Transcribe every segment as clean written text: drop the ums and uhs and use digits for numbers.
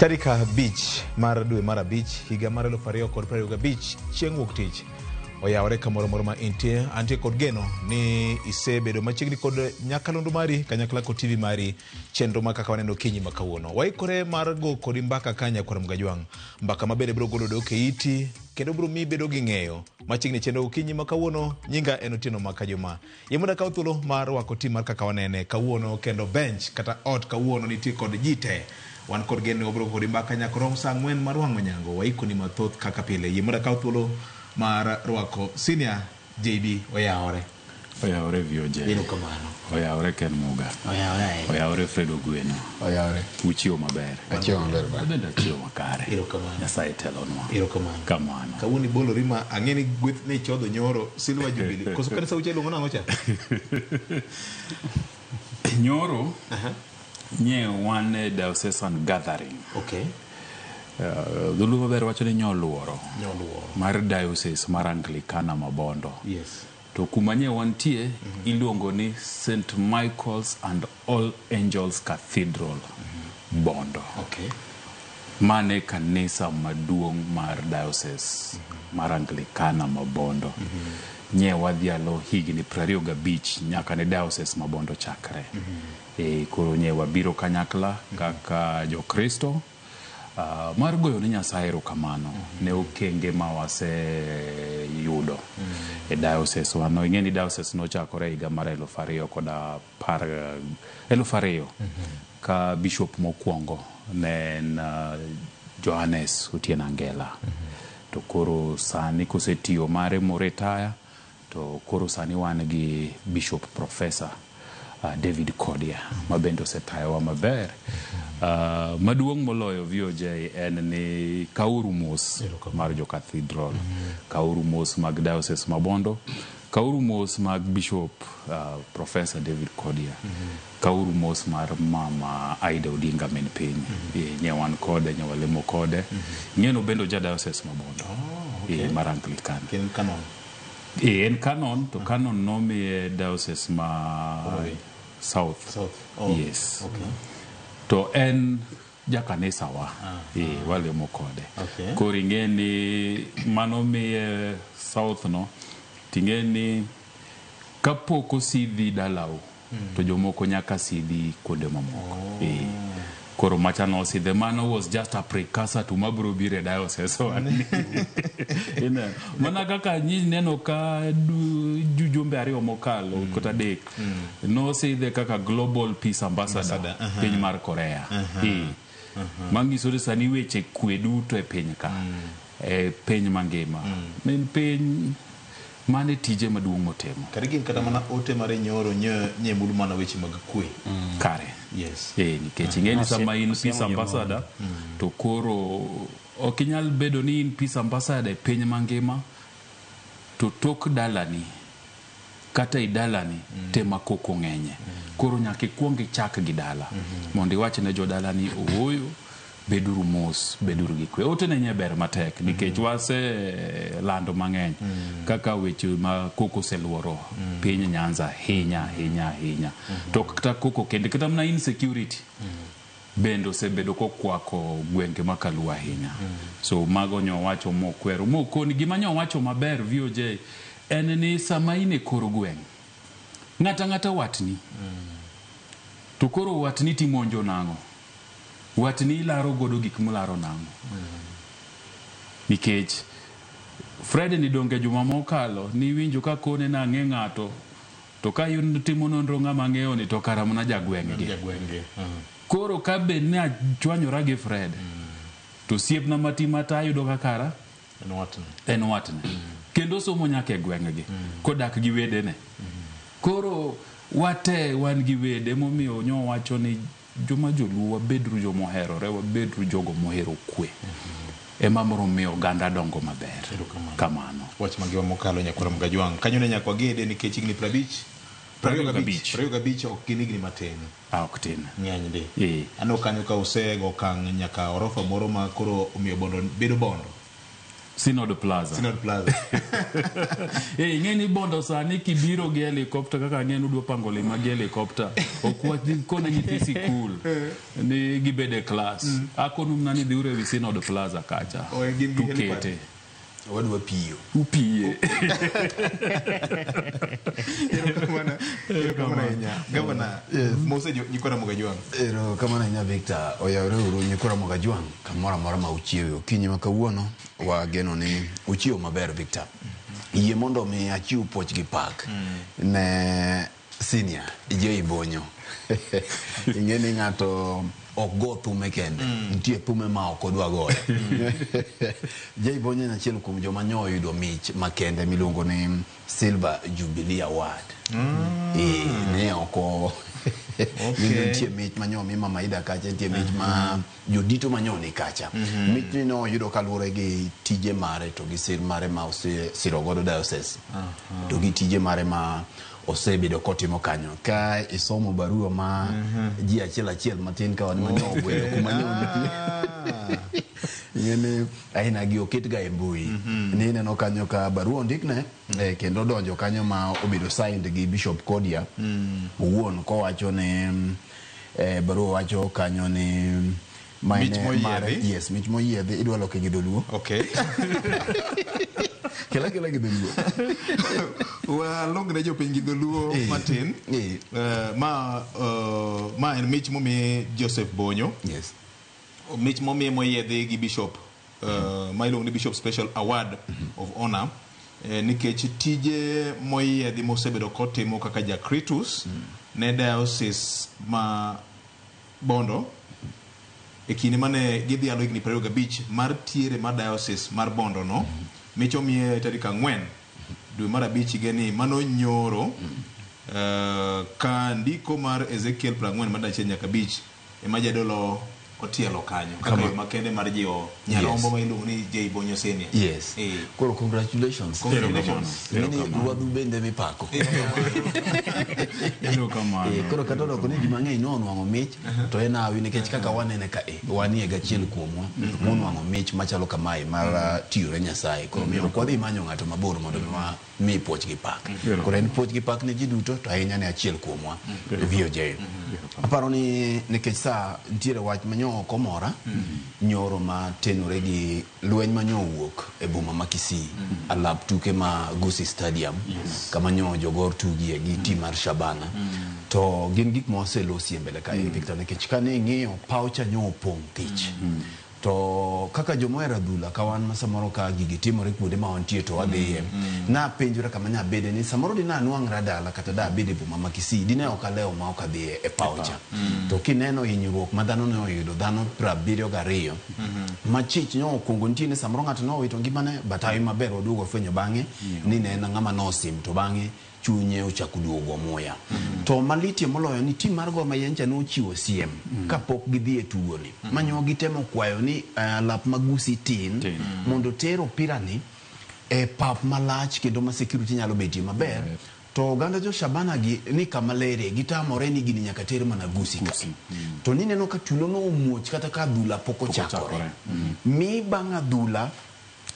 Tarik 5 mar dwe mar 5 higa mar 2025 chieng' wuok tich oyawore kamoro moro ma intie. Antie kod geno ni isebedo machiegni kod nyakalondo mari kanyakla kod TV mari chenro ma kaka waneno okinyi ma kawuono. Waikore mar go kodi mbaka ka nyakwar Mgajwang', mbaka ma bende biro golo dok e iti kendo biro miyi bedo gi ng'eyo machiegni chenro okinyi ma kawuono. Nyinga en Otieno Makajuma. Yie mondo akaw thuolo mar rwako tim mar kaka wanene kawuono kendo bench kata ot kawuono nitie kod ji te. Wan kod geno ni wabiro kodi mbaka nyaka rom saa 4 mar wang' onyango. Waikoni mathoth kaka pile. Yie mondo akaw thuolo mar rwako senior JB oyawore. Oyawore VOJ. Erokamano. Oyawore Ken Muga. Oyawore ahinya. Oyawore Fred Ogweno. Oyawore. Uchiewo maber. Achiewo maber ba. Abende achiewo makare. Erokamano. Nyasaye telonwa. Erokamano. Kamano. Kawuono ibolori ma ang'e ni gweth ne ichodho nyoro Silver Jubilee. Koso kanisa ucha iluongo nang'o cha? Nyoro nye wan e diocesan gathering. Okay. Dholuo maber wacho ni nyoluoro Nyoluoro. mar diocese mar Anglikana ma Bondo. Yes. To kuma nye wantie iluongo ni St. Michael's and All Angels Cathedral Bondo. Okay. Mane kanisa maduong' mar diocese mar Anglikana ma Bondo. Nye wadhialo higni 25 nyaka ne diocese ma Bondo chakre. Koro nye wabiro kanyakla kaka Jokristo mar goyo ne Nyasaye erokamano ne okenge ma waseyudo e diocese wa no. Ing'e ni diocese nochakore higa mar 2010 2000 ka bishop mokwongo ne en Johannes Otieno Angela. To koro sani kosetiyo mare moretire to koro sani wan gi Bishop Professor David Kodia ma bende osetayowa maber. Maduong' moloyo VOJ en ni kauru mos mar jo cathedral, kauru mos mag diocese ma Bondo, kauru mos mag Bishop Professor David Kodia, kauru mos mar Mama Aida Odinga min piny. Nye wan kode, nye walemo kode. Ng'eno bende oja diocese ma Bondo. Mar Anglican. En canon. En canon, to canon nomiye diocese ma South. South. Oh. Yes. Okay. To en jakanisa wa. Walemo kode. Okay. Koro ing'e ni mano miye South no, ting'e ni kapok osidhi dalau, to jomoko nyaka sidhi kuonde mamoko. Koro macha nosidhe, mano was just a precursor to mabro biro e diocese wani. Ineno? Mana kaka nyi neno ka jumbe 2 mokalo kata 3 nosidhe kaka Global Peace Ambassador, Ambassador, piny mar Korea. Manyiso ni sani weche kwe duto e piny ka, e piny mangima. En piny mane tije maduong' motimo. Kata gin kata mana ote mare nyoro nye mulu mana weche mag kwe. Kare. Yes. Nikech ing'e ni sama in Osiemo peace jomoko. ambassador, to koro ok inyal bedo ni in peace ambassador e piny mangima, to tok dalani kata i dalani tema koko ng'enye. Koro nyaka ikuong ichak gi dala mondo iwach ne jodalani ooyo, beduru mos, beduru gi kwe. Ote ne nye ber matek nikech wase lando mang'eny kaka weche ma koko oseluoro piny Nyanza ahinya ahinya ahinya. To kata koko kende, kata mana insecurity bende osebedo kokwako gwenge ma Kaluo ahinya. So mago nyowacho mokwero mokoni. Gima nyowacho maber VOJ en ni sama in e kor gweng', ng'ata ng'ata watni, to koro watni timonjo nang'o? Watni ilaro godo gik mularo nang'o? Nikech Fred ni donge juma mokalo niwinjo ka kone nang'e ng'ato, to ka timo nonro ng'ama ang'eyo ni to kara mana jagweng' gi. Jagweng' gi. Koro ka bed ni achwanyora gi Fred, to osiepna mati mata ayudo ka kara En watne. En watne. Kendo somo nyaka e gweng' gi, kodak gi wedene. Koro wate wan gi wede, momiyo nyowacho ni joma joluo wabedru joma oherore, wabedru jogo mohero kwe. Ema biro miyo oganda dongo maber. Erokamano. Kamano. Wach mangima mokalo nyakwar Mgajwang'. Kanyo ne nyaka wagede nikech higni 50, 25, 25 ok gin higni matin. Ok tin. Ng'eny ndi. Aneno kanyo ka usego okang' nyaka orofa moro ma koro omiyo Bondo bedo Bondo. Synod Plaza. Synod Plaza. Eh, ing'e ni Bondo sani kibiro gi helicopter kaka ang'e ni udwa pango lima gi helicopter. Ok wakone nyithi sikul ni gibed e klas. Akonu mana ni dhiuru ewi Synod Plaza kacha. Oh, gin gi helipad. Tukete. Wadwa piyo. Upiye. Erokamano erokamano ahinya. Gavana, mose nyikwa Ramogi Ajwang'. Erokamano ahinya Victor. Oyawre uru nyikwa Ramogi Ajwang' kamoro amora ma uchiewe okinyi ma kawuono wageno ni uchiewo maber Victor. Yie mondo mi achiw puoch gi pak ne senior J Bonyo. Ing'e ni ng'ato ok go thume kende, nitie thume ma ok odwa goyo. J Bonyo en achiel kuom joma nyo oyudo mich makende miluongo ni Silver Jubilee Award. Eh, ne oko okay. Nitie mich manyo mi Mama Ida kacha, nitie mich ma jodito manyo ni kacha. Mich ni noyudo kaluwore gi tije mare to gi sir mare ma osesiro godo diocese. To gi tije mare ma osebedo kotimo kanyo. Ka isomo barua ma ji achiel achiel matin ka wan manyo ogwelo kuma nyo nitie. Ing'eni aina gi oket ga e mbui. Ni ineno kanyo ka barua ondikne kendo odonjo kanyo ma obedo signed gi Bishop Kodia owuon kowacho ni barua wacho kanyo ni Mich moyiedhi. Yes, mich moyiedhi idwa loke gi dholuo. Okay. Kela kela gi dholuo. Walong ne jopiny gi dholuo matin. Ma en mich momi Joseph Bonyo. Yes. Mich momiye moyiedhi gi Bishop ma iluongo ni Bishop Special Award of Honor nikech tije moyiedhi mosebedo kotimo kaka jakritus ne diocese ma Bondo e kinde mane gidhialo higni 25 mar tiere mar diocese mar Bondo no. Mich omiye tarik 4 dwe mar 5 higani mano nyoro ka ndiko mar Ezekiel 41 nyaka 5 ema jadolo otielo kanyo kaka yo makende mar jiwo nyarombo ma iluongo ni J Bonyo Senior. Yes. Koro congratulations. Congratulations. Nini ruadhu bende mipako. Erokamano. Koro kata odoko ni ji mang'eny nonwang'o mich to en hawi nikech kaka wanene ka wanie gachiel kuomwa monwang'o mich machalo kamae mar tiyo ne Nyasaye. Koro miyo ok wadhi manyo ng'ato mabor mondo mi puoch gi pak. Koro en puoch gi pak ne ji duto to ahinya ne achiel kuomwa VOJ. Aparo ni nikech sa nitiere wach manyo ok omora nyoro ma tenore gi lweny manyo owuok e boma ma Kisii alap tuke ma Gusii Stadium kama nyo jogor tugie gi team mar Shabana. To gin gik ma waselosi e mbele kae Victor nikech kane ing'iyo paw cha nyo opong' thich. To kaka jomohero adhula ka wan ma samoro ka gigi timore kuonde ma wantie to wadhiye. Napenjora kama nyabede ni samoro dine anwang'ra dala kata da abed e boma ma Kisii dine ok alewo ma ok adhi e paw cha. To kineno hinyruok ma dhano ne oyudo dhano 72 machich nyo okuongo nitie ni samoro ng'ato nowito ngimane but hawi maber waduogo fwenyo bang'e ni ne en ng'ama nosim to bang'e chunye ochako duogo muya. To malitie moloyo ni tim mar Gor Mahia ncha nochiwo siem kapok gidhi e tugoni. Manyo gitemo kwayo ni lap ma Gusii tin mondo ter opira ni e pap malach kendo ma security nyalo betie maber. To oganda jo Shabana gi ni kama lere gitamore ni gini nyaka ter mana Gusii ka. To nineno ka tulo no omuoch kata ka adhula pok ochakore. Mi bang' adhula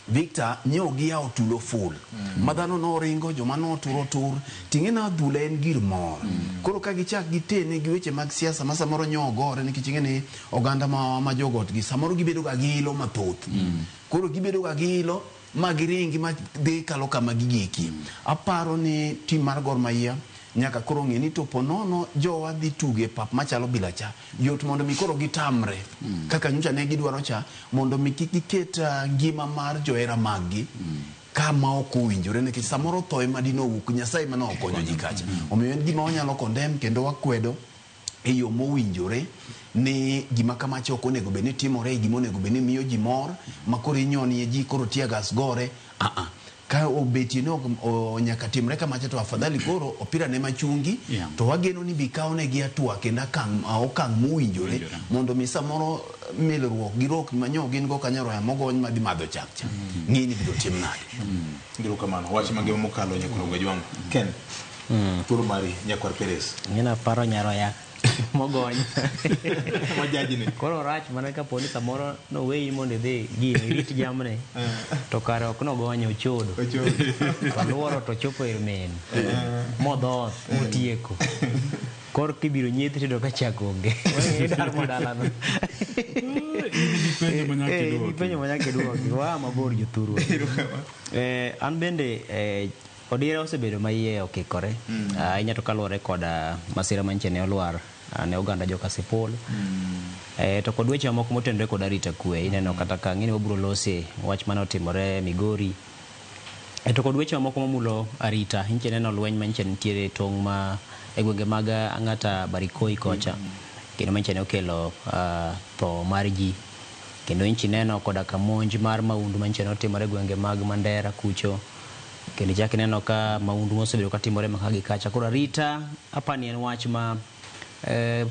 Victor nyo giyawo tulo full. Ma dhano noringo, joma noturo tur. Ting'e na adhula en gir mor. Koro ka gichak gitene gi weche mag siasa ma samoro nyo ogore nikech ing'e ni oganda ma jogot gi samoro gibedo ga gi ilo mathoth. Koro gibedo ga gi ilo ma giringi ma dhi kalo kama gigiki. Aparo ni tim mar Gor Mahia nyaka koro ng'e ni to po nono jowa dhi tuge e pap machalo bila cha yot mondo mi koro gitamre kaka nyocha ne gidwaro cha mondo mi kik giket ngima mar johera maggi kama ok owinjore nikech samoro tho ema dine owuok Nyasaye ema ne okonyo ji kacha. Omiyo en gima wanyalo condemn kendo wakwedo e yo mowinjore ni gima kamacha ok onego bed ni timore, gima onego bed ni miyo ji mor ma koro inyonie ji koro tear gas gore. Ka obetie ni nyaka timre kamacha to afadhali koro opira ne machungi to wageno ni bi kawnegi hatua kendo okang' mowinjore mondo mi samoro milruok gi rok manyo gin go kanyo roya mogony madhi madho chak cha ng'i ni biro tim nade. Erokamano. Wach mangima mokalo nyakwar Ojwang'. Ken, thuolo mari nyakwar Perez. Ng'ina paro nyaroya. Mogony. Majajni. Koro rach mana kapo ni samoro noweyi mondo idhi gini irit jamni to kare ok nogonye ochodo. Ochodo. To aluoro to chopo ir min. Modhoth motieko. Koro kibiro nyiedhi tiyudo ka chak onge. Idar modalano. In gi penjo ma nyaka Eh, iduoki. penjo ma nyaka iduoki. Waa mabor jothurwa. An bende odira osebedo ma iye okikore. Ahinya to kaluwore kod masira manyiche ne olwar ne oganda joka Kasipul. To kod weche mamoko motenore kod arita kwe. Ineno kata ka ng'eni wabiro lose wach mane otimore Migori. To kod weche mamoko mamulo arita. Nyiche neno lweny manyiche nitiere tong' ma e gwenge mag Ang'ata Barikoi kocha. Kendo manyiche ne okelo tho mar ji. Kendo nyiche neno koda ka monj mar maundu manyiche notimore e gwenge mag Mandera kucho. Kendo ichak ineno ka maundu mosebedo katimore maka gi kacha. Koro arita apani en wach ma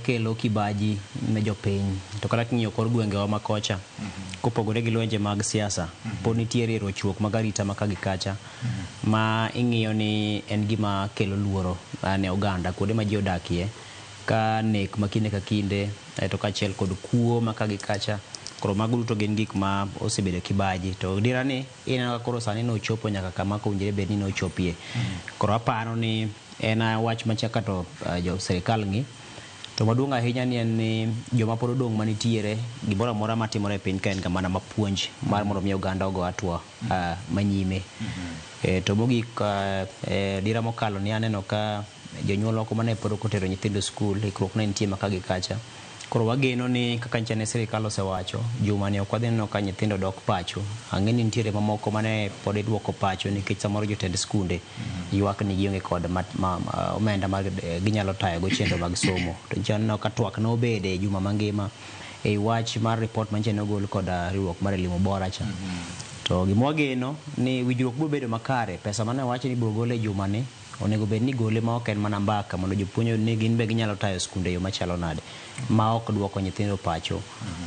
kelo kibaji ne jopiny. To kata king'iyo kor gwengewa ma kocha, kopogore gi lwenje mag siasa, pod nitiere rochruok mag arita maka gi kacha, ma ing'iyo ni en gima kelo luoro ne oganda kuonde ma ji odakie, ka nek ma kinde ka kinde, to kaachiel kod kuo maka gi kacha. Koro mago duto gin gik ma osebedo kibaji. To dira ni ineno ka koro sani nochopo nyaka kama ok owinjore bed ni nochopie. Koro aparo ni en wach machaka to jo sirikal ng'i. To maduong' ahinya ni en ni joma pod odong' manitiere, gimoro amora matimore e piny ka en ga mana mapuonj mar mondo mi oganda ogo hatua manyime. To mogik dira mokalo ni aneno ka jonyuol moko mane pod ok otero nyithindo e skul, ikruok ne nitie maka gi kacha. Koro wageno ni kaka nyicha ne sirikal osewacho, juma ni ok wadhi neno ka nyithindo dok pacho. Ang'e ni nitiere mamoko mane pod iduoko pacho nikech samoro jotend skunde ywak ni gionge kod omenda ma ginyalo tayogo chenro mag somo. To nyicha aneno ka twak nobede juma mangima e wach mar report manyicha nogol kod riwruok mar Elimu Bora cha. To gima wageno ni winjruok biro bedo makare, pesa mane owach ni ibiro gol e juma ni onego bed ni gole ma ok en mana mbaka mondo jopuonj oyud ni gin be ginyalo tayo skunde e yo machalo nade ma ok duoko nyithindo pacho.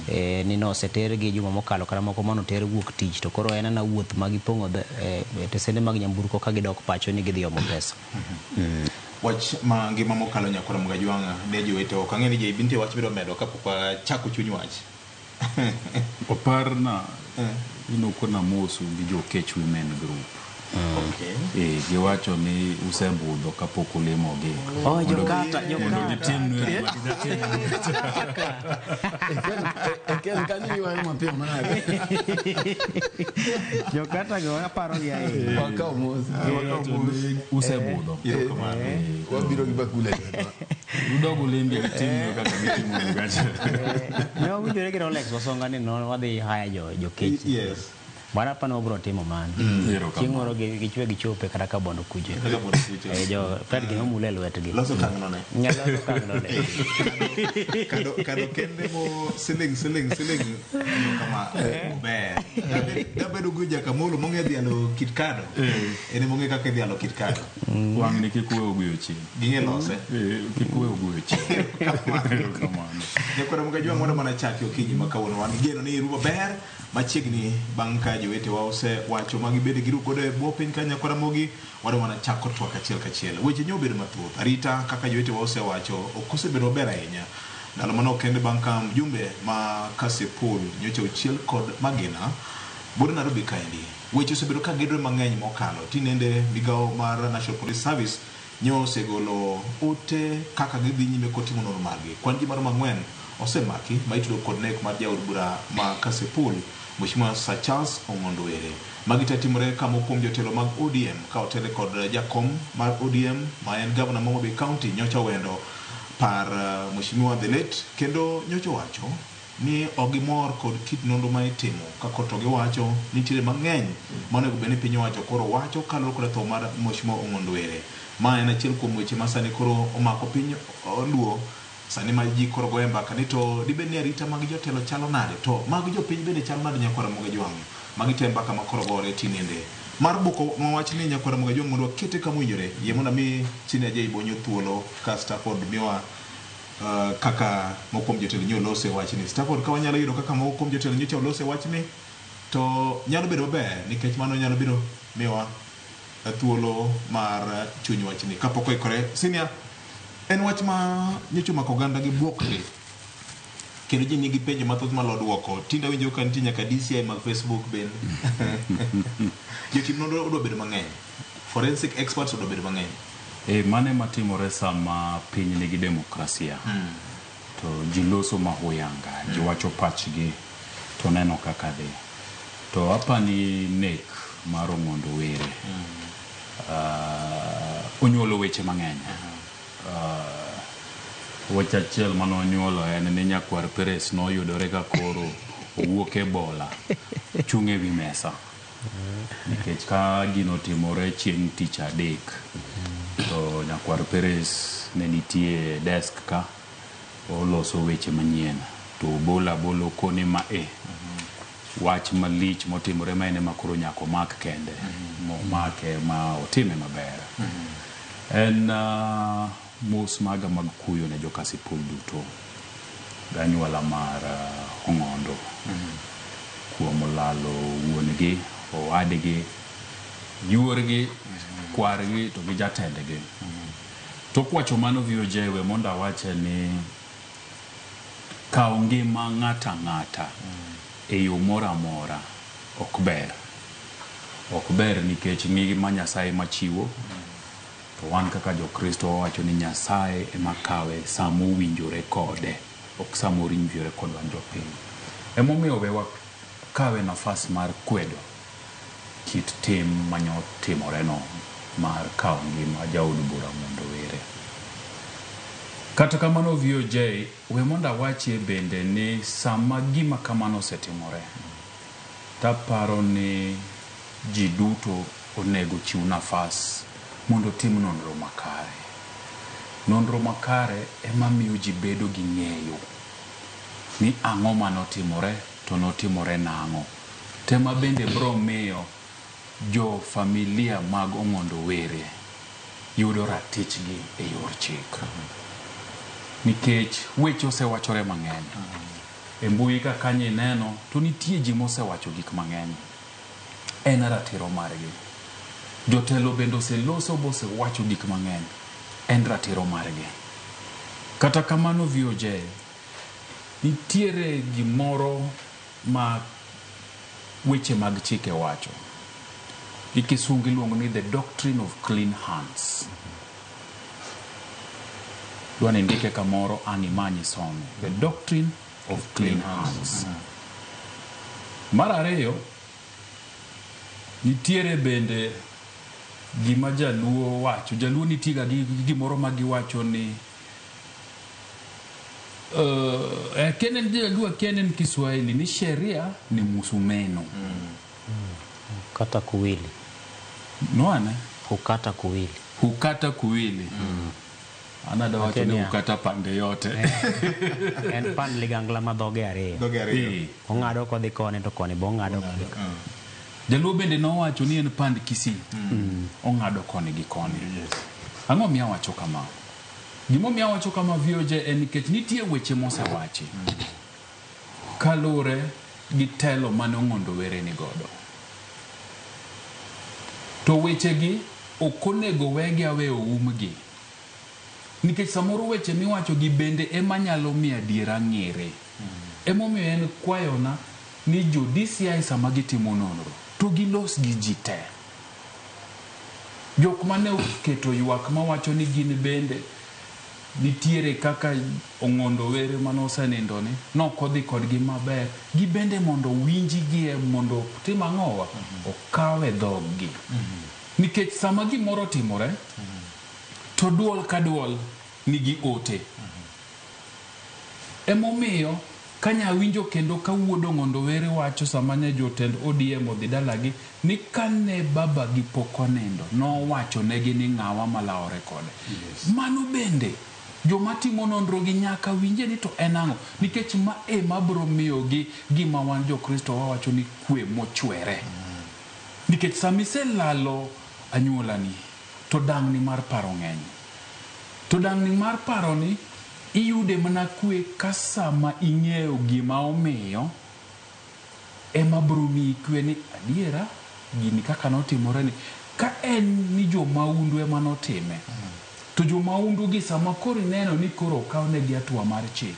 Ni nosetergi juma mokalo kata moko manoter wuok tich to koro en ana wuoth ma gipong'o tesende mag nyamburko ka gidok pacho ni gidhi omo pesa. Wach ma ngima mokalo nyakwar Mgajwang'a ne jowete ok ang'e ni JB nitie wach biro medo kapok wachako chuny wach. Oparna inokona mosu gi jo Kech Women Group. Okay. Giwacho ni usebudho kapok ulimogi. Oh, jokata, Mondo jokata. gitimnu gima gijatimnu. Eken kanyo ywayo mapiyo manade. Jokata go aparo gi ahinya. Wakaw mos. Giwacho ni usebudho. Erokamano. Wabiro gi bakul e lwetwa. Udog ulimbi gitimnu kaka gitimo kacha. Ne wawinjore gi Rolex Wasonga ni no wadhi haya jo Kech. Yes. Bwana apani wabiro timo mano. Erokamano. Chieng' moro gichwe gichope kata ka bondo kucho. Kaka bondo kucho. Jo Fred gima mule lwetgi. Loso kang'no ne. Nyalo kang'no ne. Kado kende mo siling siling siling yo kama ber. Dabedo go jakamolo mong'e dhialo kit kado. En mong'e kaka idhialo kit kado. Wang' ni kik uwe oguyo chieng'. Ging'e lose. Kik uwe oguyo chieng'. Erokamano. Nyakwar Mgajwang' wadwa mana chaki okinyi ma kawuono wan gi geno ni iru maber machiegni bang' ka jowetewa osewacho ma gibedo giru godo e bwo piny ka nyakwar Ramogi wadwa mana chako twak achiel kachiel. Weche nyo obedo mathoth. Arita kaka jowetewa osewacho ok osebedo maber ahinya. Ndalo manok kende bang' ka mjumbe ma Kasipul nyocha ochiel kod magina Buore Nairobi kaendi. Weche osebedo ka gedore mang'eny mokalo. Tinende migawo mar National Police Service nyo osegolo ote kaka gidhi nyime kod timo nonro margi. Kwan ji maromo 4 osemaki ma itudo kod nek mar jaod bura ma Kasipul Mheshimiwa Sir Charles Ong'ondo Were. Magi te timore ka moko kuom jotelo mag ODM ka otele kod jakom mar ODM ma en gavana ma Homa Bay County nyocha owendo par Mheshimiwa the late kendo nyocha owacho ni ok gimor kod kit nonro ma itimo ka koro to giwacho nitiere mang'eny ma onego bed ni piny owacho koro wacho kaluwore kod tho mar Mheshimiwa Ong'ondo Were. Ma en achiel kuom weche ma sani koro omako piny Luo sani ma ji koro goye mbaka ni to dibed ni arita mag jotelo chalo nade to mag jopiny bende chalo nade nyakwar Ramogi Ajwang'. Magi te mbaka ma koro gore tinende. Mar buko wach ni nyakwar Ramogi Ajwang' mondo wakete kama owinjore yie mondo ami Senior J Bonyo thuolo ka Stafford miwa kaka moko kuom jotelo nyo olose wachni. Stafford ka wanyalo yudo kaka moko kuom jotelo nyocha olose wachni to nyalo bedo maber nikech mano nyalo biro miwa thuolo mar chuny wachni kapok oikore. Senior, En wach ma nyocha omako oganda gi bwok ndi. Kendo ji nigi penjo mathoth malo duoko. Tinde awinjo ka nitie nyaka DCI mag Facebook bende. Jotim nonro odwa bedo mang'eny. Forensic experts odwa bedo mang'eny. Mano ema timore sama piny nigi demokrasia. To ji loso mahuyanga, ji wacho pachgi to neno kaka dhi. To apani nek mar Ong'ondo Were onyuolo weche mang'eny. Wach achiel mane onyuolo en ni nyakwar Peres noyudore ka koro owuok e bola chung' e wi mesa. Nikech ka gino otimore chieng' tich adek to nyakwar Peres ne nitie e desk ka oloso weche manyien to obolo abola okone ma e wach malich motimore ma en ema koro nyaka omak kende momake ma otime maber. En mos maga mag kuyo ne jokasipul duto gi anyuola mar Ong'ondo kuom lalo wuon-gi, owadgi, yuorgi, kwargi to gi jatendgi. Tok wacho mano VOJ we mondo awache ni kawo ngima ng'ato ang'ata e yo moro amora ok ber. Ok ber nikech ngima Nyasaye machiwo to wan kaka jokristo wawacho ni Nyasaye ema kawe sama owinjore kode ok sama owinjore kod wan jopiny. Emomiyo we wakawe nafas mar kwedo kit tim manyotimoreno mar kawo ngima jaod bura Ong'ondo Were. Kata kamano VOJ, we mondo awachie bende ni sama gima kamano osetimore, taparo ni ji duto onego chiw nafas mondo otim nonro makare. Nonro makare ema miyo ji bedo gi ng'eyo ni ang'o manotimore to notimore nang'o. Tema bende bro miyo jo familia mag Ong'ondo Were yudo ratichgi e yor chik. Nikech weche osewachore mang'eny. E mbui ka kanyo ineno to nitie ji mosewacho gik mang'eny. En ratiro margi. Jotelo bende oseloso bosewacho gik mang'eny. En ratiro margi. Kata kamano VOJ, nitiere gimoro ma weche mag chike wacho. Gi kisungu iluongo ni the doctrine of clean hands. Dwa ni ndike kamoro ang' imany isome. The doctrine of clean hands. Mar ariyo, nitiere bende gima jaluo wacho. Jaluo nitie ga gi gimoro ma giwacho ni kenen jaluo kenen Kiswahili ni sheria ni musumeno. Kata kuwili. Noane? Hukata kuwili. Hukata kuwili. Anada wacho ni hukata pande yote. En pan ligangla ma dhoge ariyo. Dhoge ariyo. Ong'ado kodhi koni to koni bo ong'ado kodhi koni. Jaluo bende nowacho ni en pand Kisii. Ong'ado koni gi koni. Ang'o miyo awacho kama? Gimomiyo awacho kama VOJ en nikech nitie weche mosewachi kaluwore gi telo mane Ong'ondo Were ni godo. To wechegi ok onego wegi awe oumgi. Nikech samoro weche miwacho gi bende ema nyalo miyo adiera ng'ere. Emomiyo en kwayona ni jo DCI sama gitimo nonro to gilos gi ji te. Jok mane oketo ywak mawacho ni gin bende nitiere kaka Ong'ondo Were mane osenindo ni nokodhi kodgi maber, gibende mondo winjgie mondo tim ang'owa okawe dhoggi. Nikech sama gimoro otimore to duol ka duol nigi ote. Emomiyo kanya winjo kendo ka wuod Ong'ondo Were wacho sama ne jotend ODM odhi dalagi ni kane babagi pok onindo nowacho negi ni ng'awa malawore kode. Mano bende joma timo nonro gi nyaka winje ni to en ang'o, nikech ma ema biro miyogi gima wan jokristo wawacho ni kwe mochwere. Nikech sama iselalo anyuolani to dang'ni mar paro ng'eny. To dang'ni mar paro ni iyude mana kwe ka sama ing'eyo gima omiyo ema biro miyi kwe ni adiera gini kaka notimore ni ka en ni jo maundu ema notime. To jo maundu gi sama koro ineno ni koro okawnegi hatua mar chik,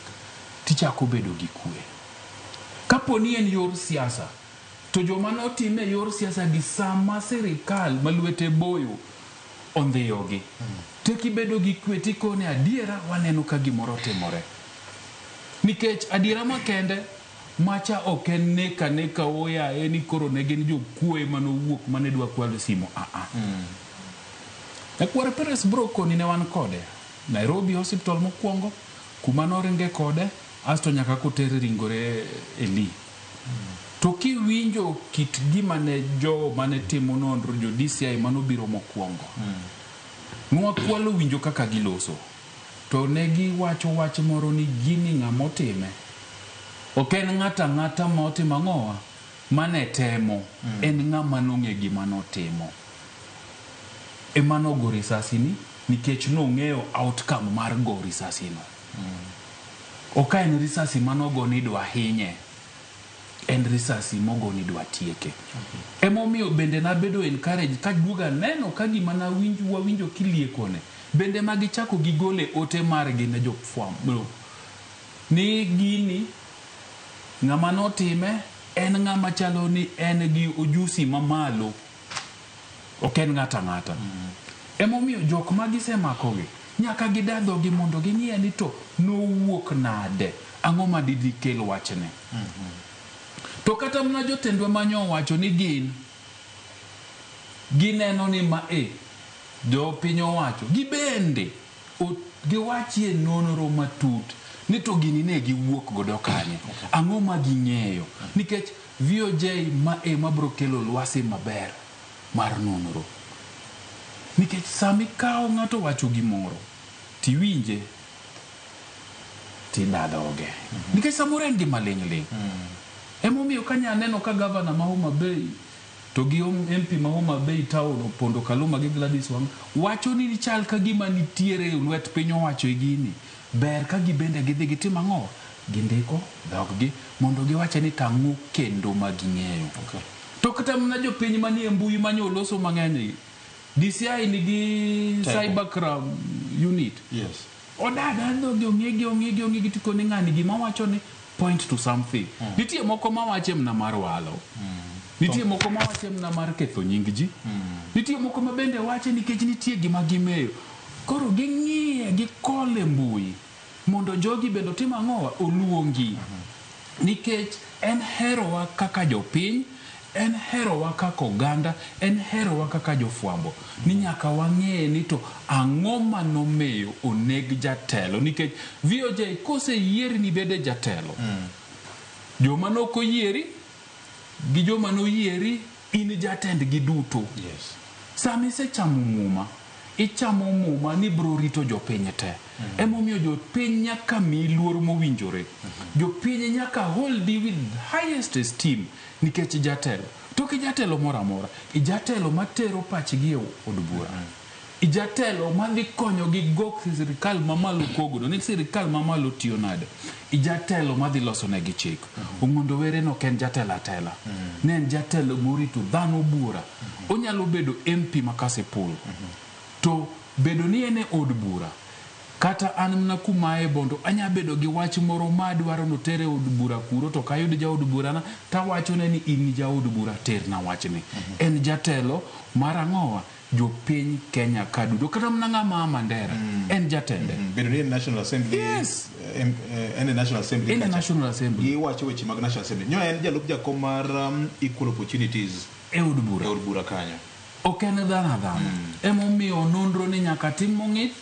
tichako bedo gi kwe. Kapo ni en yor siasa, to joma notime e yor siasa gi sama sirikal ma lwete boyo ondhiyogi, to kibedo gi kwe tikone adiera waneno ka gimoro timore. Nikech adiera makende macha ok en nek aneka oyaye ni koro ne gin jokuoye manowuok mane dwa kwalo simo aa. Nyakwar Peres bro koni ne wan kode Nairobi Hospital mokwongo kuma noringe kode asto nyaka koter ringore e Lee. To kiwinjo kit gima ne jo mane timo nonro jo DCI manobiro mokwongo nwakwalo winjo kaka giloso to ne giwacho wach moro ni gini ng'ama otime ok en ng'ato ang'ata ma otimo ang'owa mane temo en ng'ama nong'e gima notimo ema nogo risasi ni nikech nong'eyo outcome mar go risasi no ok en risasi manogo ni idwa hinye en risasi mogo ni idwa tieke emomiyo bende nabedo encourage kaduogo aneno ka gima nawinjo wawinjo kiliekone bende ma gichako gigole ote margi ne jofwambo ni gini ng'ama notime en ng'ama chalo ni en gi ojusi mamalo ok en ng'ato ang'ata emomiyo jok ma gisemakogi nyaka gida dhogi mondo ging'iye ni to nowuok nade ang'o ma dikel wachne to kata mana jotendwa manyo owacho ni gin gineno ni ma e jopiny owacho gibende giwachie nonro matut ni to gini ne giwuok godo kanye ang'o ma ging'eyo nikech VOJ ma e mabro kelo lwasi maber mar nonro nikech sama ikawo ng'ato wacho gimoro tiwinje tida dhoge nikech samoro en gima ling' ling' emomiyo kanya neno ka gavana ma Homa Bay to gi MP ma Homa Bay town Opondo Kaluma gi Gladys Wanga wacho ni chal ka gima nitiere lwet piny owacho e gini ber ka gibende gidhi gitim ang'o gindiko dhog-gi mondo giwache ni tang'o kendo ma ging'eyo to kata mana jopiny manie mbui manyo loso mang'eny DCI nigi cyber crime unit Yes. odada dhogi ong'egi ong'egi ong'egi tikone ng'ani gima wacho ni point to something nitie moko mawache mna mar walo nitie moko mawache mna mar ketho nying ji nitie moko ma bende wache nikech nitie gima gimeyo koro ging'iye gikole mbui mondo jogi bende otim ang'owa oluongi nikech en herowa kaka jopiny en herowa kaka oganda en herowa kaka jofwambo ni nyaka wang'e ni to ang'o manomiyo oneg jatelo nikech VOJ koseyieri ni bede jatelo joma nokoyieri gi joma noyieri in jatendgi duto Yes. sama isechamo muma ichamo muma ni bro rito jopiny te emomiyo jopiny nyaka miyi luor mowinjore jopiny nyaka holdi with highest esteem nikech ijatelo to ok ijatelo moro amora ijatelo matero pachgi e od bura ijatelo madhi konyogi go sirikal mamalo kogno ni sirikal mamalo tiyo nade ijatelo madhi loso negi chik Ong'ondo Were no ok en jatelo atela ne en jatelo morito dhano bura onyalo bedo MP ma Kasipul to bedo ni en e od bura kata an mana kuma ae Bondo anya bedo gi wach moro ma adwaro notere e od bura kuro to kayud jaod burana tawachone ni in jaod bura terna wachni en jatelo mar ang'owa jopiny Kenya ka duto kata mana ng'ama a Mandera en jatende Bedo ni en National Assembly. Yes. En e National Assembly. En e kacha. National Assembly. Giwacho weche mag National Assembly. Nyo en jalup jakom mar Equal Opportunities e od bura e od bura kanyo. ok en dhano adhana emomiyo nonro ni nyaka tim mong'ith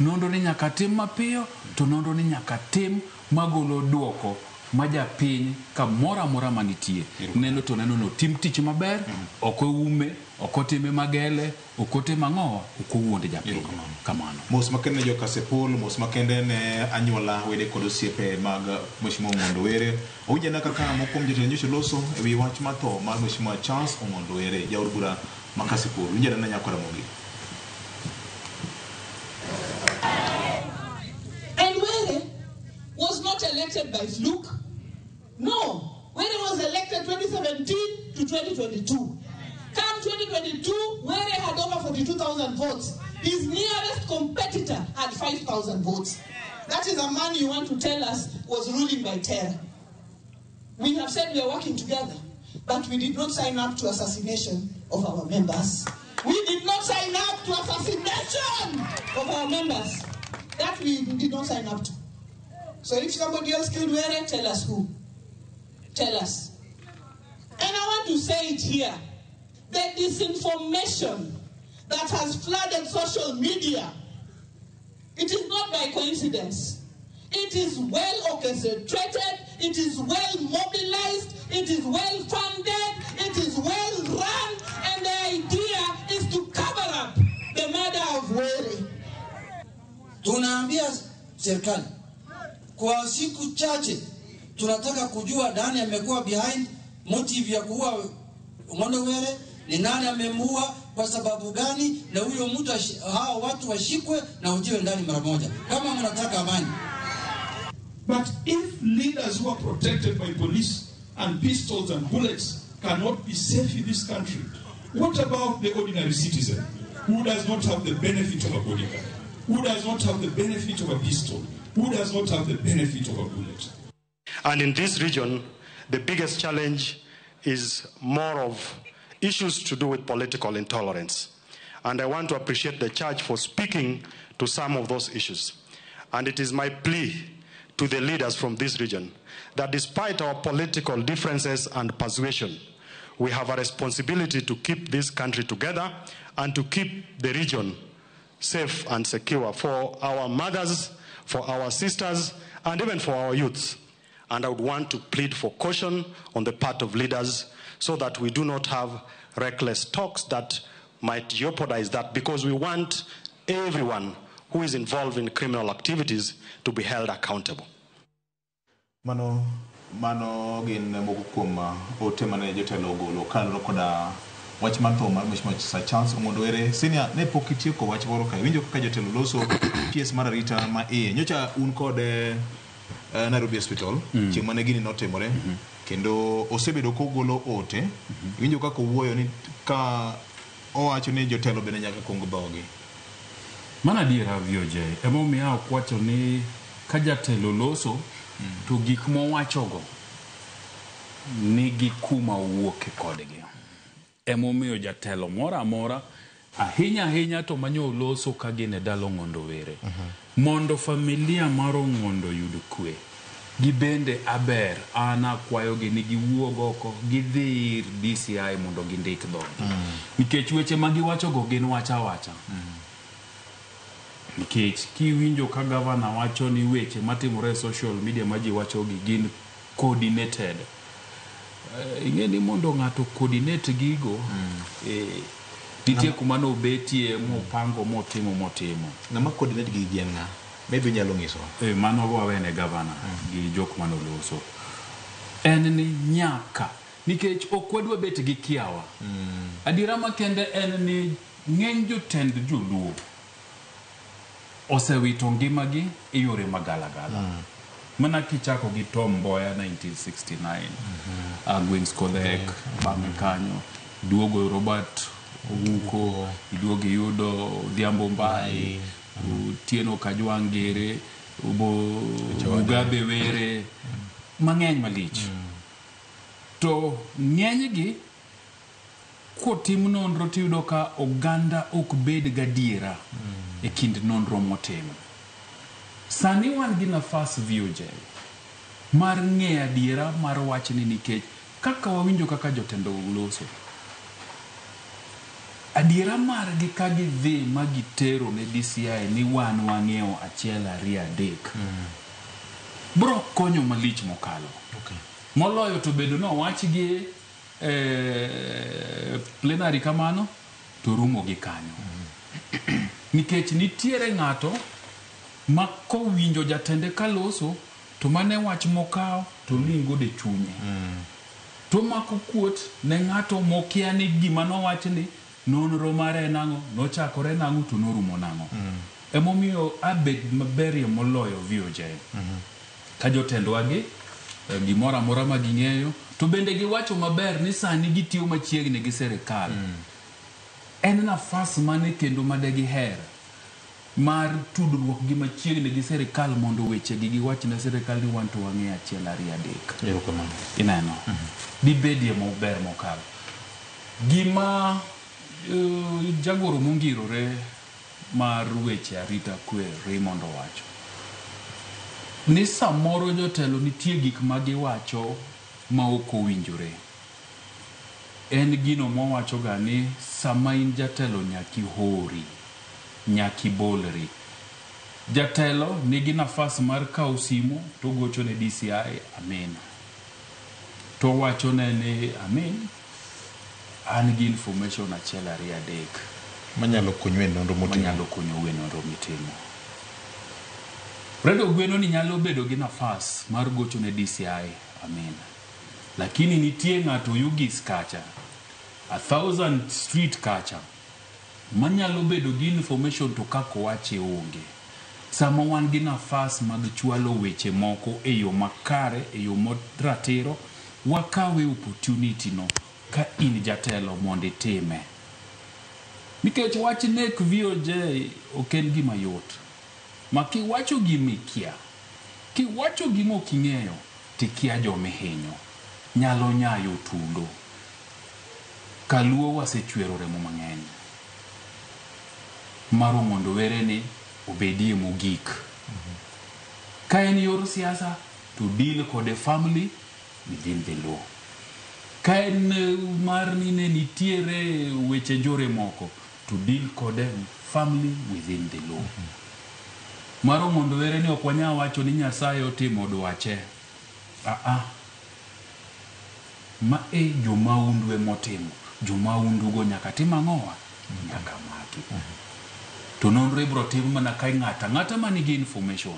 nonro ni nyaka tim mapiyo to nonro ni nyaka tim magolo duoko ma japiny kamoro amora manitie neno to neno no tim tich maber ok oume ok otime magele ok otim ang'owa ok owuond japiny kamano Mos makende ne jo Kasipul, mos makende ne anyuola wede kod osiepe mag Mheshimiwa Ong'ondo Were. Owinjana kaka moko kuom jotend nyocha loso e wi wach mar tho mar Mheshimiwa Charles Ong'ondo Were, jaod bura ma Kasipul. Winjana na Nyakwar Ramogi. And Were was not elected by fluke. No. Were was elected 2017 to 2022. Come 2022, Were had over 42,000 votes. His nearest competitor had 5,000 votes. That is a man you want to tell us was ruling by terror. We have said we are working together, but we did not sign up to assassination of our members. We did not sign up to assassination of our members. That we did not sign up to. So if somebody else killed Were, tell us who. Tell us. And I want to say it here. The disinformation that has flooded social media, it is not by coincidence. It is well orchestrated, it is well mobilized, it is well funded, it is well run, and the idea is to cover up the murder of Were. Tunaambia serikali kwa siku chache tunataka kujua nani amekuwa behind motive ya kuua Ong'ondo Were, ni nani amemuua, kwa sababu gani, na huyo mtu hao watu washikwe na utiwe ndani mara moja, kama mnataka amani. But if leaders who are protected by police and pistols and bullets cannot be safe in this country, what about the ordinary citizen who does not have the benefit of a bodyguard, who does not have the benefit of a pistol, who does not have the benefit of a bullet? And in this region, the biggest challenge is more of issues to do with political intolerance. And I want to appreciate the church for speaking to some of those issues. And it is my plea to the leaders from this region that despite our political differences and persuasion, we have a responsibility to keep this country together and to keep the region safe and secure for our mothers, for our sisters, and even for our youths. And I would want to plead for caution on the part of leaders so that we do not have reckless talks that might jeopardize that, because we want everyone who is involved in criminal activities to be held accountable. Mano mano gin moko kuom ote mane jotelo ogolo kaluwore koda wach mar tho mar Mheshimiwa Sir Charles Ong'ondo Were. Senior, ne pok itieko wach moro ka. Iwinjo kaka jotelo loso PS mar arita ma iye. Nyocha un kod Nairobi Hospital chieng' mane gini notimore kendo osebedo kogolo ote. Iwinjo kaka owuoyo ni ka owacho ni jotelo bende nyaka kung dhogi. Mano adiera VOJ. Emomiyo ok wacho ni ka jatelo loso to gik mowachogo nigi kuma owuoke kodgi. Emomiyo jatelo moro amora ahinya ahinya to manyo loso ka gin e dala Ong'ondo Were. Mondo familia mar Ong'ondo oyud kwe. Gibende aber an akwayogi ni giwuog oko gidhi ir DCI mondo gindik dhogi. Nikech weche ma giwachogo gin wach awacha. Nikech kiwinjo ka gavana wacho ni weche matimore e social media ma ji wachogi gin coordinated. Ing'e ni mondo ng'ato coordinate gigo, nitie kuma nobetie mopango motimo motimo. Ng'ama coordinate gigi en ng'a? Maybe inyalo nyisowa. Mano wawene gavana gi jok manoloso. En ni nyaka, nikech ok wadwa bet gi kiawa. Adiera makende en ni ng'eny jotend joluo osewito ngimagi e yore magalagala. Mana kichako gi Tom Mboya 1969, Agweng Kodhek, bang'e kanyo, duogo Robert Ouko, iduogo iyudo Odhiambo Mbai, Otieno Kajwang' Gere, Mugabe Were, mang'eny malich. To ng'enygi kotim nonro tiyudo ka oganda ok bed gadiera e kind nonro motimo. Sani wan gi nafas VOJ mar ng'eyo adiera mar wachni nikech kaka wawinjo kaka jotendo loso. Adiera margi ka gidhi ma gitero ne DCI ni wan wang'eyo 1 2 3. Bro konyo malich mokalo. Moloyo to bedo no wachgi plenary kamano to rumo gi kanyo. Nikech nitiere ng'ato ma kowinjo jatende kaloso to mane wach mokawo to lingo de chunye. To mako kuot ne ng'ato mokia ni gima nowach ni nonro mare nang'o, nochakore nang'o to norumo nang'o. Emomiyo abed maberie moloyo VOJ. Ka jotendwa gi gimoro amora ma ging'eyo to bende giwacho maber ni sani gitiyo machiegni gi sirikal. En nafas mane kendo madegiher mar tudruok gi machiegni gi sirikal mondo wechegi giwach ne sirikal ni wan to wang'eyo 1 2 3. Erokamano. Ineno? Dibedie maber mokalo. Gima jagoro mongirore mar weche arita kwe Raymond owacho ni samoro jotelo nitie gik ma giwacho ma ok owinjore. En gino mowacho ga ni sama in jatelo nyaka ihori, nyaka ibolri. Jatelo nigi nafas mar kawo simu to gocho ne DCI amin. To wachone ni amin, an gi information 1 2 3 manyalo konyo e nonro motimo. Manyalo konyo e nonro mitimo. Fredo Gweno ni nyalo bedo gi nafas mar gocho ne DCI amin. Lakini nitie ng'ato Yugis kacha, 1000 Street kacha, manyalo bedo gi information to kaka owache onge. Sama wan gi nafas mag chwalo weche moko e yo makare, e yo moratiro, wakawe opportunity no ka in jatelo mondo itime. Nikech wach nek VOJ ok en gima yot. Ma kiwacho gima ikia, kiwacho gima ok ing'eyo, tikia jomihinyo. Nyalo nyayo tulo. Kaluo wasechwero remo mang'eny. Mar mondo were ni obedie mogik. Ka en yor siasa, to deal kode family within the law. Ka en mar ni ne nitiere weche njore moko, to deal kode family within the law. Mar mondo were ni ok wanyal wacho ni Nyasaye otimo dwache. Ma e jomaundu emotimo. Jomaundu go nyaka tim ang'owa? Nyaka maki. To nonro ibro tim mana ka ng'ata ng'ata manigi information.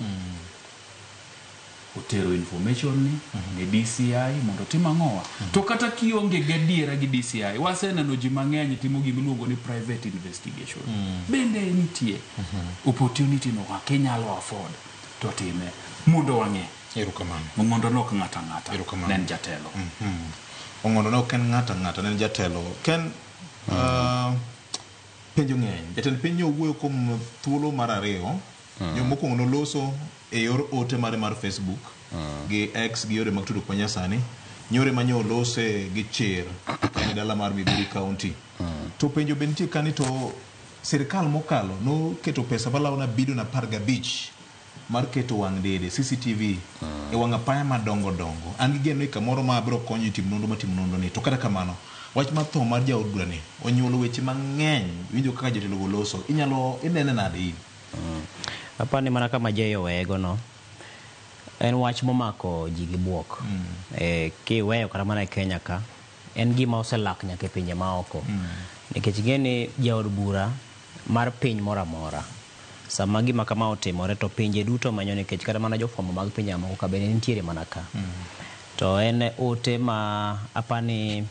Otero information ni ne DCI mondo otim ang'owa. To kata kionge gadiera gi DCI, waseneno ji mang'eny timo gima iluongo ni private investigation. Bende nitie opportunity no kaka inyalo afford to time mondo wang'e. Erokamano. Ong'ondo nok ng'ata ng'ata. Erokamano. Ne en jatelo. Ong'ondo ne ok en ng'ata ng'ata, ne en jatelo. Ken penjo ng'eny. Jatend piny owuoyo kuom thuolo mar 2. Yo mokwongo noloso e yor ote mare mar Facebook gi X gi yore mag tudruok manyasani. Nyore ma nyo olose gi chir e dala mar Migori County. To penjo be nitie kani to sirikal mokalo noketo pesa malao na bilion 15 mar keto wang' dede CCTV e wang' apaya madongo dongo. An gi geno ni kamoro ma abiro konyo e timo nonro matimo nonro ni. To kata kamano, wach mar tho mar jaod bura ni onyuolo weche mang'eny. Iwinjo kaka jotelo go loso. Inyalo inene nade in? Apani mana kama Jay oweyego no, en wach momako ji gi buok. Kiweyo kata mana e Kenya ka, en gima oselak nyaka e pinje maoko. Nikech ing'e ni jaod bura mar piny moro amora, sama gima kama otimore to pinje duto manyo, nikech kata mana jofwambo mag pinje moko ka bende nitiere mana ka. To en ote ma apani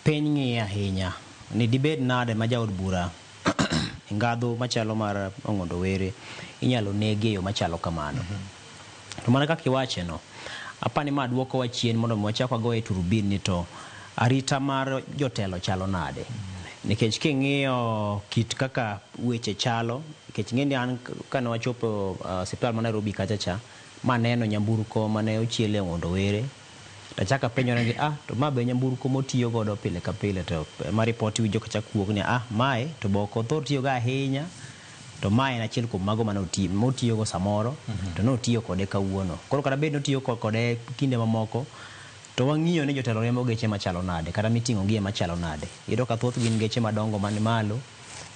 piny ng'iyo ahinya ni dibed nade ma jaod bura ngadho machalo mar Ong'ondo Were inyalo negi e yo machalo kamano. To mana kaka iwache no, apani ma duokowa chien mondo mi wachak wagoye turubin ni to arita mar jotelo chalo nade. Nikech king'iyo kit kaka weche chalo, nikech ing'e ni an kane wachopo osiptal ma Nairobi kacha cha, maneno nyamburko mane ochiele Ong'ondo Were, tachako apenjora ni to ma be nyamburko motiyo godo pile ka pile, to ma ripot iwinjo kacha kuok ni mae to be ok othor tiyogo ahinya, to mae en achiel kuom mago mane motiyogo samoro, to notiyo kode kawuono. Koro kata bed notiyo kode kinde mamoko, to wang'iyo ni jotelo riembo geche machalo nade, kata miting'o gi e machalo nade. Iyudo ka thoth gin geche madongo man malo,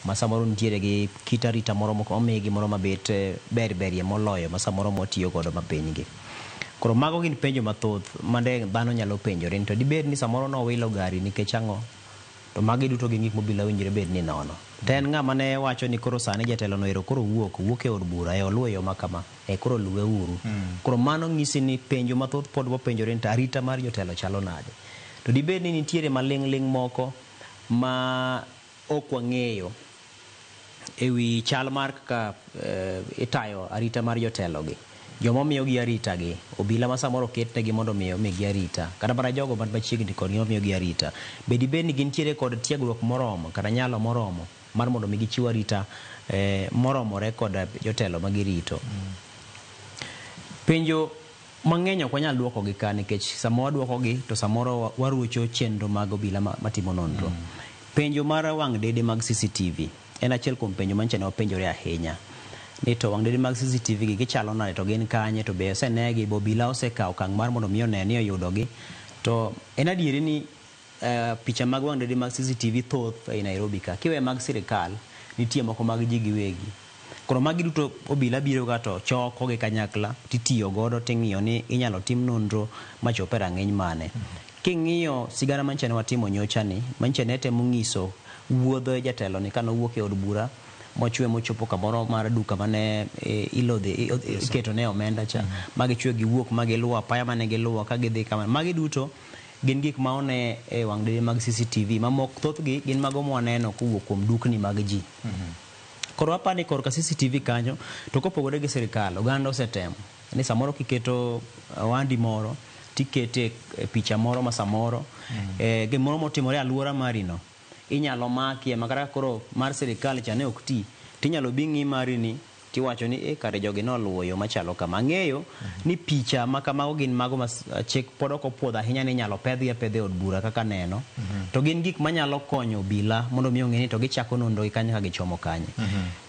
ma samoro nitiere gi kit arita moro omigi moro mabet ber berie moloyo ma samoro mwatiyo godo mapiny gi. Koro mago gin penjo mathoth mande dhano nyalo penjore ni to dibed ni samoro nowilo gari nikech ang'o? To magi duto gin gik mobilo winjore bed ni nono. To en ng'ama ne wacho ni koro sani jatelo no ero koro wuok e od bura, e oluwo yo ma kama, e koro luwe uru. Koro mano nyisi ni penjo mathoth pod wapenjore ni to arita mar jotelo chalo nade. To dibed ni nitiere maling' ling' moko ma ok wang'eyo ewi chal mar kaka itayo arita mar jotelo gi. Joma miyogi arita gi, obila ma samoro oketnegi mondo omigi arita, kata mana jogo man machiegni kodgi mamiyogi arita, be dibed ni gintiere kod tiegruok moromo kata nyalo moromo mar mondo mi gichiw arita moromore kod jotelo ma girito? Penjo mang'eny ok wanyal duokogi ka, nikech sama waduokogi to samoro warucho chenro mag obila matimo nonro. Penjo mar wang' dede mag CCTV en achiel kuom penjo manyicha ne wapenjore ahinya. Ni to wang' dede mag CCTV gi gichalo nade, to gin kanye, to be osenegi, be obila osekawo okang' mar mondo mi one ni oyudogi. To en adieri ni picha mag wang' dede mag CCTV thoth ei Nairobi ka. Kiwe mag sirikal, nitie moko mag ji giwegi. Koro magi duto obila biro ga to choko gi kanyakla, titiyo godo ting'iyo ni inyalo tim nonro machop e rang'iny mane. King'iyo sigana manyicha ne watimo nyocha ni, manyicha ne temo ng'iso wuodh jatelo ni kanowuok e od bura mochwe mochopo kamoro mar duka mane ilodhe iketo ne omenda cha, magichwe giwuok magiluwo apaya mane giluwo ka gidhi kama. Magi duto gin gik ma one e wang' dede mag CCTV, mamoko thothgi gin mago mwaneno kowuok kuom dukni mag ji. Koro apani ni korka CCTV kanyo, to kopogore gi sirikal, oganda osetemo ni samoro kiketo wandi moro tikete e picha moro ma samoro gimoro motimore e aluora mari no inyalo makie, ma kata koro mar sirikal cha ne ok ti, tinyalo bi ng'i mari ni tiwacho ni kare jogi noluwo yo machalo kama. Ang'eyo ni picha ma kamago gin mago ma chik pod ok opuodho ahinya ni inyalo pedhgi apedha e od bura kaka neno. To gin gik manyalo konyo obila mondo mi ong'e ni to gichako nonro gi kanye ka gichomo kanye.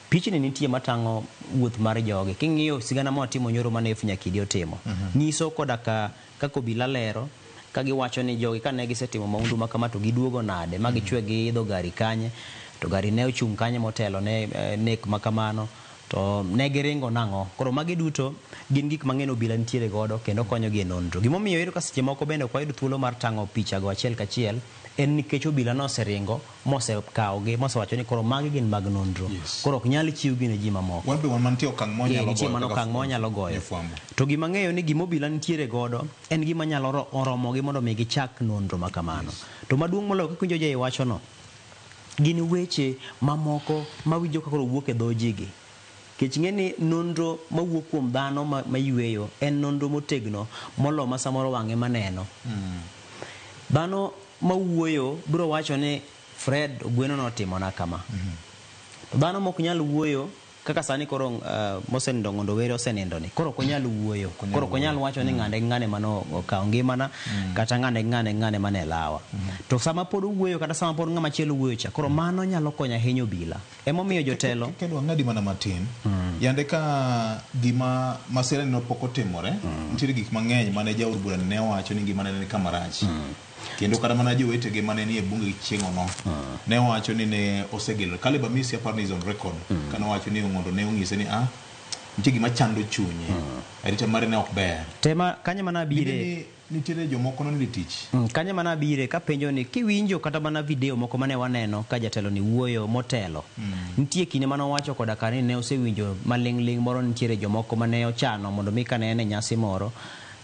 Pichni nitie matang'o wuoth mar jogi. King'iyo sigana mawatimo nyoro mane F Nyakidi otimo, nyiso koda ka kaka obila lero ka giwacho ni jogi kane gisetimo maundu ma kama to giduogo nade, ma gichwe giidho gari kanye, to gari ne ochung' kanye motelo ne nek ma kamano, to ne giringo nang'o. Koro magi duto gin gik mang'eny obila nitiere godo kendo konyogi e nonro. Gimomiyo iyudo ka seche moko bende ok wayud thuolo mar tang'o pichago achiel kachiel en nikech obila noseringo mosekawogi mosewacho ni koro magi gin mag nonro. Koro ok nyal chiwgi ne ji mamoko. Wan be wan mantie okang' mwanyalo Nitie goyo mano kaka okang' mwanyalo goyo. jofwambo. To gima ng'eyo ni gima obila nitiere godo en gima nyalo oromogi mondo mi gichak nonro ma kamano. To maduong' moloyo kaka winjo Jay wachono, gin weche mamoko mawinjo ka koro wuok e dho ji gi. Nikech ing'e ni nonro mawuok kuom dhano mayweyo en nonro motegno molo ma samoro wang'e maneno. Dhano mawuoyo biro wacho ni Fred Ogweno notimona kama. To dhano mok nyal wuoyo kaka sani koro mosenindo Ng'ondo Were osenindo ni. Koro ok onyal wuoyo. Koro ok onyal wacho ni ng'ane gi ng'ane mane okawo ngimana, kata ng'ane gi ng'ane gi ng'ane mane lawa. To sama pod owuoyo kata sama pod ng'ama chielo wuoyo cha, koro mano nyalo konyo ahinya obila. Emomiyo jotelo Kendo ang'adi mana matin. Yande ka gima masira ni pok otimore, nitiere gik mang'eny mane jaod bura ne owacho ni ngimane ne ni kama rach. Kendo kata mana jowetege mane nie bunge chieng'ono ne owacho ni ne osegelo. Caleb Amisi aparo ni is on record kane owacho ni Ong'ondo ne onyise ni nitie gima chando chunye. Arita mare ne ok ber. Tema kanye mana abire. Dibed ni nitiere jomoko nonindo e tich. Kanye mana abire kapenjo ni kiwinjo kata mana video moko mane waneno ka jatelo ni wuoyo motelo. Nitie kinde mane owacho koda ka ni ne osewinjo maling'ling' moro nitiere jomoko mane ochano mondo mi kane en e nyasi moro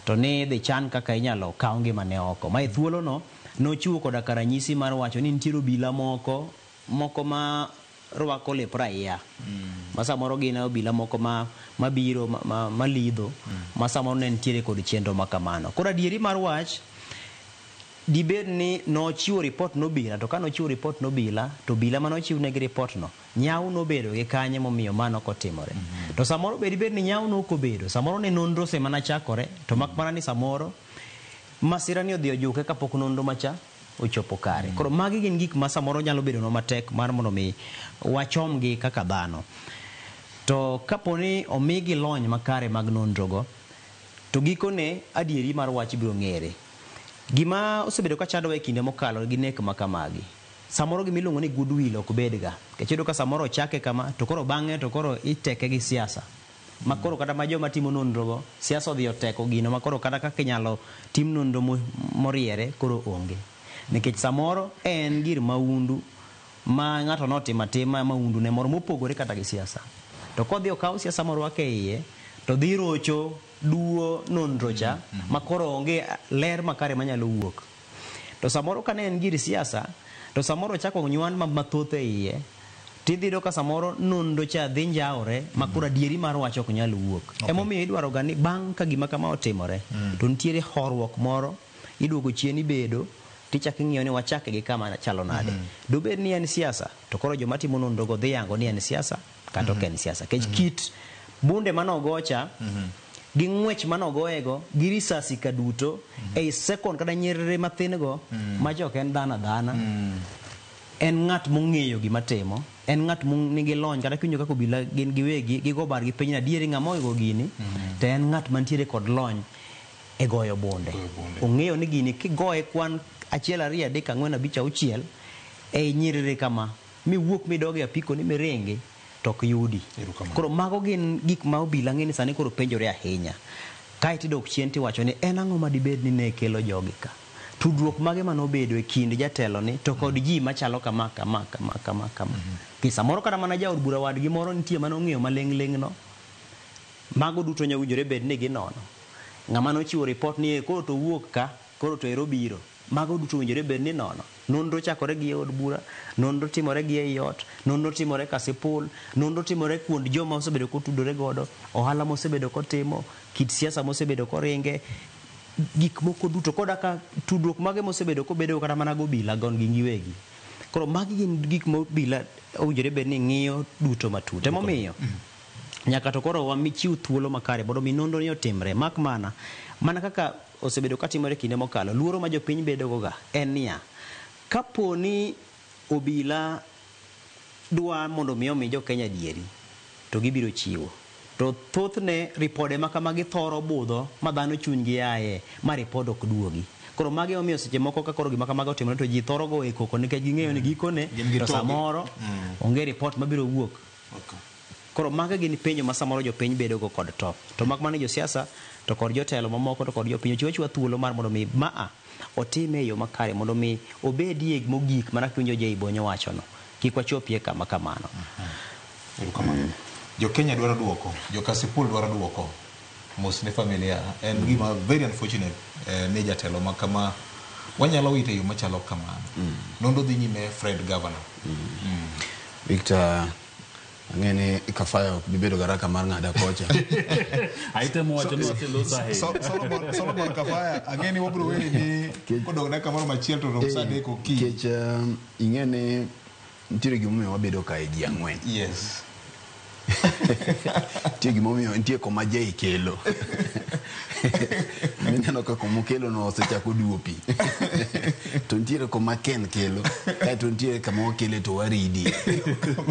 to ni idhi chan kaka inyalo kaw ngimane oko. Ma e thuolono nochiwo koda ka ranyisi mar wacho ni nitiere obila moko ma rwako lep raia. Ma samoro gin obila moko mabiro malidho, ma samoro ne nitiere kod chenro ma kamano. Koro adieri mar wach dibed ni nochiwo report nobila, to ka nochiwo report nobila, to obila mane ochiwnegi report no, nyawo nobedo gi kanye momiyo mano ok otimore. To samoro be dibed ni nyawo nok obedo, samoro ne nonro osemana chakore, to mak mana ni samoro masira ni odhi ojuke kapok nonro macha ochopo kare. Koro magi gin gik ma samoro nyalo bedonwa matek mar mondo mi wachomgi kaka dhano. To kapo ni omigi lony makare mag nonrogo, to gikone adieri mar wach biro ng'ere. Gima osebedo ka chandowa e kinde mokalo gi nek ma kamagi, samoro gima iluongo ni goodwill ok bedga. Nikech iyudo ka samoro ochake kama, to koro bang'e to koro iteke gi siasa. Ma koro kata ma joma timo nonrogo, siasa odhi oteko gino ma koro kata kaka inyalo tim nonro moriere koro onge. Nikech samoro en gir maundu ma ng'ato notimo atima maundu ne moro mopogore kata gi siasa. To kodhi okaw siasa morwake iye, to dhi rocho duo nonro cha, ma koro onge ler makare manyalo wuok. To samoro ka ne en gir siasa, to samoro ochako nywan mathoth e iye, Tidhi yudo ka samoro nonro cha dhi njawre ma koro adieri mar wach ok nyal wuok. Emomiyo idwaro ga ni bang' ka gima kama otimore, to nitiere horuok moro, iduogo chien ibedo, tichako ing'iyo ni wachake gi kama chalo nade. Dobed ni en siasa, to koro joma timo nonro go dhi yango ni en siasa kata ok en siasa. Nikech kit bunde manogocha, gi ng'wech manogoyego, gi risasi ka duto, ei second kata nyerere mathin go, macha ok en dhano adhana. En ng'at mong'eyo gima timo, en ng'at nigi lony, kata kiwinjo kaka obila gin giwegi, gigo bargi piny ni adieri ng'ama ogo gini, to en ng'at mantiere kod lony e goyo bunde. Ong'eyo ni gini kigoye kwan 1 2 3 4 5 6 ei nyerere kama, miwuok midog e apiko ni miringi, to ok yudi. Koro mago gin gik ma obila ng'e ni sani koro penjore ahinya. Kae tidok chien tiwacho ni en ang'o madibed ni ne kelo jogi ka? Tudruok mage manobedo e kind jatelo ni to kod ji machalo kama kama kama kama kama. Ki samoro kata mana jaod bura wadgi moro nitie manong'eyo maling' ling' no. Mago duto nyalo winjore bed ni ginono. Ng'ama nochiwo report ni koro to wuok ka, koro to ero biro. Mago duto winjore bed ni nono. Nonro chakore gi e od bura, nonro timore gi ei ot, nonro timore Kasipul, nonro timore kuond joma osebedo kotudore godo, ohala mosebedo kotimo, kit siasa mosebedo koringe, gik moko duto koda ka tudruok mage mosebedo kobedo kata mana gobila gon gi giwegi. Koro magi gin gik ma obila owinjore bed ni ng'iyo duto matut. Emomiyo nyaka to koro wamichiw thuolo makare mondo mi nonro ni otimre. Mak mana kaka osebedo katimore kinde mokalo, luoro ma jopiny bedo go ga en niya, kapo ni obila dwa mondo mi omi jo Kenya adieri, to gibiro chiwo. To thothne ripode ma kamagi thoro budho ma dhano chunygi aye, ma ripod ok duogi. Koro magi omiyo seche moko ka koro gima kamago otimore to ji thoro go e koko nikech ging'eyo ni gikone to samoro onge ripot mabiro wuok. Koro magi gin penjo ma samoro jopiny bedo go kod to. To mak mana josiasa to kod jotelo mamoko to kod jopiny ochiw achiwa thuolo mar mondo mi maa otime e yo makare mondo mi obedie mogik mana kiwinjo Jay Bonyo wachono. Kik wachopie kama kamano. Jo Kenya dwaro duoko, jo Kasipul dwaro duoko. Mos ne familia en gima very unfortunate ni jatelo ma kama wanyalo wito e yo machalo kamano. Nonro dhi nyime Fred Governor. Victor, ang'e ni Kafaya ok bi bedo garaka mar ng'ada kocha. Aitemo wacho ni waseloso ahinya. Solomon Kafaya, ang'e ni wabiro weyi ni kodong' dakika moro machiel to rom saa 3 okinyi. Nikech ing'e ni nitiere gimomiyo wabedo kae ji ang'wen. Yes. Nitie gimomiyo nitie koma Jay kelo. Mineno ka koma okelo no osechako duwo pi. To nitiere koma Ken kelo, kaeto nitiere kama wakele to waridi.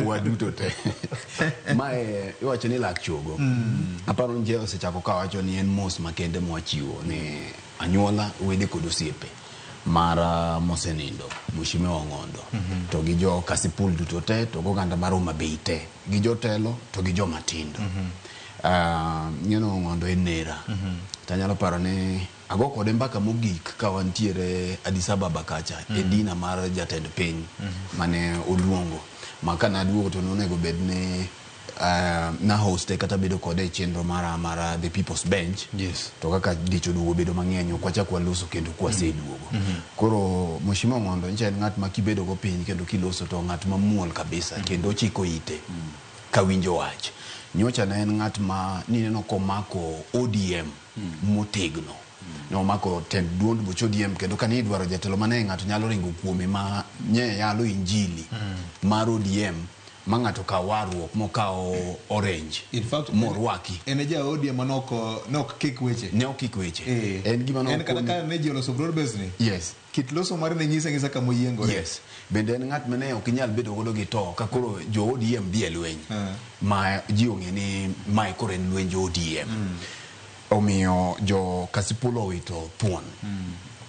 Waduto te. Mae iwacho ni lak chogo. Aparo ni Jay osechako kawacho ni en mos makende mwachiwo ni anyuola, wede kod osiepe mar mosenindo Mheshimiwa Ong'ondo to gi jo Kasipul duto te to goganda mar Homa Bay te gi jotelo to gi joma tindo. Ng'eno Ong'ondo en nera. Tanyalo paro ni ago kode mbaka mogik ka wantiere Addis Ababa kacha e dina mar jatend piny mane oluongo ma ka naduogo to nonego bed ni na hoste kata bedo kode e chenro mara mar The People's Bench. Yes. To kaka dich oduogo bedo mang'eny ok wachak waloso kendo kwaseduogo. Koro Mheshimiwa Ong'ondo nyicha en ng'at ma kibedo go piny kendo kiloso to ng'at mamuol kabisa kendo ochiko ite kawinjo wach. Nyocha ne en ng'at ma nineno komako ODM motegno. Ne omako tend duond buch ODM kendo kane idwaro jatelo mane ng'ato nyalo ringo kuome ma nye yalo injili mar ODM ma ng'ato kaw warruok mokawo orange In fact, morwaki. En e ja ODM ma nok kik weche. Ne ok kik weche. En gima En kata nokoni- ka ne ji oloso broad base ni. Yes. Kit loso mare ne nyise ng'isa kama oyiengore. Yes. Bende en ng'at mane ok inyal bedo godo gi to ka koro jo ODM dhi e lweny. Ma ji ong'e ni mae koro en lwenj ODM. Omiyo jo Kasipul owito thuon.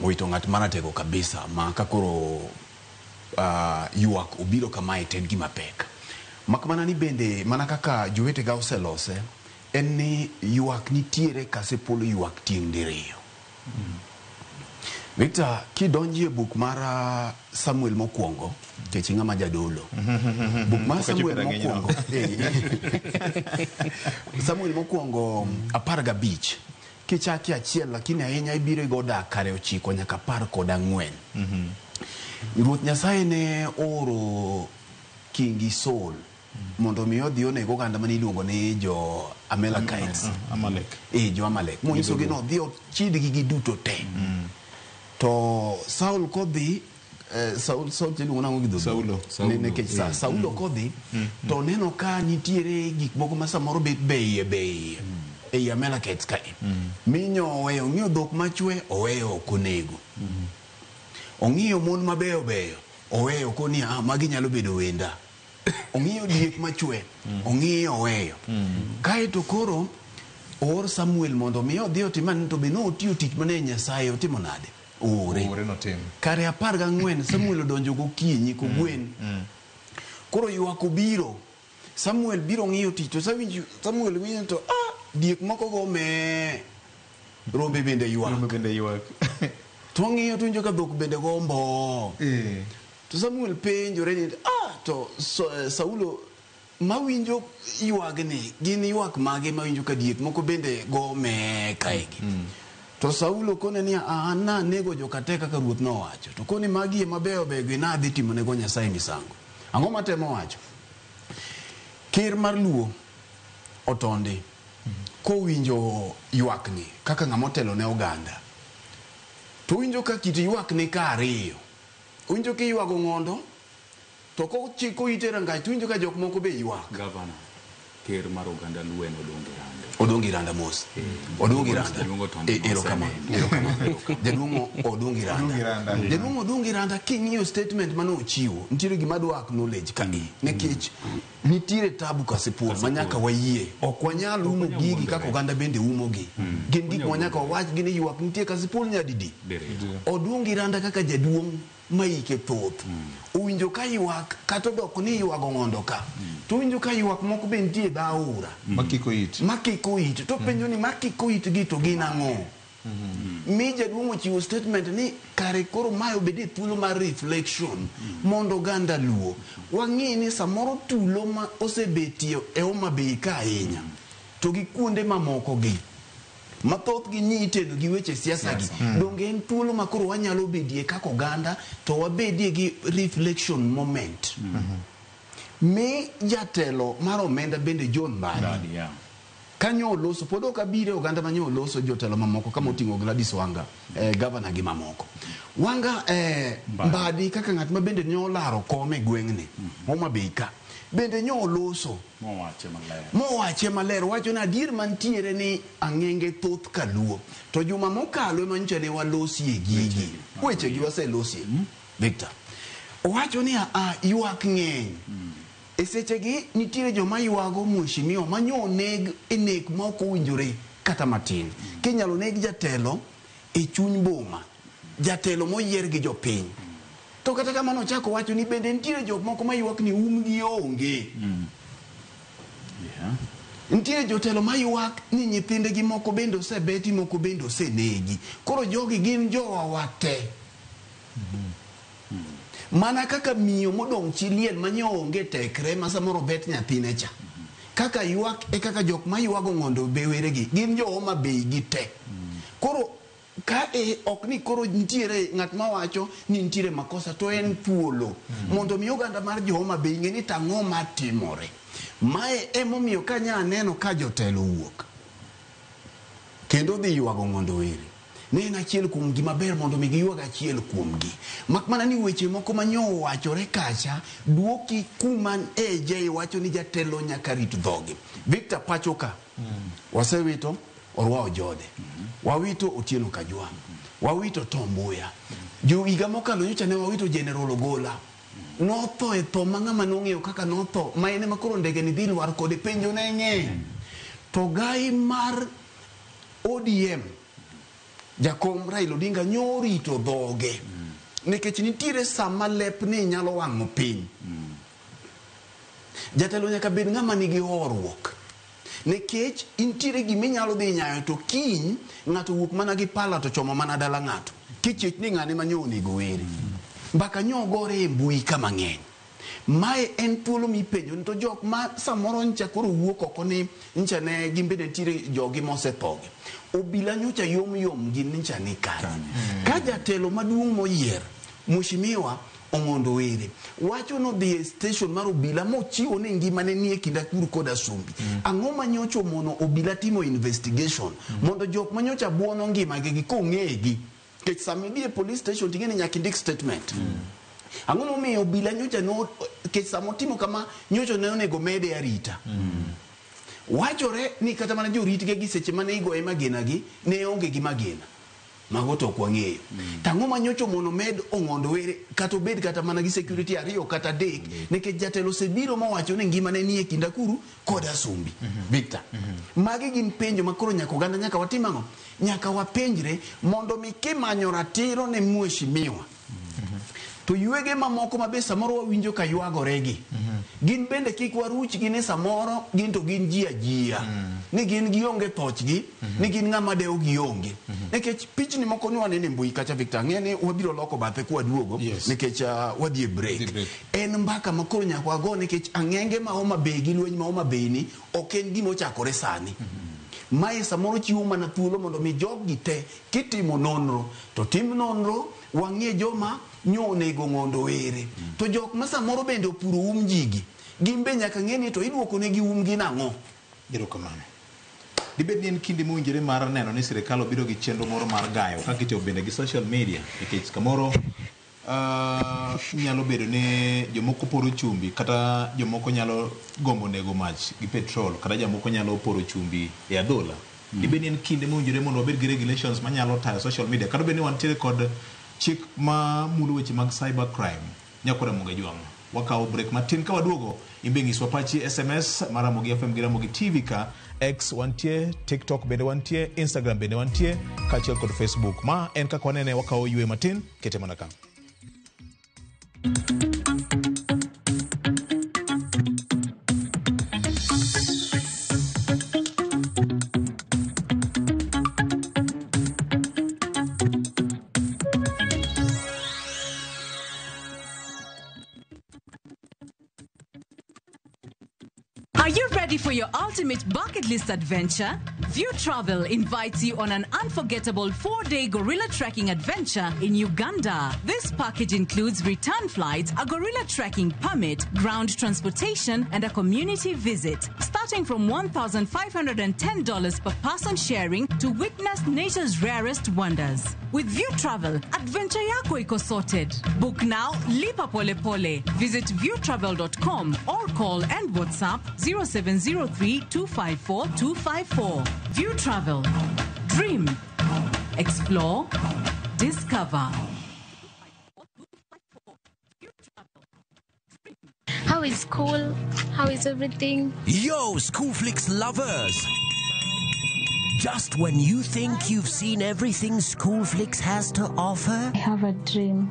Owito ng'at maratego kabisa ma ka koro ywak obiro kamae to en gima pek. Mak mana ni bende mana kaka jowetega oselose en ni ywak nitiere Kasipul ywak tieng' diriyo. Victor, kidonji e buk mar Samuel mokwongo, nikech ing'ama jadolo. Buk mar Samuel mokwongo. Samuel mokwongo 15. Kichaki 1 lakini ahinya ibiro igo dak kare 9 nyaka 14. Ruoth Nyasaye ne ooro Kingi Saul mondo mi odhi oneg oganda mane iluongo ni jo Amalekites. Amalek. Jo Amalek. Monyisogi ni odhi ochidgi giduto te. To Saul kodhi, Saul iluongo nang'o gi dholuo? Saulo. Nikech Saulo kodhi to neno ka nitiere gik moko ma samoro bet beiye ei Amalekites kae. Minyo oweyo, ong'iyo dhok machwe, oweyo ok onego. Ong'iyo mon mabeyo beyo, oweyo koni magi nyalo bedo wenda. Ong'iyo diek machwe, ong'iyo oweyo. Kaeto koro oor Samuel mondo mi odhi otim ang'o, to be notiyo tich mane Nyasaye otimo nade? Oore. Oore notim. Kare 14 Samuel odonjo gokinyi kogwen. Koro ywak obiro. Samuel biro ng'iyo tich to Samuel winjo to diek moko go me rombe bende ywak. Rombe bende ywak. To ng'iyo to winjo ka dhok bende go mbo. To Samuel penjore ni to Saulo mawinjo ywagni gin ywak mage mawinjo ka diek moko bende go me kaegi. To Saulo kone ni an nanego joka te kaka ruoth nowacho. To kone magi ema beyo beyo gi nadhi timonego Nyasaye misango. Ang'o matemo wacho? Ker mar Luo Otondi kowinjo ywakni kaka ng'ama otelo ne oganda to winjo ka kit ywakni ka ariyo. Winjo kiywago ng'ondo to kochiko ite rangach to winjo ka jok moko be ywak. Gavana, ker mar oganda Luo en Odongo Iranda. Odongo Iranda mos. Odongo Iranda. Jaduong' Otondi Erokamano. Jaduong' Odongo Iranda. Jaduong' Odongo Iranda king'iyo statement mane ochiwo, nitiere gima dwa acknowledge ka nikech nitiere tabu Kasipul ma nyaka wayie. Ok wanyal umo gigi kaka oganda bende umogi. Gin gik ma nyaka wawach gi ni ywak nitie Kasipul nyadidi. Odongo Iranda kaka jaduong' maike thoth. Owinjo ka ywak kata odok ni ywago ng'ondo ka. To owinjo ka ywak moko be nitie dho aora. Makiko it. Makiko it. To penjo ni makiko it gi to gin ang'o? Mi jaduong' ochiwo statement ni kare koro mae obed e thuolo mar reflection mondo oganda Luo wang'i ni samoro tulo ma osebetie e Homa Bay ka ahinya to gi kuonde mamoko gi mathoth gi ni iteno gi weche siasa gi donge en thuolo ma koro wanyalo bedie kaka oganda to wabedie gi reflection moment. Mi jatelo mar omenda bende John Mbadi kanyo oloso pod ok abire oganda manyo oloso jotelo mamoko kama oting'o Gladys Wanga, gavana gi mamoko. Wanga Mbadi kaka ng'at ma bende nyo olaro kom e gweng'ni Homa Bay ka bende nyo oloso mowache maler wacho ni adier mantiere ni ang'enge thoth kaluo to juma mokalo ema nyocha ne walosie gigi wechegi waselosie. Victor owacho ni ywak ng'eny. E sechegi nitiere joma ywago mheshimiwa manyo oneg e nek ma ok owinjore kata matin. Kinyalo neg jatelo e chuny boma, jatelo moyier gi jopiny. To kata kamano ochako wacho ni bende nitiere jok moko maywak ni umgi onge. Nitiere jotelo maywak ni nyithindegi moko bende osebeti, moko bende osenegi. Koro jogi gin jowa wate. Mana kaka miyo modong' chi liel manyo onge tekre ma samoro bet nyathine cha. Kaka ywak e kaka jok maywago ng'ondo be weregi gin jo Homa Bay gi te. Koro ka ok ni koro nitiere ng'at mawacho ni nitiere makosa to en thuolo mondo mi oganda mar jo Homa Bay ng'e ni tang'o matimore. Mae emomiyo kanya aneno ka jotelo wuok kendo dhi ywago ng'ondo were. Ne en achiel kuom gima ber mondo mi giywag achiel kuomgi. Mak mana ni weche moko manyo owachore kacha duoki kuma AJ wacho ni jatelo nyaka rit dhogi. Victor pacho ka wasewito Orwa Ojode, wawito Otieno Kajwang', wawito Tom Mboya. Jo higa mokalo nyocha ne wawito General Ogola. Notho e tho ma ng'ama nong'eyo kaka notho ma en ema koro ndege ni dhi lwar kode penjo ne ng'eny. To gai mar ODM Jakom Raila Odinga nyorito dhoge nikech nitiere sama lep ni nyalo wang'o piny. Jatelo nyaka bed ng'ama nigi horuok nikech nitiere gima inyalo dhi nyayo to kiny ng'ato wuok mana gi pala to chomo mana dala ng'ato kichich ni ng'ane manyo onego were. Mbaka nyo gore e mbui kama ng'eny. Mae en thuolo mipenjo ni to jok ma samoro ncha koro wuok oko ni ncha ne gin bende nitiere jogi mosethogi. Obila nyocha yom yom gin ncha ni kanye. Ka jatelo maduong' moyier Mheshimiwa Ong'ondo Were wacho nodhi e station mar obila mochiwo ni ngimane nie kind akuru kod asumbi. Ang'o manyocha omono obila timo investigation mondo jok manyocha buono ngimagi gi kong'egi? Nikech sama idhi e police station ting'e ni nyaka indik statement. Ang'o momiyo obila nyocha no nikech sama otimo kama nyocha ne onego mede arita. Wachore ni kata mana joritge gi seche mane igoye magina gi ne onge gi magina. Mago to ok wang'eyo. To ang'o manyocha omono med Ong'ondo Were kata obed kata mana gi security 2 kata 3 nikech jatelo osebiro mowacho ni ngimane nie kind akuru kod asumbi. Victor. Magi gin penjo ma koro nyaka oganda nyaka watim ang'o? Nyaka wapenjre mondo mi kimanyo ratiro ne mheshimiwa. To ywege mamoko ma be samoro wawinjo ka ywagore gi. Gin bende kik waruchgi ni samoro gin to gin ji ajia. Ni gin gionge thochgi, ni gin ng'ama dewo gionge. Nikech pichni moko ni waneno e mbui kacha Victor, ang'e ni wabiro loko bathe kwaduogo nikech wadhi e break. En mbaka ma koro nyaka wago nikech ang'enge ma Homa Bay gi lweny ma Homa Bay ni ok en gima ochakore sani. Mae samoro chiwo mana thuolo mondo mi joggi te kitimo nonro to tim nonro wang'e joma nyo onego Ong'ondo Were. To jok ma samoro bende opuro um jigi, gin be nyaka ng'e ni to iduoko negi umgi nang'o? Erokamano. Dibed ni en kinde mowinjore mar neno ni sirikal obiro gi chenro moro mar gayo kaka itiyo bende gi social media nikech kamoro nyalo bedo ni jomoko poro chumbi kata jomoko nyalo gombo nego mach gi petrol kata jomoko nyalo poro chumbi e adhola. Dibed ni en kinde mowinjore mondo wabed gi regulations manyalo tayo social media kata obed ni wantiere kod chik ma mulo weche mag cyber crime. Nyakora Ramogi Ajwang'. Wakawo break matin ka waduogo imbe nyiswa pachi SMS mar Ramogi FM gi Ramogi TV ka X wantie, TikTok bende wantie, Instagram bende wantie, kaachiel kod Facebook. Ma en kaka wanene wakawo ywe matin, kete mana ka. Are you ready for your ultimate bucket list adventure? View Travel invites you on an unforgettable 4-day gorilla trekking adventure in Uganda. This package includes return flights, a gorilla trekking permit, ground transportation, and a community visit. Starting from $1,510 per person sharing to witness nature's rarest wonders. With View Travel, adventure yako iko sorted. Book now, lipa pole pole. Visit viewtravel.com or call and WhatsApp 0703 254 254. View Travel. Dream. Explore. Discover. How is school? How is everything? Yo, Schoolflix lovers! Just when you think you've seen everything Schoolflix has to offer, I have a dream.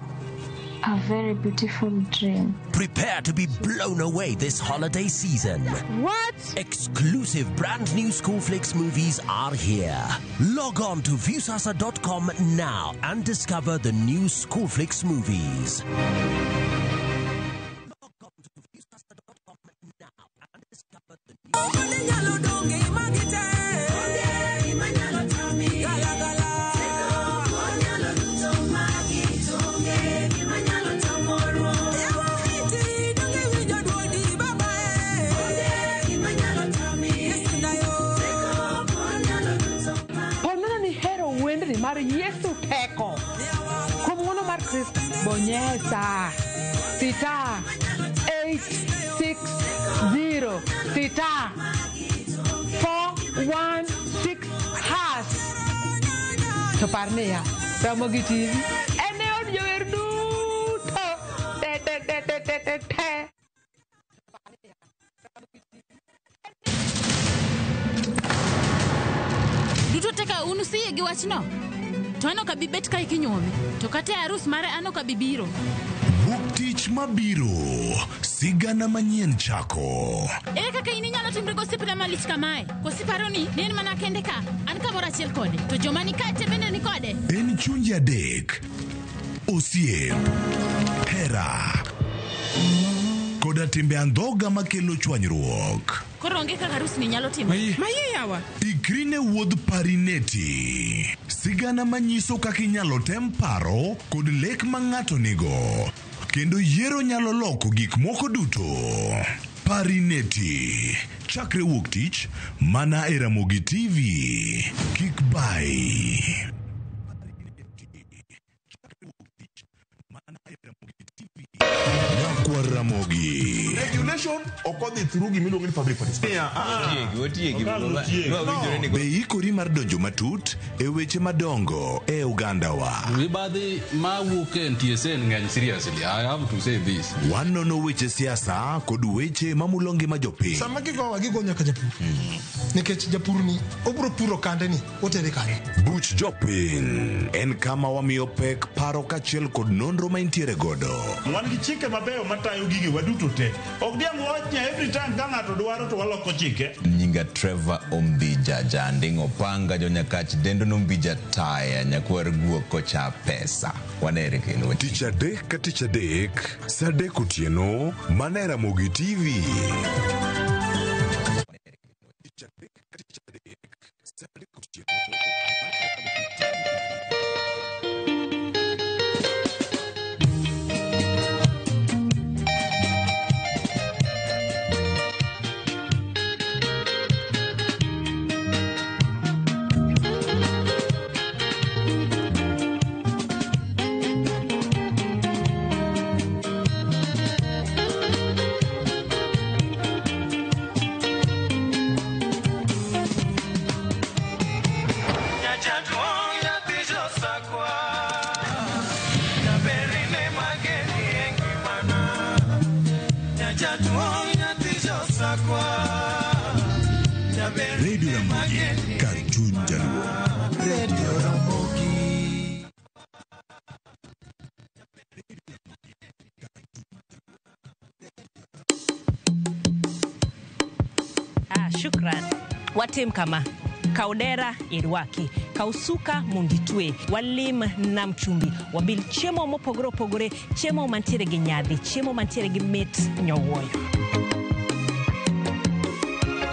A very beautiful dream. Prepare to be blown away this holiday season. What? Exclusive brand new Schoolflix movies are here. Log on to Viusasa.com now and discover the new Schoolflix movies. Mar Yesu teko kuom ng'wono mar Kristo bonyesa sita 860 sita 416 hash to par niya Ramogi TV en e od jower duto te te te te te te te. Duto teka unu siye gi wachno. To an ok abi bet kae kinyuome. To kata e arus mare an ok abi biro. Wuok tich mabiro, sigana manyien chako. Ere kaka in inyalo timri gosiepna malich kamae? Koso iparo ni en mana kende ka, an kamoro achiel kode, to joma ni kae te bende ni kode. En chunje adek, osiep, hera, koda timbe andhoga makelo chwanyruok. Koro onge kaka arus ni nyalo timore. Mayie yawa. Ikri ne wuodh Parineti. Sigana manyiso kaka inyalo tem paro kod lek ma ng'ato nigo. Kendo yiero nyalo loko gik moko duto. Parineti. Chakre wuok tich, mana e Ramogi TV. Kik bai. Nyakwar Ramogi. Regulation ok odhi through gimiluongo ni public participation. Otiegi, otiegi. No. Be ikori mar donjo matut e weche madongo e ogandawa? Mibadhi mawuok e NTSA ng'eny seriously. I have to say this. Wanono weche siasa kod weche mamulo ngima jopiny. Sama gigowa gigo nyaka japur. Nikech japur ni obro puro kande ni otere kanye. Buch jopiny en kama wamiyo pek paro kaachiel kod nonro ma intiere godo. Wan gi chike mabeyo matayo gige waduto te. Ok diang' wach ni every time ka ng'ato dwaro to waloko chike. Nyinga Trevor Ombija Janding Opanga Jonyakach Dendo Nombija Taya Nyakwar Guok Kocha Pesa. Wanere kendo. Tich adek ka tich adek, saa adek otieno, mana e Ramogi TV. Radio Ramogi, kar chuny jaluo. Radio Ramogi. Ah, shukran. Watim kama. Kaw dera irwaki, kaw suka mondo itwe, walim nam chumbi, wabil chiemo mopogore opogore, chiemo mantiere gi nyadhi, chiemo mantiere gi mit nyowuoyo.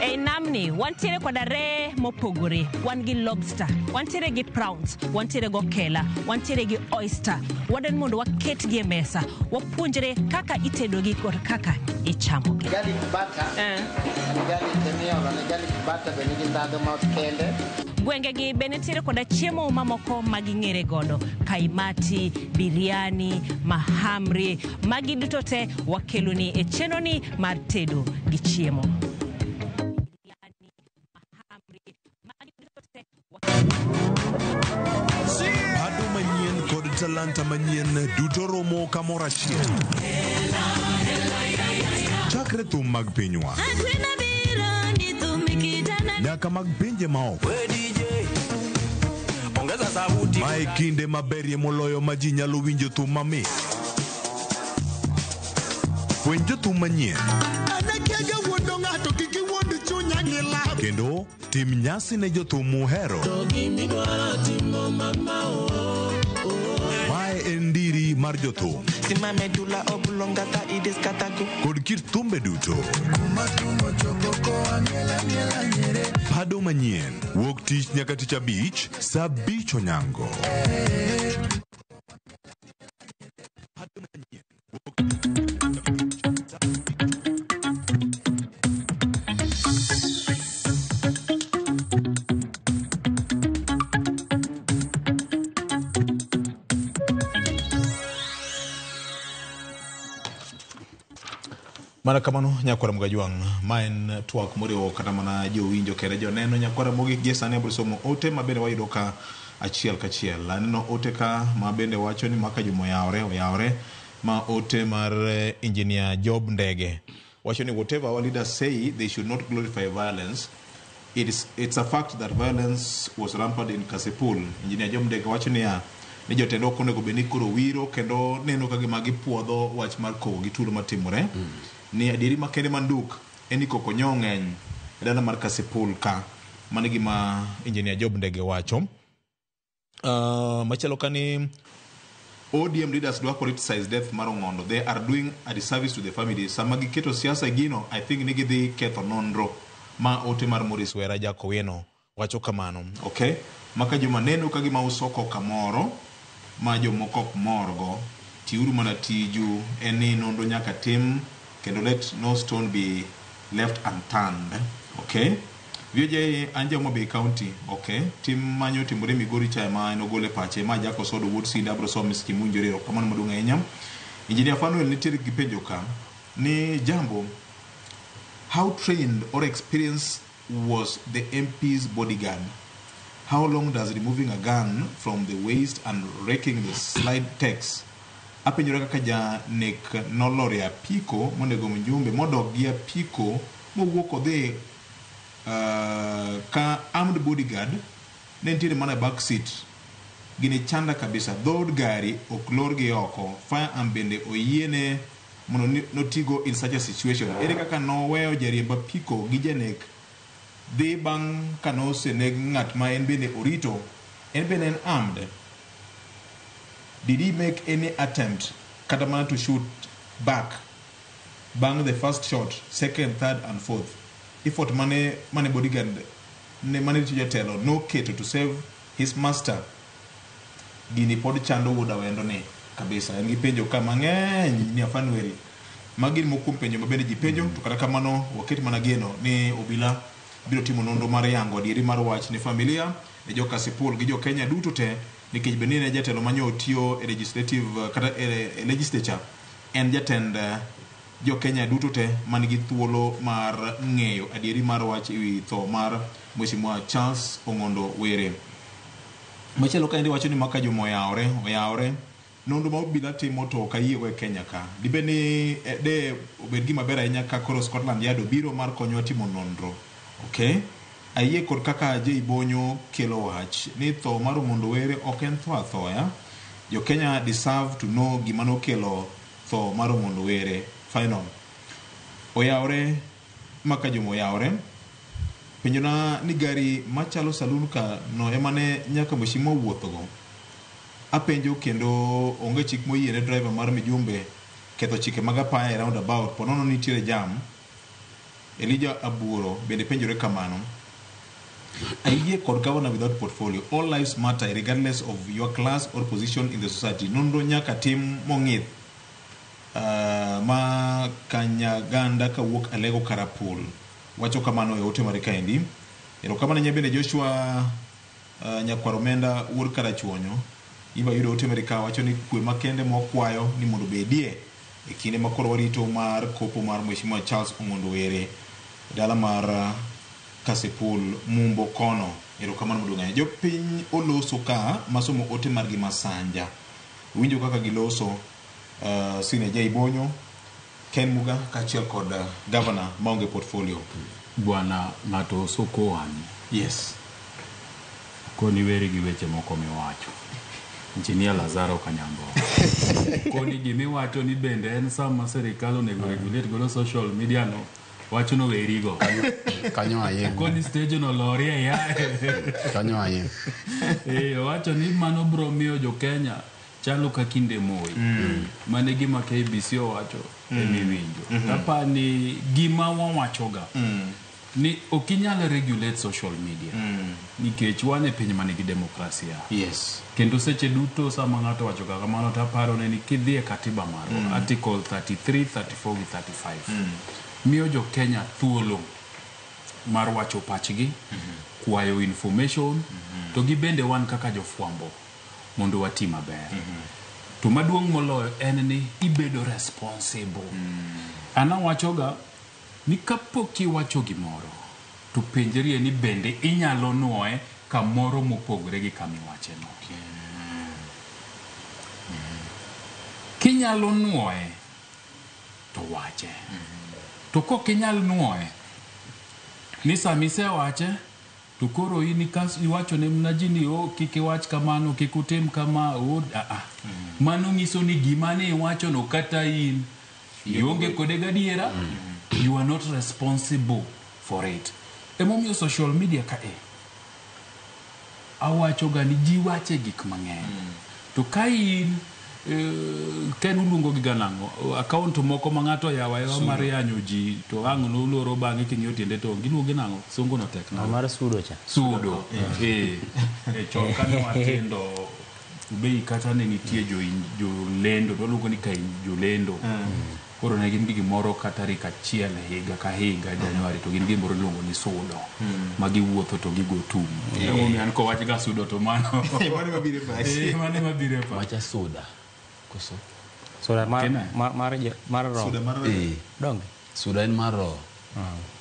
Ei namni wantiere koda reye mopogore, wan gi lobster, wantiere gi prawns, wantiere gi okela, wantiere gi oyster. Wadwaro mondo waketgi e mesa, wapuonjre kaka itedogi kod kaka ichamogi. Garlic butter. Garlic miolo ne garlic butter be nigi ndhadhu ma kende. Gwengegi be nitiere koda chiemo mamoko ma ging'ere godo, kaimati, biryani, mahamri, magi duto te wakeloni e chenroni mar tedo gi chiemo. Pado manyien kod talanta manyien duto romo kamoro achiel. Chakre thum mag pinywa nyaka mag pinje maoko. Mae kinde maberie moloyo ma ji nyalo winjo thum mamit. Fweny jothum manyien Anakiaga wuondo ng'ato kik iwuond chunya gi lab. kendo tim nyasi ne jothum muhero. Mae en ndiri mar jothum kod kit thumbe duto. Pado manyien wuok tich nyaka tich abich saa abich onyango. Mana kamano nyakwara Mgajwang', ma en twak moriwo kata mana jowinjo kendo joneno nyakwara mogik gie sani abiro somo ote ma bende wayudo ka achiel kachiel. Aneno ote ka ma bende wacho ni maka juma oyawore oyawore ma ote mar engineer Job Ndege wacho ni whatever our leaders say they should not glorify violence. It's a fact that violence was rampant in Kasipul. Engineer Job Ndege wacho niya ni jotend ok onego bed ni koro wiro kendo neno ka gima gipuodho wach mar koko gi tulo matimore. Ni adieri makende manduk en ni koko nyo ng'eny e dala mar Kasipul ka. Mano e gima engineer Job Ndege wacho. Machielo ka ni ODM leaders dwa politicize death mar Ong'ondo. They are doing a disservice to the family. Sama giketo siasa e gino, I think ni gidhi ketho nonro. Ma ote mar Maurice Wera Jakowino wacho kamano. Okay? Maka joma neno ka gima usoko kamoro ma jomoko ok morgo, tiuru mana tiju en ni nonro nyaka tim kendo let no stone be left unturned. Okay? VJ an ja Homa Bay County. Okay. Tim manyo timore Migori cha ema en ogole pache ma Jack Osodo wuod Sinda abro somo seche mowinjore. Erokamano maduong' ahinya. Engineer Fanuel nitiere gi penjo ka ni jambo how trained or experienced was the MP's bodyguard? How long does removing a gun from the waist and raking the slide takes? Apenjora kaka janek nolor e apiko monego mjumbe modok gi apiko mowuok odhi ka armed bodyguard ne nitiere mana e back seat. Gini chanda kabisa. Dhood gari ok lor gi oko. Firearm bende oyiene mondo notigo in such a situation. Ere kaka noweyo jariemb apiko gi janek dhi bang' ka noseneg ng'at ma en bende orito? En bende en armed? Did he make any attempt kata mana to shoot back bang' the first shot, second, third and fourth? Effort mane mane bodyguard ne mane rito jatelo noketo to save his master? Gini pod chando wuod Awendo ni kabisa. En gi penjo ka mang'eny ni Afanweri. Magi gin moko kuom penjo ma bende ji penjo to kata kamano waket mana geno ni obila biro timo nonro mar yango adieri mar wach ne familia, ne jo Kasipul gi jo Kenya duto te nikech bende ne jatelo manyo tiyo e legislative kata e legislature en jatend jo Kenya duto te man gi thuolo mar ng'eyo adieri mar wach ewi tho mar Mheshimiwa Charles Ong'ondo Were. Machielo kaendi wacho ni maka juma oyawore, oyawore nonro ma obila timo to ok ayiego e Kenya ka. Dibed ni de obed gima ber ahinya ka koro Scotland Yard obiro mar konyowa timo nonro. Okay. Ayie kod kaka Jay Bonyo kelo wach ni tho mar Ong'ondo Were ok en tho athoya. Jo Kenya deserve to know gima nokelo tho mar Ong'ondo Were. Final. Oyawore maka juma oyawore. Penjona ni gari machalo saloon ka no ema ne nyaka mheshimiwa wuothogo. Apenjo kendo onge chik moyiene driver mar mijumbe ketho chike mag apaya e roundabout po nono nitiere jam. Elijah Abuoro bende penjore kamano. Ayie kod governor without portfolio. All lives matter regardless of your class or position in the society. Nonro nyaka tim mong'ith ma Kanyaganda kawuok Alego Karapul. Wacho kamano e ote mare kaendi. Erokamano ahinya bende Joshua Nyakwar Omenda wuod Karachuonyo. Iba yudo ote mare ka wacho ni kwe makende mokwayo ni mondo obedie e kinde ma koro warito mar kopo mar Mheshimiwa Charles Ong'ondo Were dala mar Kasipul Mumbo kono. Erokamano maduong' ahinya. Jopiny oloso ka masomo ote margi masanja. Winjo kaka giloso Sine Jay Bonyo, Ken Muga kaachiel kod governor maonge portfolio. Bwana ng'ato osoko wang'i. Yes. Koni weri gi weche moko miwacho. Engineer Lazaro Kanyambo. Koni gimiwacho ni bende en sama sirikal onego regulate godo social media no wacho no werigo. Kanyo aye. Koni stage no lorie yae. Kanyo aye. Owacho ni mano bro miyo jo Kenya chalo ka kinde Moi. Mane gima KBC owacho emiwinjo. Apani gima wawachoga ni ok inyal regulate social media nikech wan e piny manigi demokrasia. Yes. Kendo seche duto sama ng'ato wacho kaka kamano to aparo ne ni kidhi e katiba marwa Article 33, 34 gi 35 miyo jo Kenya thuolo mar wacho pachgi, kwayo information, to gi bende wan kaka jofwambo mondo wati maber. To maduong' moloyo en ni ibedo responsible. An awachoga ni kapok iwacho gimoro to penjrie ni bende inyalo nuoye kamoro mopogore gi kamiwacheno. Kinyalo nuoye to wache. To kok inyal nuoye ni sama isewache to koro in iwacho ne mana ji ni o kik iwach kamano, kik utim kama, o a. Mano nyiso ni gima ne iwachono kata in ionge kode gadiera, you are not responsible for it. Emomiyo social media ka e awacho ga ni ji wache gik mang'eny. To ka in Ken uluongo gi ganang'o account moko ma ng'ato oyawo ayawa mar yanyo ji to ang' noloro bang'e king'iyo tiende to giluonge nang'o songo no tek nade? Mar sudo cha. Sudo. Eh. Chon kane watindo Ubei kata ne nitie jolendo to waluongo ni kain jolendo. Koro ne gin gi gimoro ka tarik 1 higa ka higa Januari to gin gimoro iluongo ni sudo. Ma giwuotho to gigo tum. Emomiyo an kowach ga sudo to mano. Mano ema biro e pachi. Mano ema biro e pacha. Wacha suda. Koso? Suda mar roho. Suda mar roho. Donge? Suda en mar roho.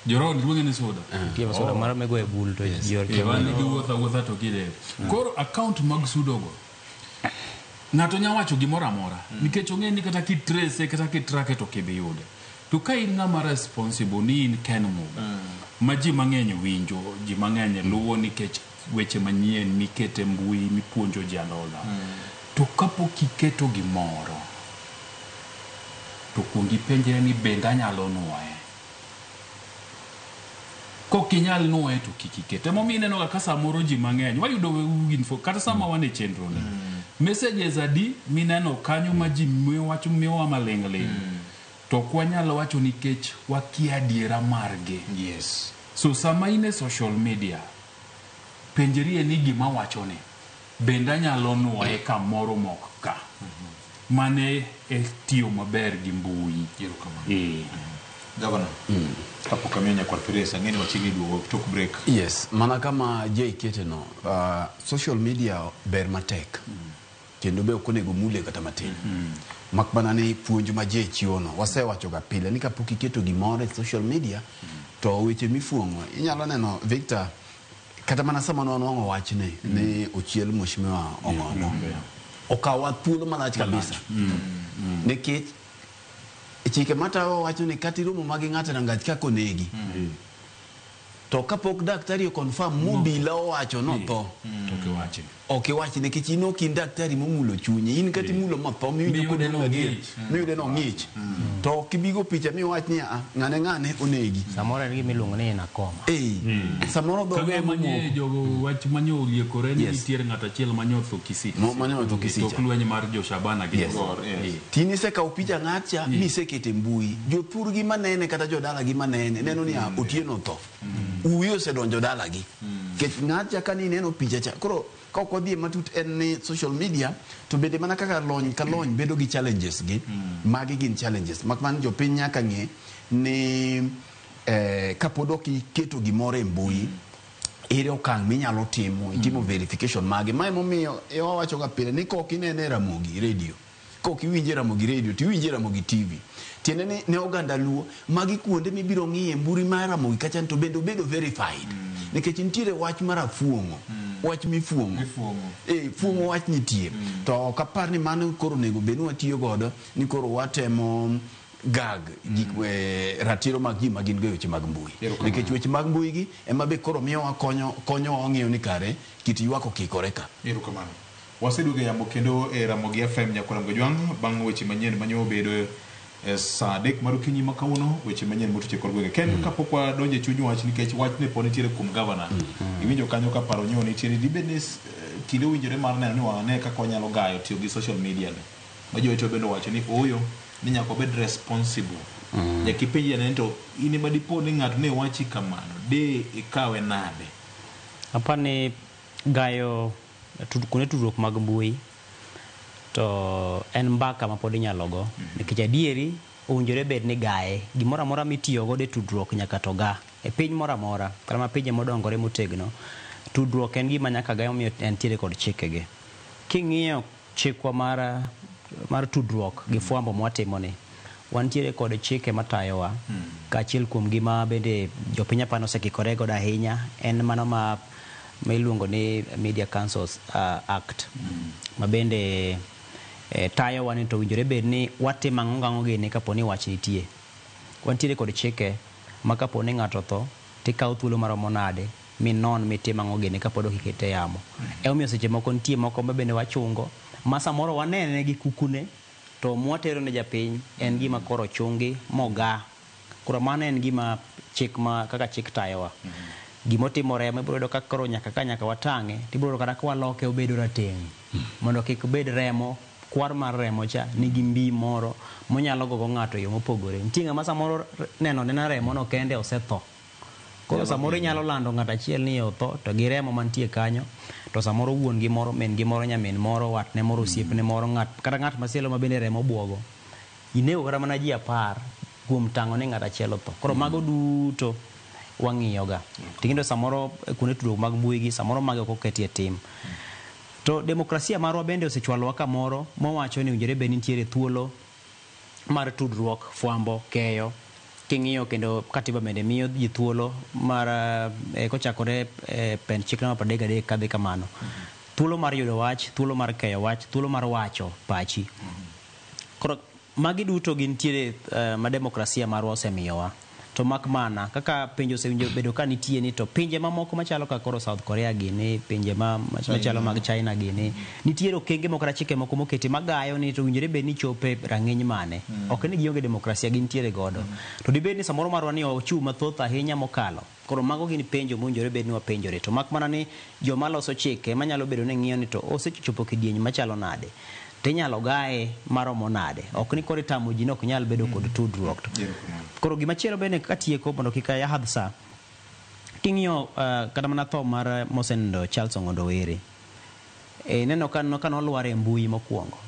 Joroho luonge ni suda. Nitie suda mar migoyo e bul to ji Eh, wan giwuotho awuotha to gilero. Koro account mag sudo go ng'ato nya wacho gimoro amora nikech ong'e ni kata kitrace kata kitrake to ok ibi yude. To ka in ng'ama responsible ni in Ken Muga ma ji mang'eny winjo, ji mang'eny luwo nikech weche manyien mikete mbui mipuonjo ji and all that. To kapok iketo gimoro to kuong ipenjre ni bende anyalo nuoye. Kok inyal nuoye to kik iket. Emomiyo ineno ga ka samoro ji mang'eny wayudo info kata sama wan e chenro ni. Messages adi mineno kanyo ma ji wacho miyowa maling' ling'. To ok wanyal wacho nikech wakia adiera margi. Yes. So sama in e social media, penjrie ni gima wachoni bende anyalo nuoye kamoro mok ka. Mane e tiyo maber gi mbui. Governor, kapok amiyo nyakwar Pires, ang'e ni wachiegni duogo tok break. Yes, mana kama Jay kete no, social media ber matek. Kendo be ok onego mule kata matin. Mak mana ni puonj ma Jay chiwo no, wasewacho ga pile ni kapok iketo gimoro e social media, to weche mifuong'o, inyalo neno Victor, kata mana sama ne wanwang'o wachni ni ochiel Mheshimiwa Ong'ondo. Okawa thuolo malach kabisa. Nikech chike matayo wacho ni kata iromo ma gi ng'ato e rangach kaka onegi. To kapok daktari o confirm mobila owacho notho. Ok iwachi nikech in ok in daktari momulo chunye. In kata imulo matho miyudo kodong' adier. Miyude no ng'ich. To ok ibigo picha miwach ni a ng'ane ng'ane onegi. Samoro en gima iluongo ni inakoma. Samoro dhoge Kaka ema manye omoko. jogo wach manye oliekore ni Yes. nitiere ng'ato achiel manye otho Kisii. Manye otho Kisii Tok cha. lweny mar jo Shabana gi Yes. Gor. Tin isekawo picha ng'atcha misekete mbui. Jothurgi manene kata jodalagi manene neno ni a Otieno otho. Uwi osedonjo dalagi. Nikech ng'atcha ka nineno picha cha. Koro ka ok wadhi e matut en ni social media to bende mana kaka lony ka lony bedo gi challenges gi. Magi gin challenges. Mak mana jopiny nyaka ng'e ni kapod ok iketo gimoro e mbui, ere okang' minyalo timo, itimo verification mage. Ma emomiyo wawacho ga pile ni kok inene e Ramogi radio, kok iwinje e Ramogi radio, to iwinje e Ramogi TV. Tiende ni ne oganda Luo, magi kuonde mibiro ng'iye mbui mar Ramogi kacha to bende obedo verified. Nikech nitiere wach mar afuong'o, wach mifuong'o. Fuong'o wach nitie. To ok apar ni mano koro onego bed ni watiyo godo, ni koro watemo gag gik ratiro mag ji ma gin go e weche mag mbui. Nikech weche mag mbui gi ema be koro miyowa konyowa wang'eyo ni kare kit ywak okikore ka. Erokamano. Waseduogo e yamo kendo e Ramogi FM nyakwar Mgojwang' bang' weche manyien manyo obedo e saa 3 mar okinyi ma kawuono, weche manyien motuche kor gwenge. Ken kapok wadonjo e chuny wach nikech wachni pod nitiere kuom gavana. Iwinjo kanyo ka paro nyo nitiere dibed ni kinde owinjore mar neno ni wane kaka wanyalo gayo tiyo gi social media ni. Ma jowetewa bende owacho ni ooyo ni nyaka wabed responsible. Nyaka ipenj janeno to in ema dipo ni ng'ato ne wachi kamano, de ikawe nade? Aparo ni gayo kuonde tudruok mag mbui to en mbaka ma pod inyalo go nikech adieri owinjore bed ni gaye gimoro amora mitiyo godo e tudruok nyaka to ga e piny moro amora kata ma pinje modongore motegno tudruok en gima nyaka ga emomiyo entiere kod chikegi. King'iyo chikwa mar tudruok gi fwambo mwatimo ni wantiere kod chike matayowa kaachiel kuom gima bende jopiny apani osekikore godo ahinya en mano ma iluongo ni Media Councils Act ma bende tayowa ni to owinjore bed ni watimo ang'o gang'o gini kapo ni wach nitie. Wantiere kod chike ma kapo ni ng'ato otho tikawo thuolo maromo nade minon mitim ang'o gini kapod ok ikete e yamo. Emomiyo seche moko nitie moko ma bende wachungo ma samoro wanene gi kukune to mwatero ne japiny en gima koro ochungi moga. Koro mano en gima chik ma kaka chik tayowa. Gimotimore ema ibiro yudo ka koro nyaka ka nyaka watang'e tibiro yudo kata ka waloke obedo rateng' mondo kik bed remo Kwar mar remo cha nigi mbi moro monyalo gogo ng'ato e yo mopogore. Nitie ng'ama samoro neno nena remo no kende osetho. Koro samoro inyalo lando ng'ato achiel ni otho to gi remo mantie kanyo to samoro wuon gi moro, min gi moro, nyamin moro, watne moro, osiepne moro, ng'at kata ng'at machielo ma bende remo buogo. Inego kata mana ji 10 kuom tang'o ni ng'at achiel otho. Koro mago duto wang'iyoga. To kendo samoro kuonde tudruok mag mbui gi samoro mago ok oketie tim. To demokrasia marwa bende osechwalowa kamoro mowacho ni owinjore bed ni nitiere thuolo mar tudruok, fwambo, keyo. King'iyo kendo katiba bende miyo ji thuolo mar kochakore pend chik namba 33 kadhi kamano. Thuolo mar yudo wach, thuolo mar keyo wach, thuolo mar wacho pachi. Koro magi duto gintiere ma demokrasia marwa osemiyowa. To mak mana kaka penjo osewinjo bedo ka nitie ni to pinje mamoko machalo kaka koro South Korea gini, pinje machalo mag China gini, nitiere okenge moko kata chike moko moketi magayo ni to owinjore bed ni chope rang'iny mane. Ok ni gionge demokrasia, gintiere godo. To dibed ni samoro marwa ni ochung' mathoth ahinya mokalo. Koro mago gin penjo mowinjore bed ni wapenjore. To mak mana ni joma loso chike manyalo bedo ni ng'iyo ni to osechopo kidieny machalo nade. Tinyalo gaye maromo nade. Ok ni koro itamo ji ni ok nyal bedo kod tudruok. Koro gimachielo bende katieko mondo kik ayahadh sa. King'iyo kata mana tho mar mosenindo Charles Ong'ondo Were. Ineno ka nolwar e mbui mokwongo.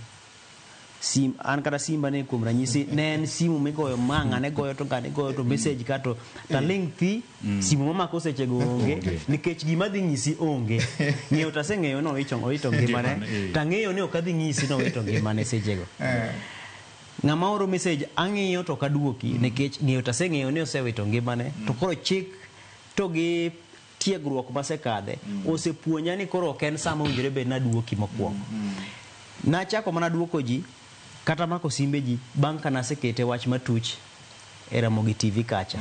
Sim, an kata simba ne kuom ranyisi ne en simu migoyo ma ng'ane goyo to ng'ane goyo to message ka to taling' thi simu mamako sechego onge nikech gima dhi nyisi onge. Ng'eyo to aseng'eyo ni owito ngimane to ang'eyo ni ok adhi nyisi ni owito ngimane sechego. Ng'ama oro message ang'iyo to ok aduoki nikech ng'eyo to aseng'eyo ni osewito ngimane to koro chik to gi tiegruok masekadhe osepuonja ni koro ok en sama owinjore bed ni aduoki mokwongo. Nachako mana duoko ji kata mako simbe ji bang' ka nasekete wach matuch e Ramogi TV kacha.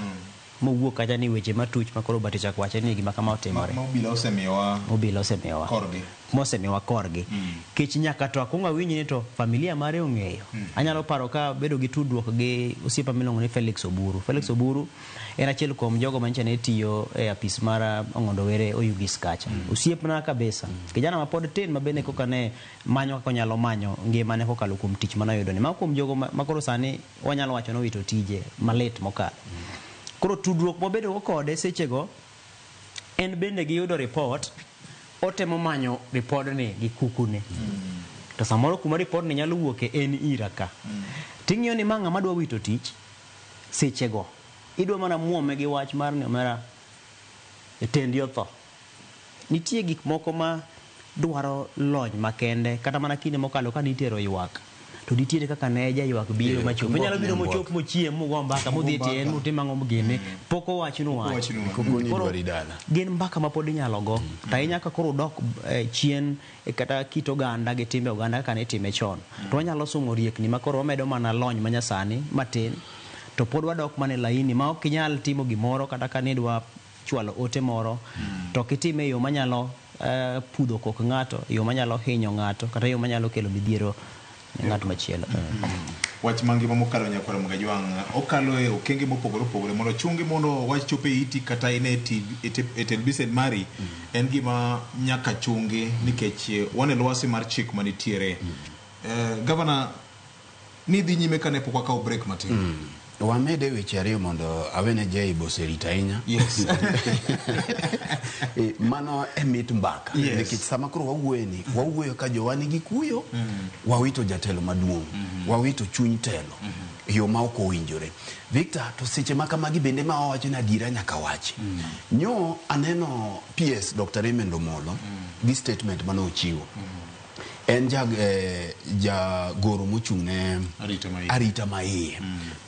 Mowuok kacha ni weche matuch ma koro Bati chako wache ni gima kama otimore. Ma obila osemiyowa Obila osemiyowa. Korgi. Mosemiyowa korgi. Kech nyaka to akwong awinj ni to familia mare ong'eyo. Anyalo paro ka bedo gi tudruok gi osiepa miluongo ni Felix Oburu. Felix Oburu en achiel kuom jogo manyicha ne tiyo e apis mar Ong'ondo Were Oyugis kacha. Osiepna kabisa. Kijana ma pod tin ma bende koka ne manyo kaka onyalo manyo ngimane kokalo kuom tich manoyudo ni. Mago kuom jogo ma koro sani wanyalo wacho ni owito tije malit mokalo. Koro tudruok mobedo go kode sechego en bende giyudo report, otemo manyo ripodni gi kukune. To samoro kuma ripodni nyalo wuoke en ira ka. Ting'iyo ni ma ng'ama dwa wito tich sechego. Idwa mana muome gi wach mar ni omera tendi otho. Nitie gik moko ma dwaro lony makende kata mana kinde mokalo ka nitero ywak. To nitiere kaka ne jaywak biro machopo. Onyalo biro mochop mochiem mogo mbaka modhi e tien motim ang'o gini. Pok owachnu wach. Koro gin mbaka ma pod inyalo go. To ahinya ka koro udok chien kata kit oganda gi timbe oganda kaka ne itime chon. To wanyalo sumo riekni ma koro wamedo mana lony ma nyasani matin. To pod wadok mana e laini ma ok inyal timo gimoro kata ka nidwa chwalo ote moro. To ok itime e yo manyalo pudho kok ng'ato, yo manyalo hinyo ng'ato, kata yo manyalo kelo midhiero ne ng'at machielo. Wach mangima mokalo nyakwar Mgajwang' okalo e okenge mopogore opogore mondo chungi mondo wach chope iti kata ine e televisen mari en gima nyaka chungi nikech wan e lwasi mar chik manitiere. Gavana, ni dhi nyime kane pok wakawo break matin. Wamede weche ariyo mondo awene Jay boserit ahinya. Yes. Mano e mit mbaka. Yes. Nikech sama koro wawuoyo ni, wawuoyo ka jowa nigi kuyo, wawito jatelo maduong', wawito chuny telo, yo ma ok owinjore. Victor, to seche ma kamagi bende ma wawacho ni adiera nyaka wachi. Nyo aneno PS Dr. Raymond Omolo gi statement mane ochiwo. En jagoro mochung' ne arita ma iye.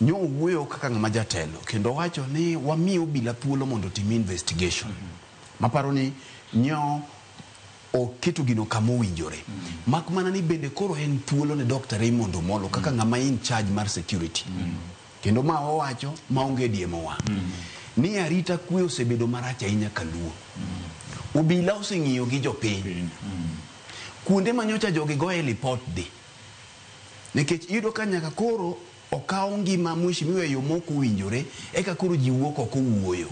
Nyo owuoyo kaka ng'ama jatelo kendo owacho ni wamiyo obila thuolo mondo otim investigation. Maparo ni nyo oketo gino kama owinjore. Mak mana ni bende koro en thuolo ne Dr. Raymond Omolo kaka ng'ama in charge mar security. Kendo ma owacho maonge diemo wang'. Ni arita kwe osebedo marach ahinya kaluo. Obila oseng'iyo gi jopiny. Kuonde manyocha jogi goye lipot dhi. Nikech iyudo ka nyaka koro okaw ngima mheshimiwa e yo mok owinjore, eka koro ji wuok oko wuoyo.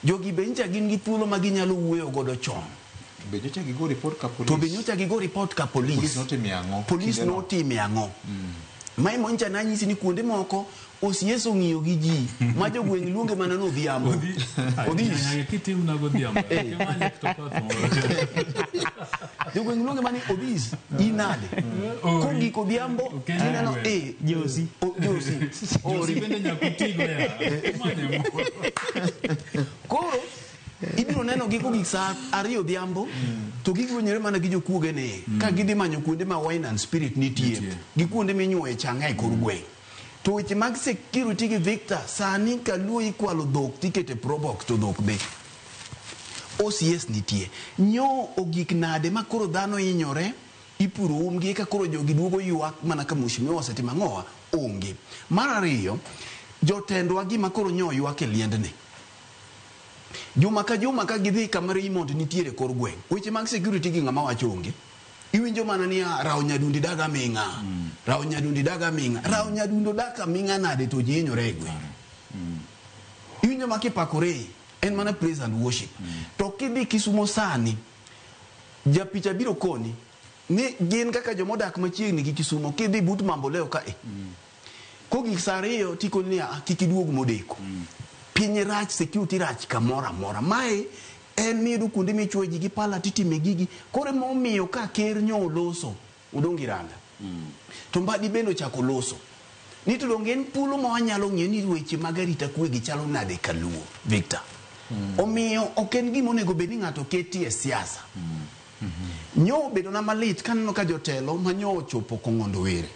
Jogi be nyicha gin gi thuolo ma ginyalo wuoyo godo chon. Be nyocha gigo report ka police? To be nyocha gigo report ka police? Police notime ang'o? Police Kindeno? notime ang'o? Mae moncha nanyisi ni kuonde moko OCS ong'iyo gi ji ma jogweng' luonge mana ni Odhiambo. Odhis. Nyaka kitimna godhiambo. Kimanye kutoka Jogweng' luonge mana ni Odhis. In nade? Kogik Odhiambo Okenyi tineno gweng'. eh Josi. Josi. Josi Ori. bende nyaka utigo ya. Imanye moro. Koro ibiro neno gi kogik saa 2 odhiambo to gigwenyore mana gi jokuoge ni ka gidhi manyo kuonde ma wine and spirit nitie gi kuonde minyuoye chang'a e kor gweng'. To weche mag security gi Victor sani kaluo ikwalo dhok tikete probox to dhok dhi. OCS nitie. Nyo ogik nade ma koro dhano hinyore ipuro umgi eka koro jogi duogo ywak mana ka mheshimiwa osetimo ang'owa onge. Mar ariyo, jotendwa gima koro nyo ywak e liendni. Juma ka juma ka gidhi kama Raymond nitiere kor gweng'. Weche mag security gi ng'ama wacho onge. Iwinjo mana ni "Ah, rawo nyadundi dag aming'a. Rawo nyadundi dag aming'a. Rawo nyadundo dak aming'a nade to ji hinyore e gweng'. Iwinjo ma kipakore en mana praise and worship. To kidhi Kisumo sani, japicha biro koni ni gin kaka jomodak machiegni gi Kisumo kidhi but Mamboleo ka e. Kogik saa 2 tikoni ni "Ah, kik iduog modeko. Piny rach, security rach kamoro amora. Mae en miyudo kuonde michuoye ji gi pala titime gigi. Koro emomiyo ka ker nyo oloso, Odongo Iranda. To Mbadi bende ochako loso. Ni to donge en thuolo ma wanyalo ng'iyo ni weche mag arita kwe gi chalo nade kaluo, Victor. Omiyo ok en gima onego bed ni ng'ato ketie siasa. Nyo obedo na malit kaneno ka jotelo ma nyo ochopo Kong'ondo Were.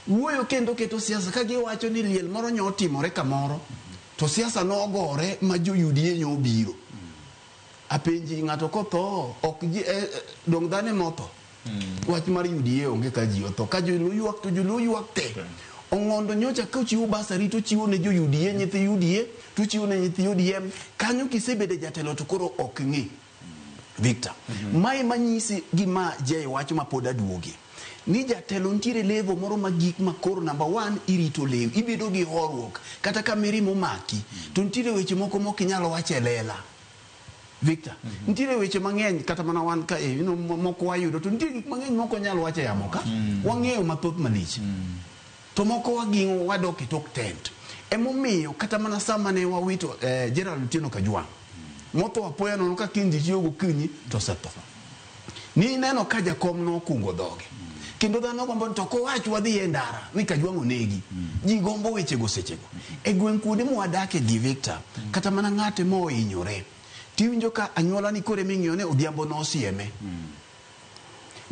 Wuoyo kendo keto siasa ka giwacho ni liel moro nyo otimore kamoro to siasa nogore ma jo UDA nyo obiro. Apenji ng'ato kotho ok ji dong dhano ema otho. Wach mar UDA onge ka ji otho. Ka joluo ywak to joluo ywak te. Ong'ondo nyocha kochiwo basari to chiwo ne jo UDA, nyithi UDA, to chiwo ne nyithi ODM. Kanyo kisebedo jatelo to koro ok ng'i. Victor. Mae manyisi gima Jay wacho ma pod aduoge. Ni jatelo nitiere level moro ma gik ma koro number 1 irito lew, ibedo gi horuok kata ka mirima omaki to nitiere weche moko mok inyal wacho e lela. Victor, nitiere weche mang'eny kata mana wan ka you know, moko wayudo to nitie gik mang'eny mok wanyal wacho e yamo ka. Wang'eyo mathoth malich. To moko waging'o wadok e tok tent. Emomiyo kata mana sama ne wawito Gerald Otieno Kajwang' motho apoya nono ka kiny ji chiewo gokinyi to osetho. Ni neno ka jakom nokungo dhoge. Kendo dhano gombo ni to kowach wadhi e ndara ni Kajwang' onegi. Ji gombo wechego sechego. E gweng' kuonde mwadake gi Victor, kata mana ng'ate mohinyore, tiwinjo ka anyuola ni kore ming'iyo ne Odhiambo nosieme.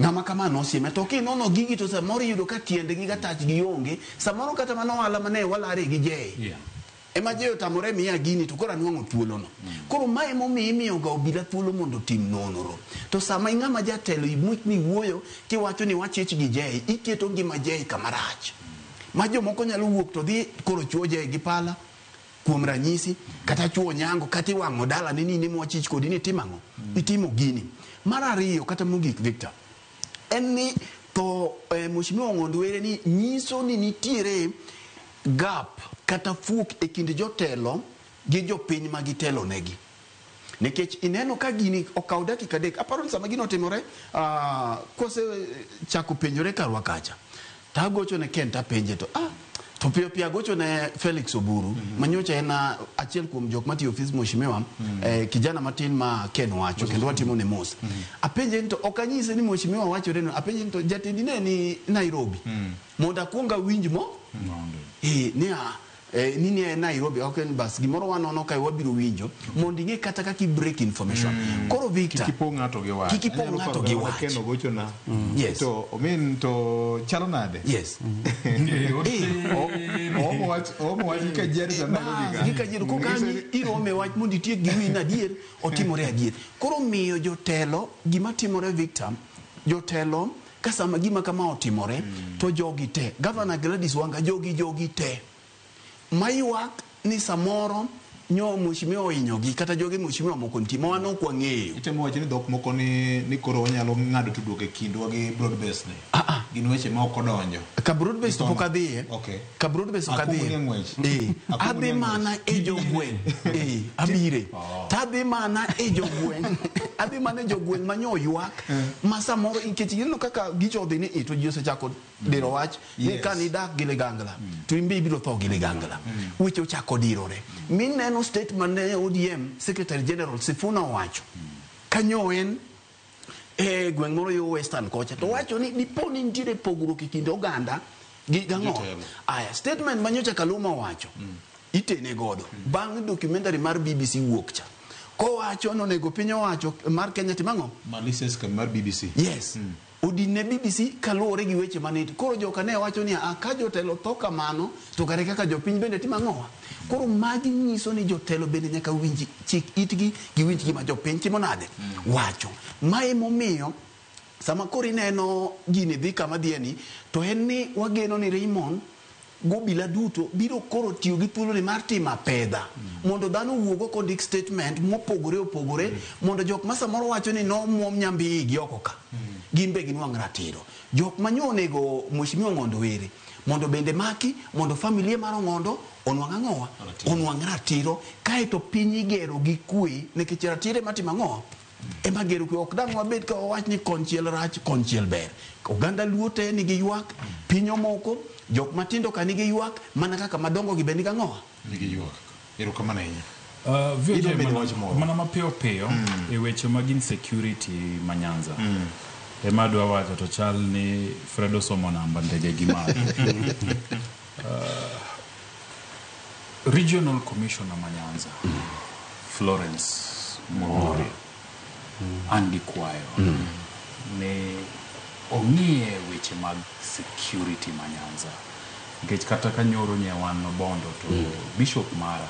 Ng'ama kama nosieme. To kinono gigi to samoro iyudo ka tiendgi kata tachgi onge. Samoro kata mana ohala mane walare gi Jay. Ema Jay otamore miya gini to koro anwang'o thuolono. Koro mae emomiyo imiyo ga obila thuolo mondo otim nonro. To sama ing'ama jatelo imuch ni wuoyo kiwacho ni wachich gi Jay, iketo ngima Jay kama rach. Ma jomoko nyalo wuok to dhi koro chuo Jay gi pala kuom ranyisi, kata chuo nyango, kata iwang'o dala ni ni mwachich kodi ni itimo ang'o? Itimo gini. Mar ariyo kata mogik Victor, en ni to Mheshimiwa Ong'ondo Were ni nyiso ni nitiere gap kata fuok e kind jotelo gi jopiny ma gitelo negi. Nikech ineno ka gini okaw dakika 3, aparo ni sama gino otimore, kose chako penjore karwa kacha, to agocho ne Ken tapenje to, to piyo piyo agocho ne Felix Oburu, manyocha en achiel kuom jok matiyo ofis mheshimiwa, kijana matin ma Ken wacho, kendo watimo ne mos. Apenje ni to ok anyise ni mheshimiwa wachore no, apenje ni to jatendi ne ni Nairobi. Mondo akuong awinj mo? Ni a, ni ni en Nairobi, ok en bas, gimoro wanono kae wabiro winjo, mondo ing'e kata kaka i break information. Koro Victor, Kik ipong' ng'ato gi wach. Kik ipong' Anyalo ng'ato paro gi kata wach. Ken ogochona. Yes. To omin to chalo nade? Yes. Oomo wach, oomo wach gi Kajiado to Nairobi ka. Gi Kajiado, koka irome wach mondo itiek gi wiyi adier, otimore adier. Koro miyo jotelo, gima timore Victor, jotelo ka sama gima kama otimore, to jogi te, Governor Gladys Wanga, jogi te, maywak ni samoro nyo mheshimiwa ohinyogi kata joge mheshimiwa moko nitie ma wan ok wang'eyo. Itemo wacho ni dhok moko ni koro wanyalo ng'ado tudruok e kindwa gi broad base ni. Gin weche ma ok odonjo. Ka broad based pok adhiye. Okay. Ka broad based ok Akumbo adhiye. ni e ng'wech. Eh, Akumbo ni adhi e ng'wech. mana e jogweng'. Eh, abire. Tadhi mana e jogweng'. Adhi mana e jogweng' ma nyo ywak. Ma samoro nikech ineno kaka gicho odhi ni i to ji osechako diro wach ni Yes. ka nidak gi ligangla to in be ibiro tho gi ligangla. Weche ochako dirore. Mineno statement ne ODM Secretary General Sifuna owacho. Kanyo en e gweng' moro yo Western kocha to wacho ni dipo ni nitiere pogruok e kind oganda gi gang'o. Jotelo. Aya, statement ma nyocha Kaluma owacho itene godo bang' documentary mar BBC wuok cha kowacho nonego piny owacho mar Kenya tim ang'o? Malicious kambi mar BBC. Yes. Odin ne BBC kaluwore gi weche mane koro joka ne wacho ni "Ah, ka jotelo tho kamano to kare kaka jopiny bende timo ang'owa." Koro magi nyiso ni jotelo bende nyaka winj chik itgi giwinj gima jopiny timo nade wacho. Mae momiyo sama koro ineno gini dhi kama dhiye ni to en ni wageno ni Raymond gobila duto biro koro tiyo gi thuoloni mar timo apedha mondo dhano owuog oko ondik statement mopogore opogore mondo jok ma samoro wacho ni nomuom nyambi igi oko ka gin be ginwang' ratiro jok ma nyo onego Mheshimiwa Ong'ondo Were mondo bende maki mondo familia mar Ong'ondo onwang' ang'owa onwang' ratiro kaeto piny igero gi kwe nikech ratiro ema timo ang'owa ema gero kwe ok dang' wabed ka wawach ni konchiel rach konchiel ber oganda luo te nigi ywak piny omoko jok matindo ka nigi ywak mana kaka madongo gi be nigi ang'owa Nigi ywak. Erokamano ahinya. VJ, Idwa medo mana, wach moro? mana mapiyo piyo e weche mag insecurity ma Nyanza ema adwa wacho to chal ni Fred osomo namba ndege gi malo. Regional Commissioner ma Nyanza Florence Mururi an gi kwayo ni ong'iye weche mag security ma Nyanza nikech kata ka nyoro nye wan Bondo to Bishop mara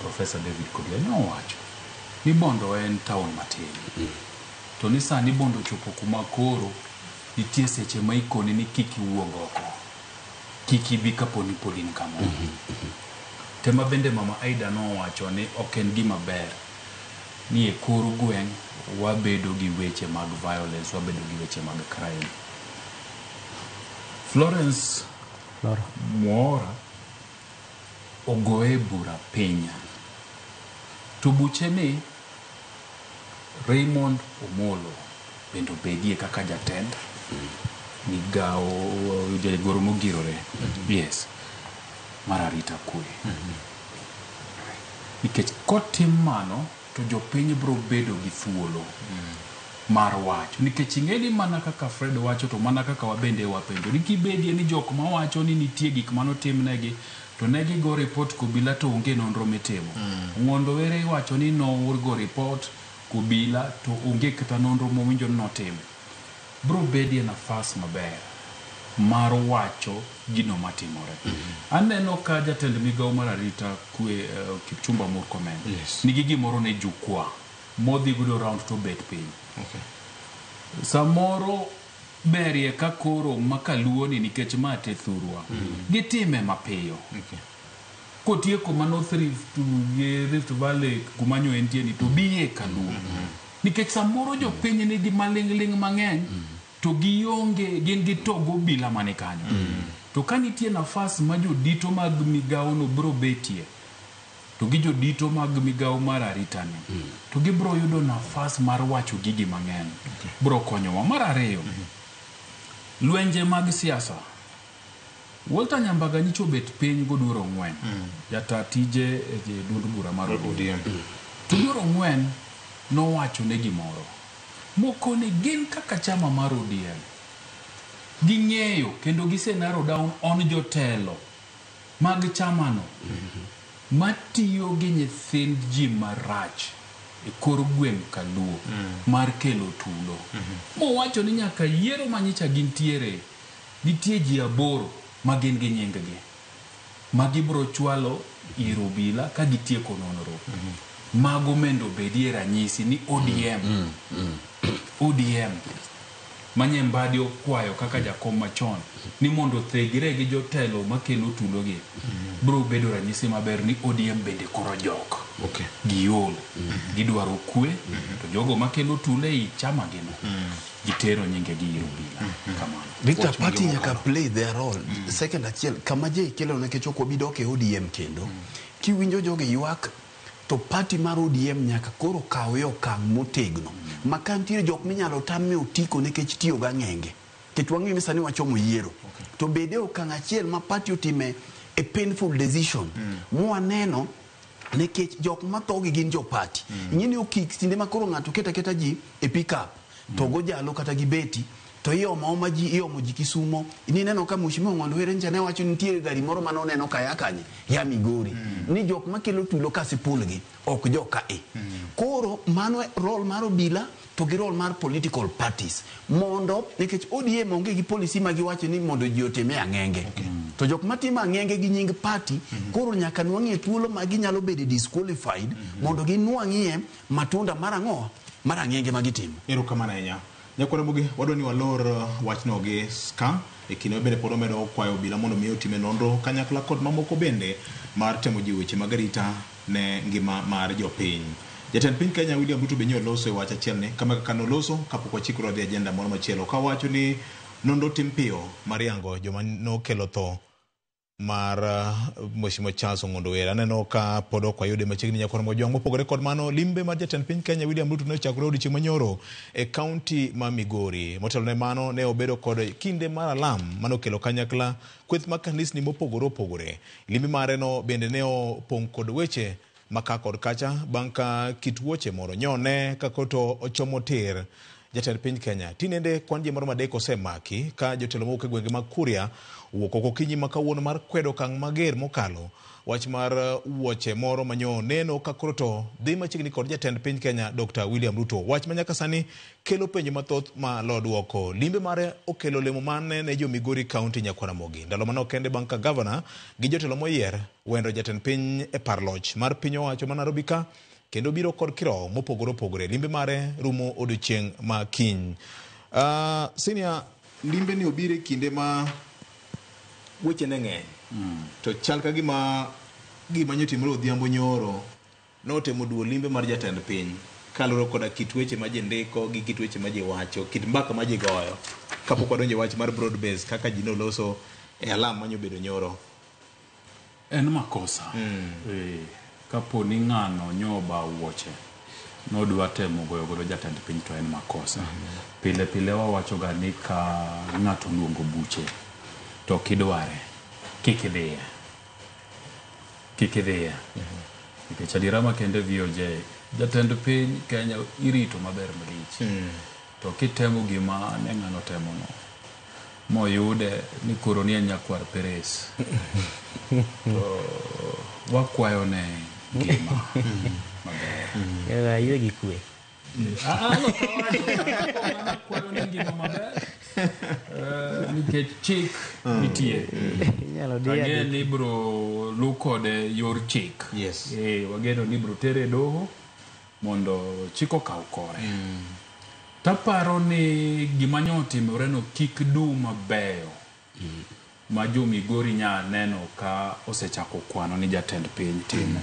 Professor David Kodia ne owacho ni Bondo en town matin to ni sani Bondo ochopo kuma koro nitie seche ma ikoni ni kik iwuog oko kik ibi kapo ni pod in kamoro tema bende mama Aida nowacho ni ok en gima ber ni e kor gweng' wabedo gi weche mag violence wabedo gi weche mag crime Florence Muora ogoye bura piny to buche ni Raymond Omolo bende obedie kaka jatend migawo jagoro mogirore yes mar arita kwe nikech kotim mano to jopiny biro bedo gi thuolo mar wacho nikech ing'e ni mana kaka Fred wacho to mana kaka wabende wapenjo ni kibedie ni jok mawacho ni nitie gik manotimnegi to ne gigo report kobila to onge nonro mitimo Ong'ondo Were iwacho ni nogo report kobila to onge kata nonro mowinjo ni notimo bro bedie nafas maber mar wacho gino matimore aneno ka jatend migawo mar arita kwe Kipchumba Murkomen nigi gimoro ne jukwaa modhi godo round to bet piny samoro berie ka koro makaluo ni nikech ma te thurwa gitime mapiyo kotieko mano Rift, Rift Valley kuma nyo entie ni to biye kaluo nikech samoro jopiny nigi maling'ling' mang'eny to gionge gin gi togo obila mani kanyo to ka nitie nafas ma jodito mag migawo no biro betie to gi jodito mag migawo mar arita ni to gibiro yudo nafas mar wacho gigi mang'eny biro konyowa mar ariyo lwenje mag siasa Walter Nyambaga nyicha obet piny goduor ong'wen jata tije e duond bura mar ODM to duor ong'wen nowacho ne gimoro mokone gin kaka chama mar ODM ging'eyo kendo gise narrow down on jotelo mag chamano matiyo gi nyithind ji marach e kor gweng' kaluo mar kelo tulo mowacho ni nyaka yiero manyicha gintiere nitie ji 8 ma gin gi nying gi ma gibiro chwalo ir obila ka gitieko nonro mago mendo bedie ranyisi ni ODM ODM manye Mbadi okwayo kaka jakom machon ni mondo othegre gi jotelo makelo tulogi biro bedo ranyisi maber ni ODM bende koro jok giol gidwaro kwe to jogo makelo tulo ei chama gino gitero nyingegi ir obila kamano. Victor, party nyaka play their role. Second achiel, kama je kelo nikech ok wabi dok e ODM kendo. Kiwinjo jogi ywak to party mar ODM nyaka koro kawe okang' motegno. Ma ka nitiere jok minyalo tam e otiko nikech tiyo gang'enge. Nikech wang'eyo ni sani wachomo yiero. To bede okang' achiel ma party otime a painful decision. Mwaneno nikech jok mathogi gin jo party. Ing'e ni okik kinde ma koro ng'ato keto aketa ji e pick up to gojalo kata gibeti to iomo oma ji iomo ji Kisumo nineno ka Mheshimiwa Ong'ondo Were ncha ne wacho ni nitiere gari moro mane oneno kaya kanye ya Migori ni jok makelo tulo kasipul gi ok joka e koro mano role mar obila to gi role mar political parties mondo nikech ODM onge gi policy ma giwacho ni mondo ji otime ang'enge to jok matimo ang'enge gi nying party koro nyaka nwang'ie thuolo ma ginyalo bedo disqualified mondo ginwang'ie matunda mar ang'o mar ang'enge ma gitimo. Erokamano ahinya. Nyakwar Ramogi, wadwa ni walor wachno gi ska e kinde ma bende pod wamedo kwayo obila mondo mi otime nonro kanyakla kod mamoko bende mar temo jiwo weche mag arita ne ngima mar jopiny. Jatend piny Kenya William Ruto be nyo oloso e wach achiel ni kama kaka noloso kapok wachikore wadhi agenda moro machielo ka wacho ni nonro tim piyo mar yango joma nokelo tho mar Mheshimiwa Charles Ong'ondo Were. Aneno ka pod ok wayude machiegni nyakwar Mojwang'. Mopogore kod mano, limbe mar jatend piny Kenya William Ruto ne ochakore odiochieng' manyoro e kaunti ma Migori. Motelo ne mano, ne obedo kod kinde mar alam manokelo kanyakla kweth mag kanisni mopogore opogore. Limbe mare no bende ne opong' kod weche maka kod kacha bang' ka kit wuoche moro nyone ka koto ochomo tir jatend piny Kenya. Tinende kwan ji moro adek osemaki ka jotelo mowuok e gwenge mag Kuria owuok oko okinyi ma kawuono mar kwedo okang' mager mokalo wach mar wuoche moro manyo neno ka koro to dhi machiegni kod jatend piny Kenya Dr. William Ruto. Wach ma nyaka sani kelo penjo mathoth ma lo duoko. Limbe mare okelo lemo mane ne jo Migori County Nyakwar Ramogi. Ndalo manok kende bang' ka gavana gi jotelo moyier wendo jatend piny e par loch mar piny owacho ma Nairobi ka kendo biro kod kirowo mopogore opogore. Limbe mare rumo odiochieng' ma kiny. Senior, limbe ni obiro e kinde ma weche ne ng'eny. To chal ka gima nyotimore odhiambo nyoro notemo duo limbe mar jatend piny kaluwore koda kit weche ma ji ndiko gi kit weche ma ji wacho, kit mbaka ma ji goyo kapok wadonjo e wach mar broad base kaka ji noloso e alam manyobedo nyoro. En makosa. Kapo ni ng'ano nyoba wuoche nodwa temo goyo godo jatend piny to en makosa. Pile pile wawacho ga ni ka ng'ato oluongo buche to kidware kik idhiye. Kik idhiye. Nikech adiera makende VOJ, jatend piny Kenya irito maber malich. To kitemo gima ne ng'ano temono moyude ni koro ni en nyakwar Peres. To wakwayo ne ngima maber. Yue gi kwe. Wakwayo ne ngima maber. Nikech chik nitie. Wageno ni ibiro lu kode yor chik. Yes. Wageno ni ibiro tere e doho mondo chik okaw kore. Taparo ni gima nyo otimore no kik du mabeyo ma jo Migori nya neno ka osechako kwano ni jatend piny timo.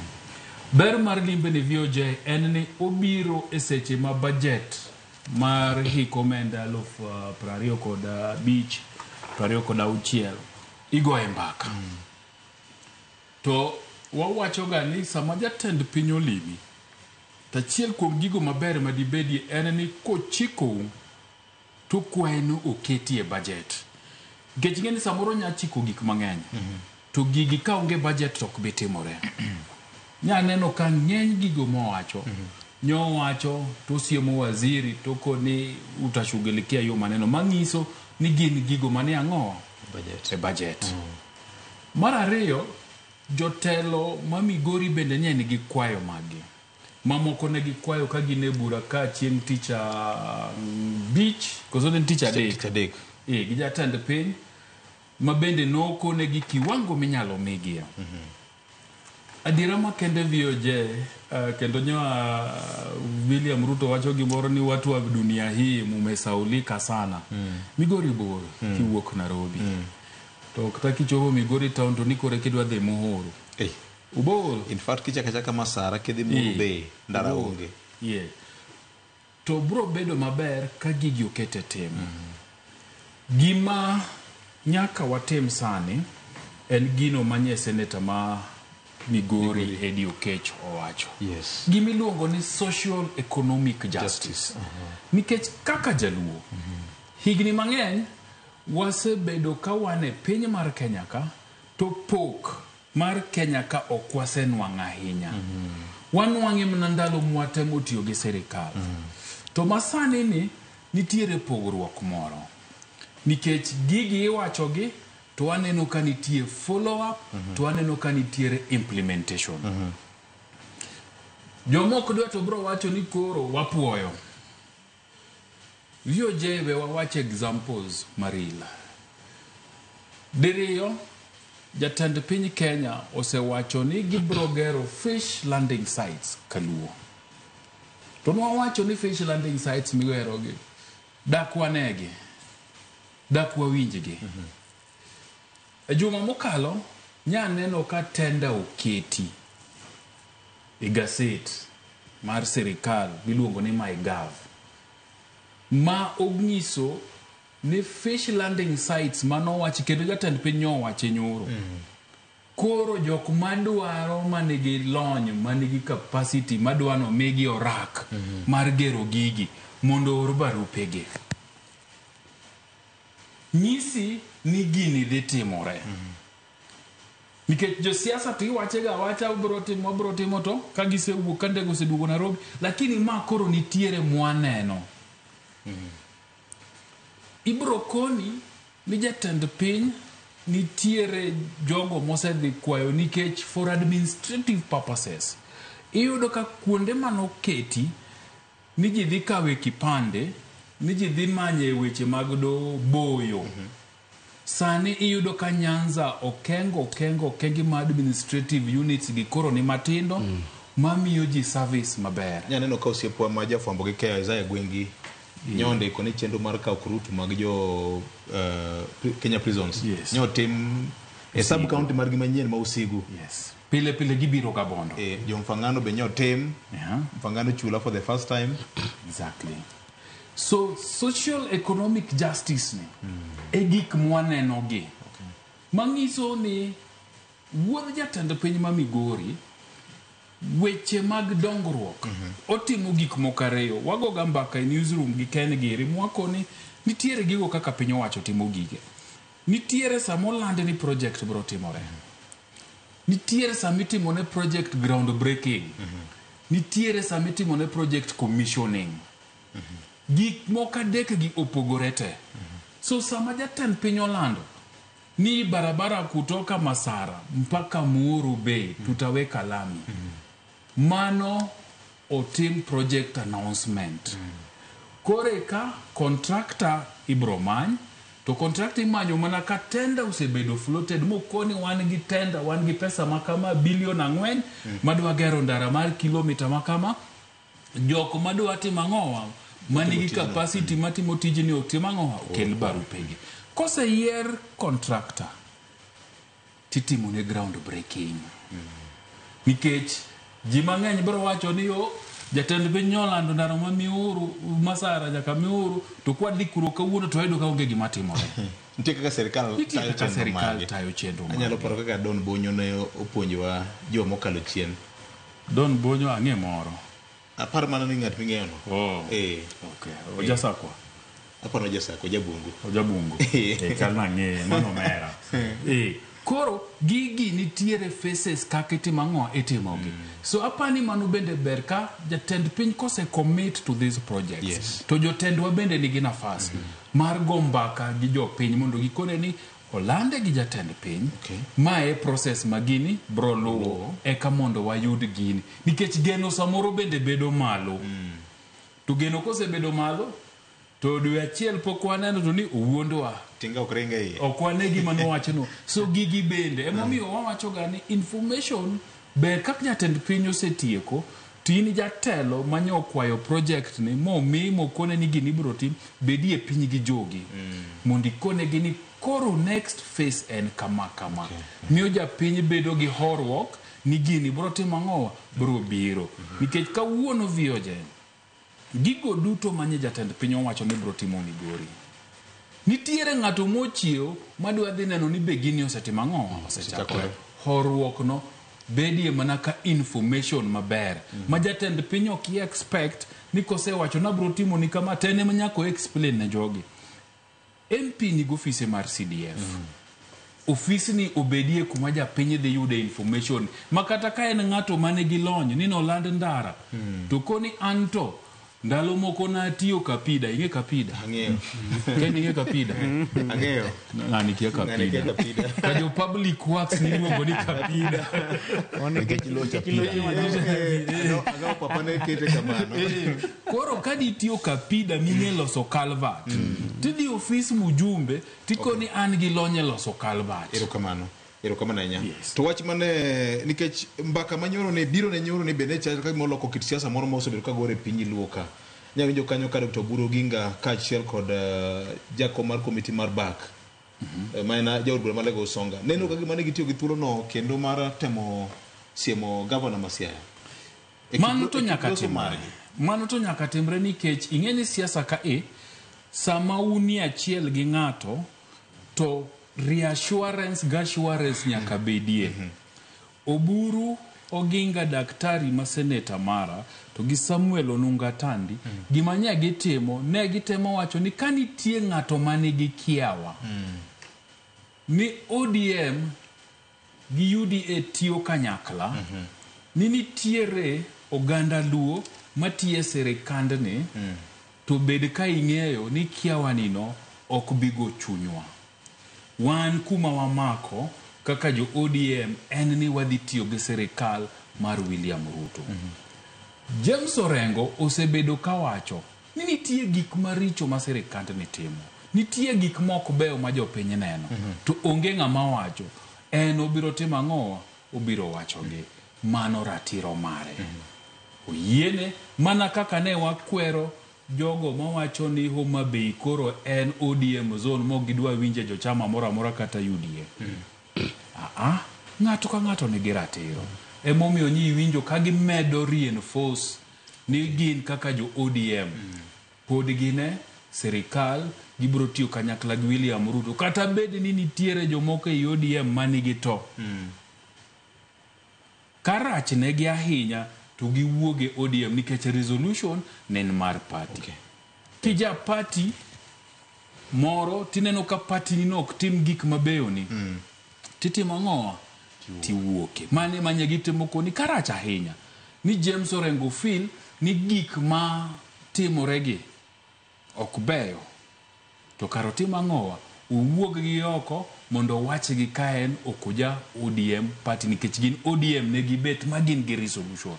Ber mar limbe ni VOJ en ni obiro e seche ma budget mar hik omenda 2025 26 igoye mbaka. To wawacho ga ni sama jatend piny olimi, tachiel kuom gigo maber madibedie en ni kochikou to kwaye ni oketie budget. Nikech ing'e ni samoro nya chiko gik mang'eny. To gigi ka onge budget to ok bi timore. Nya neno ka ng'eny gigo mowacho. Nyowacho to siemo waziri to koni utashughulikia yo maneno manyiso ni gin gigo mane ang'o budget. E budget. Mar ariyo, jotelo ma Migori bende nye nigi kwayo magi. Mamoko ne gikwayo ka gin e bura ka chieng' tich abich, koso ne en tich adek. Tich adek. Gi jatend piny ma bende nokonegi kiwango minyalo migie. Adiera makende VOJ, kendo nyoa William Ruto wacho gimoro ni watu wa dunia hii mumesaulika sana. Migori bor kiwuok Nairobi. To kata kichopo Migori town to nikore kidwa dhi Muhuru. Ubor. In fact kichaka chaka Masara kidhi Muhuru be ndara onge. Yeah. To bro bedo maber ka gigi okete tim. Gima nyaka watim sani en gino manye seneta ma Migori Eddie Okech owacho. Yes. Gimiluongo ni social economic justice. Nikech kaka jaluo, higni mang'eny wasebedo ka wan e piny mar Kenya ka to pok mar Kenya ka ok wasenwang'o ahinya. Wanwang'e mana ndalo mwatemo tiyo gi sirikal. To masani ni nitiere pogruok moro. Nikech gigi iwachogi to waneno ka nitie follow up to waneno ka nitiere implementation. Jomoko dwa to bro wacho ni koro wapuoyo. VOJ we wawach examples marila. Diriyo, jatend piny Kenya osewacho ni gibro gero fish landing sites Kaluo. To nwawacho ni fish landing sites migerogi, dak wanegi, dak wawinjgi. E juma mokalo, nyaneno ka tenda oketi e gaset mar sirikal miluongo ni MyGov ma onyiso ni fish landing sites manowachi kendo jatend piny nyowache nyoro. Koro jok madwaro manigi lony, manigi capacity, madwa nomigi orak mar gero gigi mondo oor barupegi. Nyisi ni gini dhi timore. Nikech josiasa to iwachega awacha bro timo bro timo to ka gisewuok ka ndege oseduogo Nairobi, lakini ma koro nitiere mwaneno. Ibro koni ni jatend piny nitiere jogo mosedhi kwayo nikech for administrative purposes. Iyudo ka kuonde manoketi ni ji dhi kawe kipande, ni ji dhi manye weche mag doho boyo. Sani iyudo ka Nyanza okengo ma administrative units gi koro ni matindo mamiyo ji service maber. Nyaneno ka osiepwa ma jafwambo gi keyo Isaiah Gwengi nyondiko ni chenro mar kawo kurutu mag jo Kenya Prisons. Yes. Nyotim e sub county margi manyien ma Usigu. Yes. Pile pile gibiro ga Bondo. Jo Mfangano be nyotim. Yeah. Mfangano chula for the first time. Exactly. So social economic justice ni e gik mwaneno gi. Manyiso ni wuodh jatend piny ma Migori weche mag dongruok otimo gik moko ariyo. Wagoga mbaka e newsroom gi Ken Giri mwakoni nitiere gigo kaka piny owacho timo gige. Nitiere sama olandi ni project bro timore. Nitiere sama itimo ne project ground breaking. Nitiere sama itimo ne project commissioning. Gik moko adek gi opogore te. So sama jatend piny olando ni barabara kutoka Masara mpaka Muhuru Bay tutaweka lami. Mano otim project announcement. Kore ka contractor ibro many, to contractor imanyo mana ka tender osebedo floated mokoni wan gi tender, wan gi pesa makama bilion 4 madwa gero ndara mar kilomita makama, jok madwa timo ang'owa manigi capacity matimo tijni otim ang'owa okel barupegi. Koseyier contractor titimo ne ground breaking. Nikech ji mang'eny biro wacho ni yo jatend piny nyolando ndara ma Miuru Masara nyaka Miuru to kwadhi kuro kawuono to wayudo ka onge gima timore. Nitie kaka sirikal Nitie tayo kaka chenro sirikal mage. tayo chenro Anyalo mage. paro kaka Don Bonyo ne opuonjowa juma mokalo chien. Don Bonyo ang'e moro. Aparo mana ni ng'at ming'eyo no. Oh. Okay. Ojasakwa. Aparo ni Ojasakwa, Ojabungu. Ojabungu. Chal nang'eye, mano omera. Koro gigi nitiere faces kaka itimo ang'o itimogi. So apani mano bende ber ka jatend piny kose commit to these projects. Yes. To jotendwa bende nigi nafas mar go mbaka gi jopiny mondo gikone ni olande gi jatend piny. Ma e process ma gini bro luwo eka mondo wayud gini. Nikech geno samoro bende bedo malo. To geno kosebedo malo to dwe achiel pok waneno to ni owuondwa. Tinga ok ring e iye. Ok wane gima nowachono. So gigi bende emomiyo wawachoga ni information ber kaka jatend piny osetieko to in jatelo manye okwayo project ni momi mokone ni gini ibiro tim bedie e piny gi jogi mondo ikonegi ni koro next phase en kama kama. Miyo japiny bedo gi horuok ni gini biro timo ang'owa biro biro. Nikech kawuono VOJ gigo duto manye jatend piny owacho ni biro timo Migori. Nitiere ng'ato mochiew madwa dhi neno ni be gini osetimo ang'o, osechakore. Horuok no bedie mana ka information maber ma jatend piny ok i expect ni kosewacho nabro timo ni kama to en ema nyaka o explain ne jogi. MP nigi ofise mar CDF. Ofisni obedie kuma japiny dhi yude information ma kata ka en ng'ato manigi lony ni noland ndara to koni anto ndalo moko natiyo Kapida, ing'e Kapida? Ang'eyo. Ken ing'e Kapida? Ang'eyo. Ng'ani kia Ng'ani kia Kapida. Kapida. Ka jo public works niluongo ni Kapida. Nikech locha pida. Agawo papa ne kete kamano. Koro ka nitiyo Kapida ming'e loso culvert, tidhi ofis mujumbe tikoni an gi lony e loso culvert. Erokamano. Erokamano ahinya. To wach mane nikech mbaka manyoro ne biro ne nyoro ni bende chal ka gima oloko kit siasa moro ma osebedo ka gore e piny Luo ka. Nya winjo kanyo ka Dr. Oburu Oginga kaachiel kod jakom mar komiti mar BAC ma en jaod bura ma Lego Usonga. Neno ka gima ne gitiyo gi thuolono kendo mar temo siemo gavana ma Siaya. E kit Mano to e kit nyaka loso timre. margi. Mano to nyaka timre nikech ing'e ni siasa ka e sama unie achiel gi ng'ato to reassurance gi assurance nyaka bedie. Oburu Oginga daktari ma seneta mara to gi Samuel Onunga Tandi gima nya gitimo ne gitemo wacho ni ka nitie ng'ato manigi kiawa ni ODM gi UDA tiyo kanyakla ni nitiere oganda Luo matiyo e sirikandni to bed ka ing'eyo ni kiawanino ok bi go chunywa. Wan kuma wamako kaka jo ODM en ni wadhi tiyo gi sirikal mar William Ruto. James Orengo osebedo kawacho ni nitie gik maricho ma sirikandni timo. Nitie gik mok beyo ma jopiny neno. To onge ng'ama wacho. En obiro timo ang'o? Obiro wachogi. Mano ratiro mare. Oyiene mana kaka ne wakwero jogo mawacho ni Homa Bay koro en ODM zone mok gidwa winje jochama moro amora kata UDA. Ng'ato ka ng'ato nigi ratiro. Emomiyo nyi iwinjo ka gimedo reinforce ni gin kaka jo ODM pod gine sirikal gibiro tiyo kanyakla gi William Ruto kata bed ni nitiere jomoko ei ODM manigi to. Ka rach negi ahinya to giwuog e ODM nikech resolution ne en mar party. Kija party moro tineno ka party ni no ok tim gik mabeyo ni. Titimo ang'o? Tiwuoke. Mane manye gitimo koni karach ahinya. Ni James Orengo feel ni gik ma timoregi ok beyo. To kar otim ang'owa? Owuog gi oko mondo owachgi ka en ok oja ODM party nikech gin ODM ne gibet ma gin gi resolution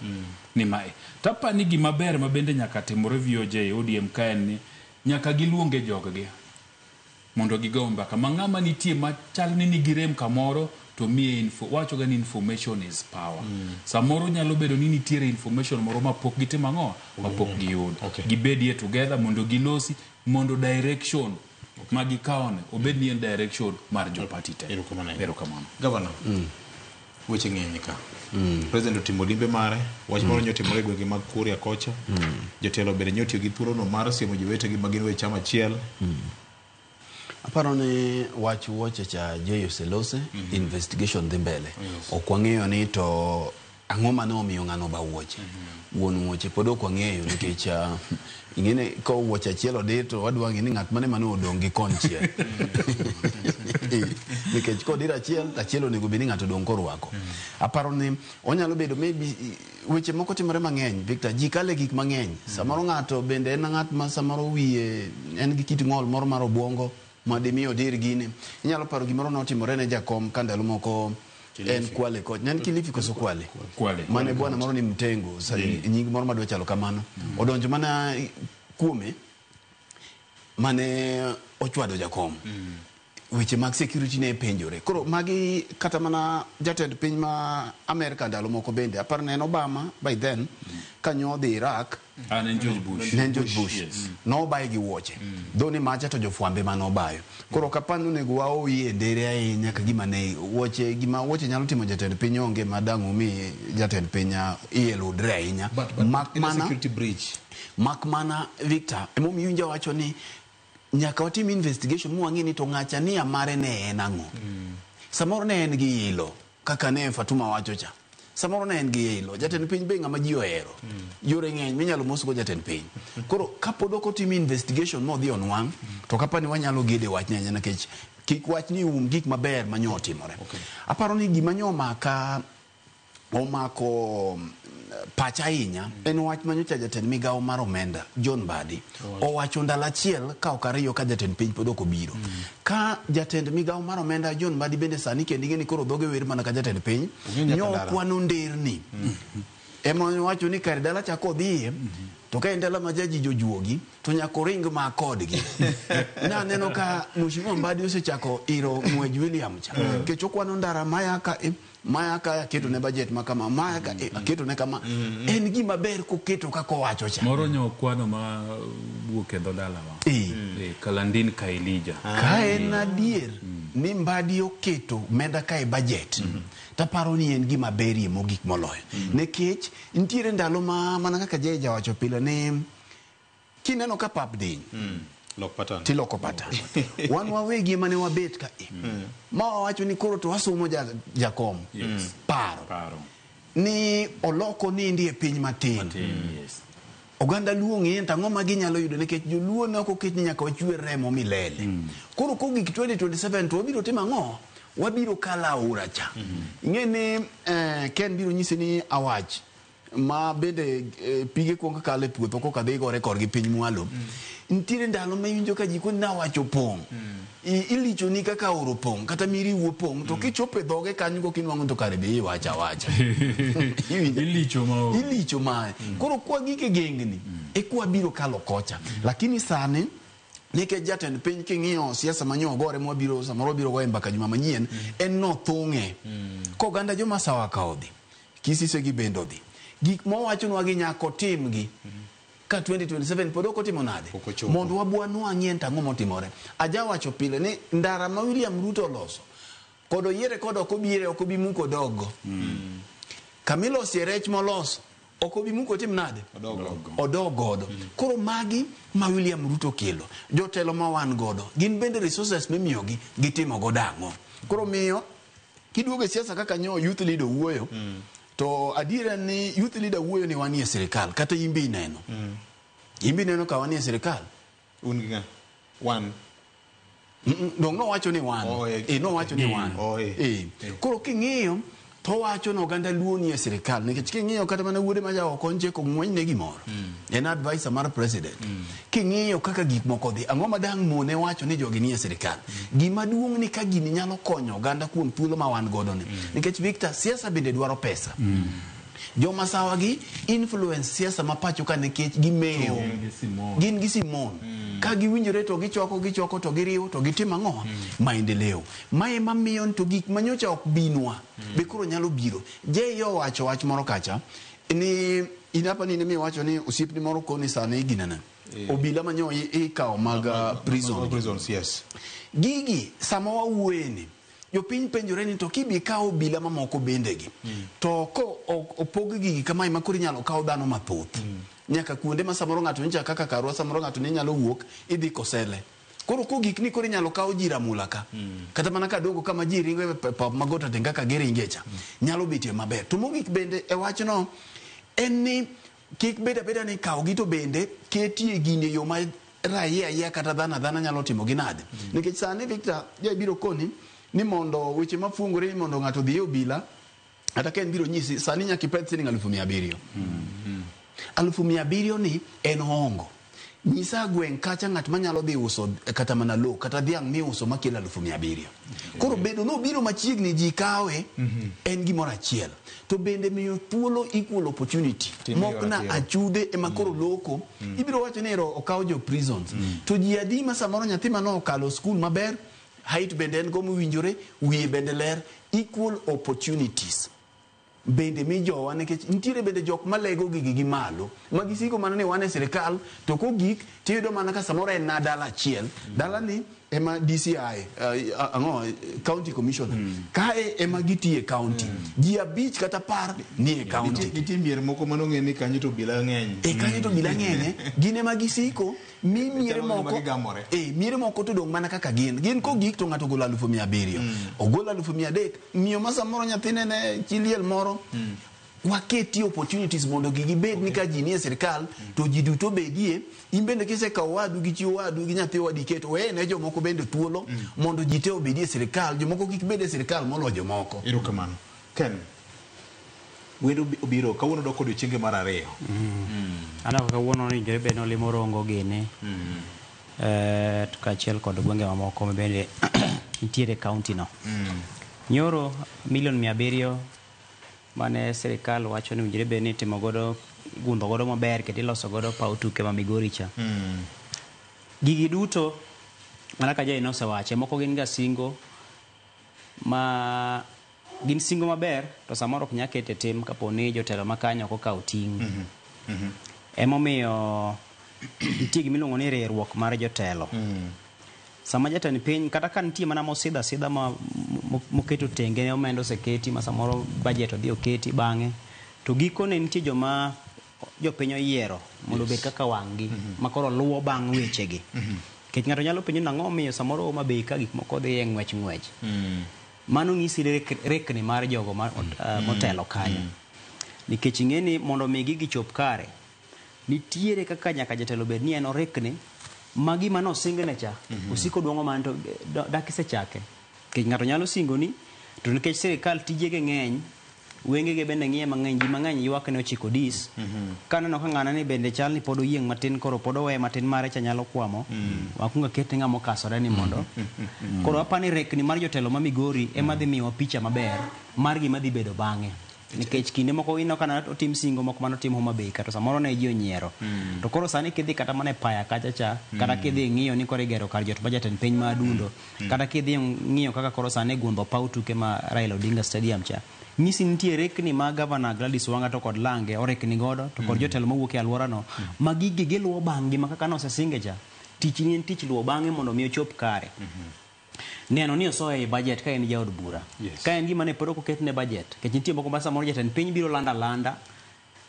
ni mae. Tapa ni gima ber ma bende nyaka timore VOJ ODM ka en ni nyaka giluonge joggi mondo gigo mbaka ma ng'ama nitie machal ni nigi rem kamoro to miye info wachoga ni information is power. Samoro nyalo bedo ni nitiere information moro ma pok gitimo ang'o ma pok giyudo. Gibedie together mondo gilosi mondo direction ma gikawone obed ni en direction mar jo party te. Erokamano. Gavana, weche ng'eny ka. President otimo limbe mare, wach moro nyotimore e gwenge mag Kuria kocha. Jotelo bende nyotiyo gi thuolono mar siemo jowetegi ma gin we chama achiel. Aparo ni wach wuoche cha Joy oselose, investigation dhi mbele. Ok wang'eyo ni to ang'o mane omiyo ng'ano oba wuoche. Wuon wuoche pod ok wang'eyo nikech ing'eni ka wuoche achiel odir to wadwa ng'e ni ng'at mane mane odong' gi konchiel. Nikech kodir achiel, to achiel onego bed ni ng'ato odong' korwako. Aparo ni onyalo bedo maybe weche moko timore mang'eny Victor, ji kale gik mang'eny. Samoro ng'ato bende en ng'at ma samoro wiye en gi kit ng'ol moro mar obuongo ma dimi odir gini. Inyalo paro gimoro notimore ne jakom ka ndalo moko en Kwale koch. Ne en Kilifi koso Kwale? Kwale. Mane bwana moro ni Mtengo, nying moro madwa chalo kamano. Odonjo mana kuome mane ochwado jakom. Weche mag security ne penjore. Koro magi kata mana jatend piny ma Amerika ndalo moko bende, aparo ne en Obama by then, kanyo odhi Iraq. Ne en George Bush. Ne en George Bush. Yes. Nobaye gi wuoche. Dho ni macha to jofwambe mane obayo. Koro ok apar ni onego waowie ndere ahinya ka gima ne wuoche, gima wuoche nyalo timo jatend piny onge ma dang' umi jatend piny iye ludre ahinya. But Mak in a mana security breach. Mak mana Victor, emomiyo iwinjo awacho ni Nyaka watim investigation mwang'e ni to ng'acha nia mare ne en ang'o. Samoro ne en gi ilo kaka ne Fatuma wacho cha. Samoro ne en gi ilo. Jatend piny be ng'ama ji ohero. Yore ng'eny minyalo mosgo jatend piny. Koro kapod ok otim investigation modhi onwang', to kapani wanyalo gede wach ni nikech kik wach ni um gik maber manyo otimore. Aparo ni gima nyo omaka omako pacha ahinya en wach manyocha jatend migawo mar omenda John Mbadi owacho ndalo achiel ka ok ariyo ka jatend piny pod ok obiro. Ka jatend migawo mar omenda John Mbadi bende sani kendo ing'e ni koro dhoge wer mana ka jatend piny Ong'e nyaka nyo ndara. kwano nderni. Ema owacho ni kar dala cha kodhiye to ka en dala ma jaji jojuogi to nyaka oring ma kodgi. Naneno ka Mheshimiwa Mbadi osechako iro ng'wej William cha. Nikech okwano ndara maya ka e, maya ka aketo ne budget ma kama, maya ka e, aketo ne kama. En gima ber koketo kaka owacho cha. Moro nyo kwano ma wuok e dho dalawa. Eh, Kalandin ka Elija. Ka en adier ni Mbadi oketo omenda ka e budget, taparo ni en gima berie mogik moloyo. Nikech nitiere ndalo ma mana kaka Jay jawacho pile ni kineno ka pap diny, Lok pattern. tiloko pattern. Wan wawegi ema ne wabet ka e. Ma wawacho ni koro to wasumo jakom Yes. paro Paro. ni oloko nindi e piny matin. Yes. Oganda Luo ng'e to ang'o ma ginyalo yudo nikech joluo ne ok oket ni nyaka wachwer remo milele. Koro kogik 2027 to wabiro timo ang'o? Wabiro kalo aora cha. Ing'e ni Ken biro nyisi ni awach ma bende pige kuongo kalo e puodho koka dhi gore korgi piny mwalo. Nitiere ndalo ma iwinjo ka ji koni awach opong'. Ilichoni kaka aora opong' kata miriwu opong' to kichopo e dhoge kanyo koka inwang'o to kare be iwacho awacha. Ilicho ma Ilicho ma. Koro kwa gik e gengni e kwa biro kalo kocha. Lakini sani nikech jatend piny king'iyo siasa manyo ogore mwabiro samoro wabiro goye mbaka juma manyien en nothung'e. Koganda joma sawa ka odhi, Kisise gi bende odhi. Gik mowachonwa gi nyaka otimgi. Ka 2027 pod ok otimo nade? Mondo wabwa nwang'ie ni to ang'o motimore. Ajawacho pile ni ndara ma William Ruto oloso kod oyiere kod ok obiere ok obi muko odoggo. Kamilosie rech moloso ok obi muko otim nade? Odog godo. Koro magi ma William Ruto kelo, jotelo ma wan godo, gin bende resources mimiyogi gitimo godo ang'o? Koro miyo kiduogo e siasa kaka nyo youth leader wuoyo, to adier en ni youth leader wuoyo ni wanie sirikal kata imbe ineno. Imbe ineno ka wanie sirikal. Un gi ng'a? Wan. Dong nowacho ni wan. Nowacho ni wan. Koro king'iyo to owacho ni oganda Luo nie sirikal nikech king'iyo kata mana wuode ma jaoko nitie kong'weny ne gimoro. En advisor mar president. King'iyo kaka gik moko dhi, ang'o ma dang' mone wacho ni jogi nie sirikal? Gima duong' ni ka gini nyalo konyo oganda kuom thuolo ma wan godo ni. Nikech Victor, siasa bende dwaro pesa. Joma sawa gi influence siasa ma pacho ka nikech gimewo. Gin gi Simon. Ka giwinjore to gichoko to giriwo to gitimo ang'o? Maendeleo. Mae mamiyo to gik manyocha ok binwa be koro nyalo biro. Jay owacho wach moro kacha ni in apa ni miwacho ni osiepni moro koni sani ginene. Obila manyo ikawo mag prison. Prisons, yes. Gigi sama wawuoye ni jopiny penjore ni to kibi kawo obila mamoko bende gi to ko opog gigi kamae ma koro inyalo kaw dhano mathoth. Nyaka kuonde ma samoro ng'ato nyicha kaka karwa samoro ng'ato ne nyalo wuok idhi Kosele. Koro kogik ni koro inyalo kaw ji Ramula ka. Kata mana Kadogo kama ji ringo e pap Magota Tenga kaka giringe cha. Nyalo betie maber. To mogik bende e wachno en ni kik bed abeda ni kaw gi to bende ketie gini e yo ma raia yie kata dhano adhana nyalo timo gi nade. Nikech sani Victor ja biro koni ni mondo weche mafungore ni mondo ng'ato odhi e obila kata ka en biro nyisi sani nyaka ipedh siling 700,000. 700,000 ni en hongo. Nyisa gweng' kacha ng'at manyalo dhi uso kata mana lo kata dhiang' miuso makelo 700,000. Koro bedo nobiro machiegni ji kawe en gimoro achiel. To bende miyo thuolo equal opportunity. Mok na achudhe ema koro loko. Ibiro wacho ni ero okaw jo prisons. To ji adi ma samoro nyathi mane okalo skul maber, height bende en go mowinjore, wiye bende ler, equal opportunities. Bende mi jowa nikech nitiere bende jok malego gigi gi malo ma gisiko mana ni wan e sirikal to kogik tiyudo mana ka samoro en na dala achiel dala ni ema DCI ang'o county commissioner kae ema gitiye county ji 5 kata 10 ni e county. Nitie mier moko manong'e ni kanyo to obila ng'eny. E kanyo to obila ng'eny gin ema gisiko mi miere moko miere moko to dong' mana kaka gin kogik to ng'ato ogolo 700,000 ogolo 300,000 miyo ma samoro nyathine ne chi liel moro. Waketi opportunities mondo gigi bed ni ka ji nie sirikal to ji duto bedie. In bende kisekawo wadu gi chi wadu gi nyathi wadu iketo weye ne jomoko bende thuolo mondo ji te obedie e sirikal, jomoko kik bed e sirikal moloyo jomoko. Erokamano. Ken, wendo obiro kawuono dok odiochienge mar 2. Aneno kaka kawuono owinjore bed ni olimo Rongo gini to kaachiel kod gwenge mamoko ma bende nitiere e county no. Nyoro milion 700 mane sirikal wacho ni owinjore bed ni itimo godo gundho godo maber kendo iloso godo paw tuke ma Migori cha. Gigi duto mana ka Jay nosewache, moko gin ga singo ma gin singo maber to samoro ok nyal kete tim kapo ni jotelo ma kanyo ok okawo ting'. Emomiyo nitie gima iluongo ni riwruok mar jotelo. Sama jatend piny kata ka nitie mana mosidho asidha ma moketo tenge omenda oseketi ma samoro budget odhi oketi bang'e to gikone nitie joma jopiny oyiero mondo obed kaka wang'gi ma koro luwo bang' wechegi. Nikech ng'ato nyalo penjo ni ang'o momiyo samoro Homa Bay ka gik moko dhi e ng'wech ng'wech. Mano nyisi rekni mar jogo motelo kanyo. Nikech ing'e ni mondo mi gigi chop kare, nitiere kaka nyaka jatelo bed ni en orekni ma gima nosingne cha osiko duong'o man to dak isechake. Nikech ng'ato nyalo singoni to nikech sirikal tijege ng'eny, wengege bende ng'iye mang'eny, ji mang'eny ywak ne ochiko dis. Kaneno ka ng'ana ni bende chal ni pod oyieng' matin koro pod oweye matin mare cha nyalo kwamo. Wakuongo aket ne ng'ama okasore ni mondo. Koro apani rekni mar jotelo ma Migori ema dhi miyowa picha maber mar gima dhi bedo bang'e. Nikech kinde moko ineno ka otim singo moko manotim Homa Bay kata samoro ne ji onyiero. To koro sani kidhi kata mana e paya kacha cha, kata kidhi ng'iyo ni koro igero kar jot ma jatend piny ma Adundo, kata kidhi ng'iyo kaka koro sani gundho paw tuke ma Raila Odinga Stadium cha, nyisi nitie rekni ma Governor Gladys Wanga to kod Lange orekni godo to kod jotelo mawuok e alworano ma gigi giluwo bang'gi ma kaka nosesinge cha, tich ni en tich luwo bang'e mondo mi ochop kare. Neno ni osoe e budget ka en jaod bura. Ka en gima ne pod ok oketne budget, nikech nitie moko ma samoro jatend piny biro lando alanda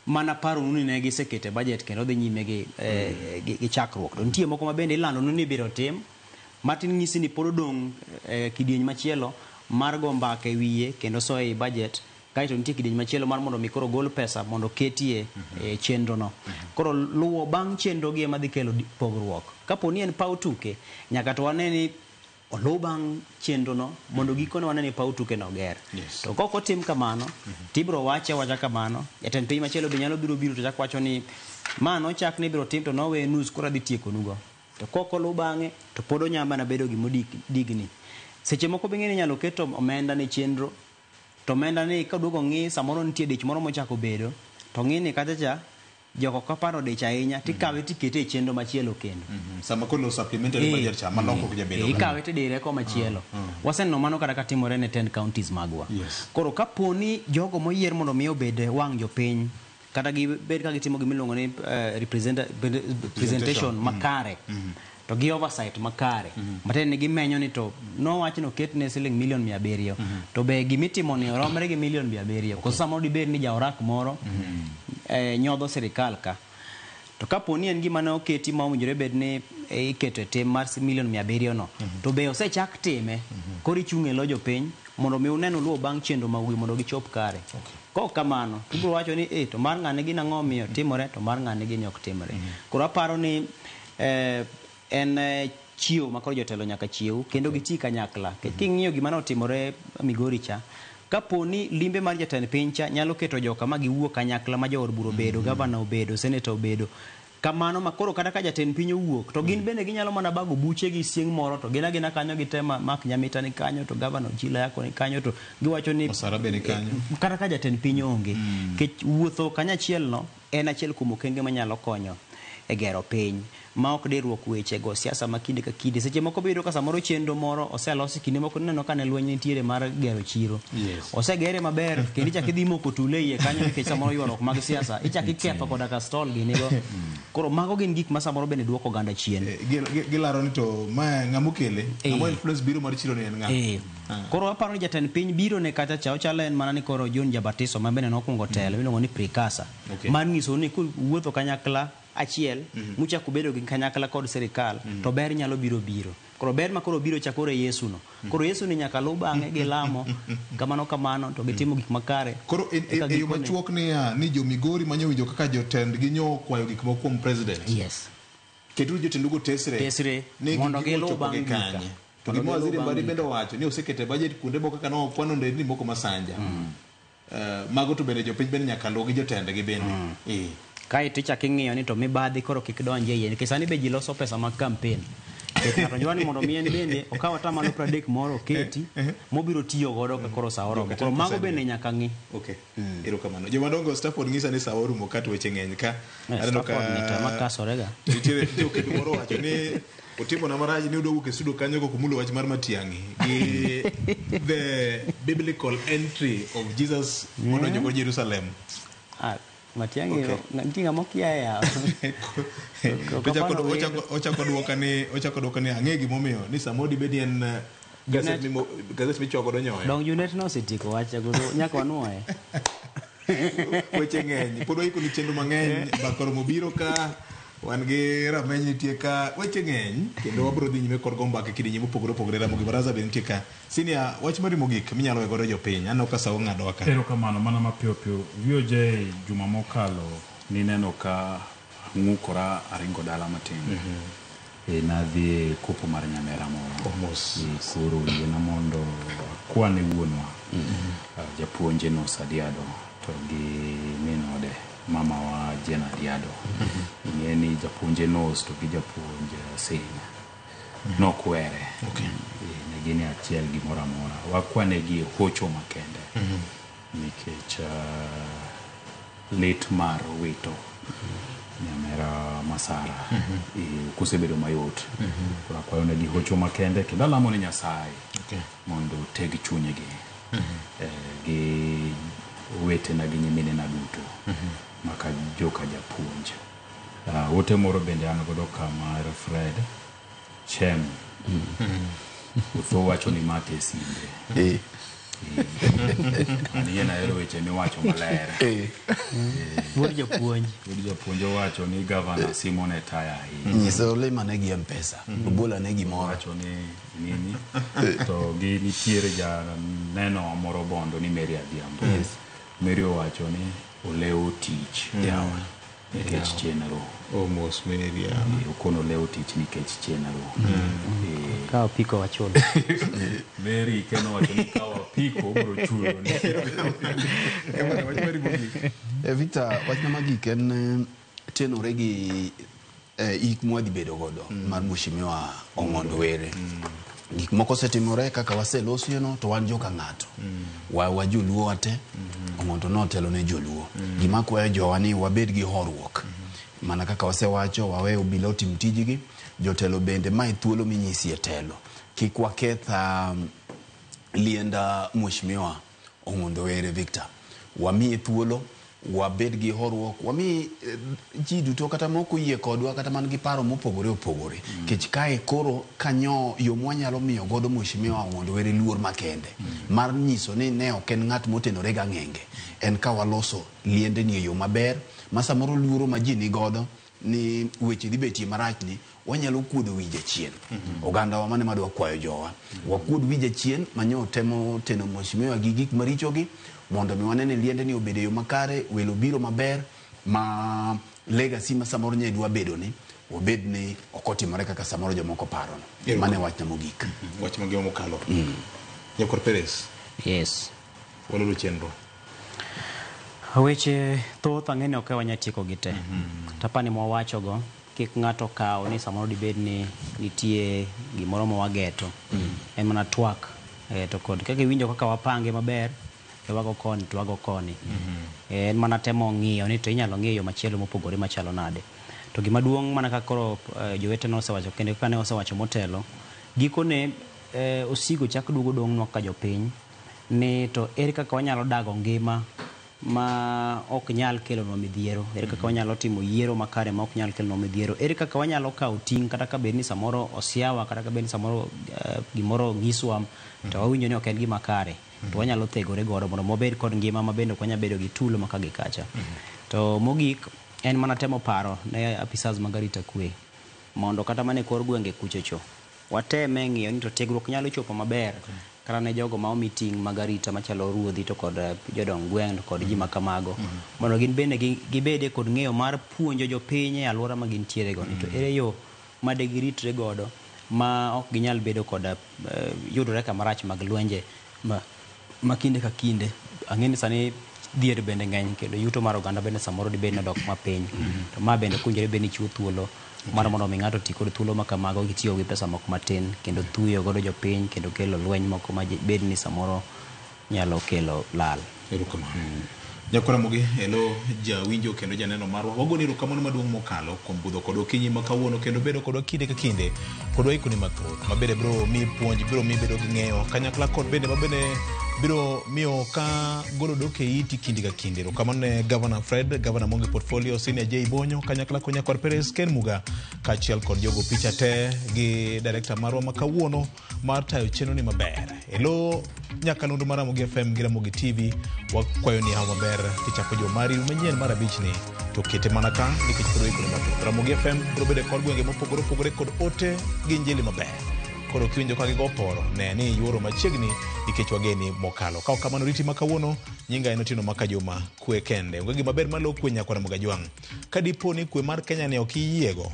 mana paronu ni ne gisekete budget kendo dhi nyime gi chakruok. To nitie moko ma bende ilandonu ni ibiro tim, matin nyisi ni pod odong' kidieny machielo mar go mbaka e wiye kendo soye e budget. Kaeto nitie kidieny machielo mar mondo mi koro gol pesa mondo ketie e chenro no. Koro luwo bang' chenro gi ema dhi kelo pogruok. Kapo ni en paw tuke, nyaka to wane ni oluw bang' chenro no mondo gikone wane ni paw tuke no ger. To kok otim kamano, tibiro wache awacha kamano, jatend piny machielo be nyalo biro to chak wacho ni ma nochak ni ibiro tim to nowe nus koro adhi tiekonugo. To kok oluw bang'e to pod onyalo mana bedo gimodigni. Seche moko be ing'e ni inyalo keto omenda ne chenro, to omenda ni kaduogo ng'i samoro nitie dich moro mochako bedo, to ng'i ni kacha cha jok ok aparo dich ahinya tikawe tikete e chenro machielo kendo. Sama koro supplementary budget cha ma lokruok jabedo. Ikawe tidire komachielo. Waseneno mano kata katimore ne 10 counties magwa. Koro kapo ni jogo moyier mondo mi obed wang' jopiny kata gibed ka gitimo gima iluongo ni presentation makare to gi oversight makare matiende ni gimenyo ni to nowach ni oketne siling milion 700 to be gimitimo ni oromre gi milion 700. Koso samoro dibed ni jaorak moro nyodho sirikal ka. To kapo ni en gima ne oketi ma owinjore bed ni iketo e tim mar milion 700 no, to be osechak time, koro ichung' e lo jopiny mondo mi unen uluwo bang' chenro mag mondo gichop kare. Kok kamano, ibiro wacho ni to mar ng'ane gin ang'o miyo timore to mar ng'ane gini ok timore. Koro aparo ni en chiew ma koro jotelo nyaka chiew kendo giti kanyakla. King'iyo gima notimore Migori cha, kapo ni limbe mar jatend piny cha nyalo keto joka ma giwuok kanyakla ma jood bura obedo, gavana obedo, seneta obedo, kamano ma koro kata ka jatend piny owuok to gin bende ginyalo mana bago buche gi sieng' moro to gin agina kanyo gitema Mark Nyamita ni kanyo to gavana Ochilo Ayako ni kanyo to giwacho ni Osara be ni kanyo. Kata ka jatend piny onge. Nikech wuotho kanyachiel no en achiel kuom okenge manyalo konyo e gero piny ma ok dirruok weche go siasa ma kinde ka kinde. Seche moko biyudo ka samoro chenro moro oselosi, kinde moko ineno ka ne lweny nitiere mar gero chiro. Osegere maber kendo ichak idhi moko tule iye kanyo nikech samoro ywaruok mag siasa ichak iketho koda ka stall ginigo. Koro mago gin gik ma samoro bende duoko oganda chien. Gilaro ni to ma ng'ama okele, ng'ama influence biro mar chiro ni en ng'a? Koro aparo ni jatend piny biro ne kacha cha ochalo en mana ni koro John Jabatiso ma bende nokwongo telo miluongo ni precursor. Mar nyiso ni kuwuotho kanyakla achiel muchako bedo gi kanyakla kod sirikal to ber nyalo biro. Koro ber ma koro biro cha koro e Yesu no. Koro Yesu ni nyaka luw bang'e gi lamo kamano kamano to gitimo gik makare. Koro e yo machuok niya ni jo Migori manyo winjo kaka jotendgi nyo okwayo gik moko kuom president. Yes. Keturu jotendugo tesre. Tesre mondo giluw bang' gika. To gima waziri Mbadi bende owacho ni osekete budget kuonde moko kaka nokwano nderni moko Masanja. Mago to bende jopiny bende nyaka luw gi jotendgi bende. Kae to ichako ing'iyo ni to mibadhi koro kik donj e iye nikech sani be ji loso pesa mag campaign. Nikech ng'ato dwaro ni mondo mi en bende okaw atamalo 30 moro oketi mobiro tiyo godo ka koro sa oromo. Koro mago bende nyaka ng'i. Okay. Erokamano. Jomadongo Stafford ng'isa ni sa orumo ka to weche ng'eny ka. Aneno ka Stafford ni to ema kasorega. Nitiere jokedo moro wacho ni otimo na marach ni odwa wuok e studio kanyo kokomulo wach mar Matiang'i gi the biblical entry of Jesus modonjo go Jerusalem. Matiang'i nitie ng'ama okia ya. Ochako duoka ni ang'e gimomiyo ni samoro dibed ni en gazet michwa godo nyoyo. Dong Junet nosetieko wach godo nyaka wanuoye. Weche ng'eny pod waiko ni chenro mang'eny bakoro mobiro ka wan gi rameny nitie ka weche ng'eny kendo wabiro dhi nyime kod go mbaka e kidienje mopogore opogore. Ramogi Baraza be nitie ka. Senior, wach mari mogik minyalo we godo jopiny aneno ka sa ong'adowa ka. Erokamano mana mapiyo piyo. VOJ juma mokalo nineno ka ang'ukora aringo dala matin. Nadhi e kopo mar nyamera moro. Koro yiena mondo akwane wuonwa. Japuonj Enos Adiado to gi min ode mama wa Jane Adiado. Ing'e ni japuonj Enos to gi japuonj Senya nokwere. Ne gin e achiel gimoro amora. Wakwanegi e hocho makende. Nikech lit mar wito nyamera Masara kosebedo mayot. Koro akwayo negi hocho makende kendo alamo ni Nyasaye mondo oteg chunygi gi owetena gi nyiminena duto maka joka japuonj. Ote moro bende an godo ka mar Fred Chem. Otho wacho ni make e simbe. An yie ahero weche miwacho maler. Wuod japuonj. Wuod japuonj owacho ni gavana Simon e taya ahinya. Nyiso lima ne gi M-Pesa. Obola ne gimoro. Owacho ni nini. To gi nitiere janeno moro Bondo ni Mary Adhiambo. Mary owacho ni olewo tich. Yawa. Nikech chenro. Almost Mary. Okono olewo tich nikech chenro. Ka apiko wachulo. Mary keno wacho ni ka apiko obiro chulo. Victor, wachna magik en tenore gi ik mwadhi bedo godo mar Mheshimiwa Ong'ondo Were. Gik moko osetimore kaka waselosino to wan joka ng'ato. Wa joluo wate, Ong'ondo notelo ne joluo. Gima kwayo jowa ni wabed gi horuok. Mana kaka wasewacho, wawe obila otim tijgi, jotelo bende mae thuolo minyisie telo. Kik waketh lienda Mheshimiwa Ong'ondo Were Victor. Wamiye thuolo, wabed gi horuok, wami ji duto kata mok oyie kodwa kata man gi paro mopogore opogore. Kech kae koro kanyo yo mwanyalo miyo godo Mheshimiwa Ong'ondo Were luor makende. Mar nyiso ni ne ok en ng'at motenore gang'enge. En ka waloso liende ni e yo maber, ma samoro luoro ma ji ni godo ni weche dhi betie marach ni wanyalo kuodho wi jachien. Oganda wa mane madwa kwayo jowa. Wakuod wi jachien manyo temo teno Mheshimiwa gi gik marichogi mondo mi wanene liende ni obed e yo makare, welo biro maber ma legacy ma samoro nye dwa bedo ni obed ni ok otimore kaka samoro jomoko parono. Mane wachna mogik. Wach mangima mokalo. Nyakor Perez. Yes. Walolo chenro. Weche thoth ang'e ni ok wanyal tieko gi te. Tapani mwawachogo kik ng'ato kaw ni samoro dibed ni nitie gimoro ma wageto. En mana twak. To kod kaka iwinjo kaka wapange maber, wago koni to wago koni. En mana temo ng'iyo ni to inyalo ng'iyo yo machielo mopogore machalo nade. To gima duong' mana kaka koro jowetena osewacho kendo kaka ne osewacho motelo, gikone osigo chak duogo dong'nwa kaka jopiny ni to ere kaka wanyalo dago ngima ma ok nyal kelonwa midhiero, ere kaka wanyalo timo yiero makare ma ok nyal kelonwa midhiero, ere kaka wanyalo kawo ting' kata ka bed ni samoro osiawa, kata ka bed ni samoro gimoro onyiswa to wawinjo ni ok en gima kare, to wanyalo thegore godo mondo wabed kod ngima ma bende ok wanyal bedo gi tulo ma ka gi kacha. To mogik en mana temo paro ne apisas mag arita kwe mondo kata mana e kor gwenge kuchocho wateme ng'iyo ni to tiegruok nyalo chopo maber kata ne jogo ma omi ting' mag arita machalo ruodhi to kod jodong gweng' to kod ji ma kamago, mondo gin bende gibede kod ng'eyo mar puonjo jopiny e alwora ma gintiere go ni to ere yo ma de giritre godo ma ok ginyal bedo kod yudore kamarach mag lwenje ma kinde ka kinde. Ang'e ni sani dhier bende ng'eny kendo yuto mar oganda bende samoro dibed ni odok mapiny. To ma bende ok owinjore bed ni chiwo thuolo mar mondo mi ng'ato oti kod thuolo ma kamago gitiyo gi pesa moko matin kendo thuyo godo jopiny kendo kelo lweny moko ma bed ni samoro nyalo kelo lal. Erokamano. Nyakwar Ramogi, elo jawinjo kendo janeno marwa, wagoni erokamano maduong' mokalo kuom budho kodwa okinyi ma kawuono kendo bedo kodwa kinde ka kinde kod waikoni mathoth mabende biro mi puonj, biro mi bedo gi ng'eyo kanyakla kod bende mabende biro miyo ka golo dok e iti kinde ka kinde. Erokamano ne Governor Fred, Governor Mongi Portfolio, Senior J Bonyo kanyakla kod nyakwar Perez Ken Muga kaachiel kod jogo picha te gi director marwa ma kawuono mar tayo chenro ni maber. Elo nyakalondo mar Ramogi FM gi Ramogi TV, wakwayo ni hawo maber kichako juma mari manyien mar abich ni to kete mana ka nikech pod waikore mathoth. Ramogi FM biro bedo e kor gwenge mopogore opogore kod ote gi injili maber. Koro kiwinjo ka gigo poro, ne ni yuoro machiegni nikech wageni mokalo. Ka ok kamano riti ma kawuono, nyinga en Otieno Makajuma, kwe kende. Onge gima ber malo kwe nyakwar Ramogi Ajwang'. Ka dipo ni kwe mar Kenya ni ok iyiego,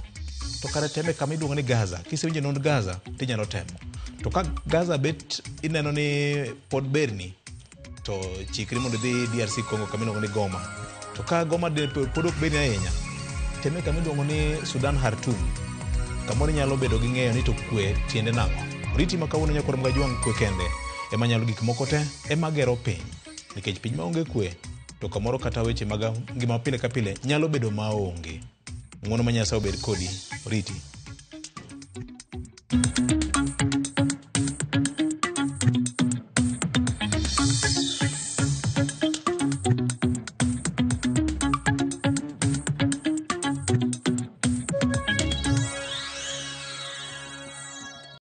to kare teme kama iluongo ni Gaza. Kisewinjo nond Gaza, tinyalo temo. To ka Gaza bet ineno ni pod berni, to chikri mondo idhi DRC Congo kama iluongo ni Goma. To ka Goma pod ok berni ahinya, teme kama iluongo ni Sudan Khartoum. Kamoro inyalo bedo gi ng'eyo ni to kwe tiende nang'o. Riti ma kawuono nyakwar Ramogi Ajwang' kwe kende ema nyalo gik moko te ema gero piny. Nikech piny maonge kwe to kamoro kata weche mag ngima pile ka pile nyalo bedo maonge. Ng'uono ma Nyasaye obed kodi. Riti.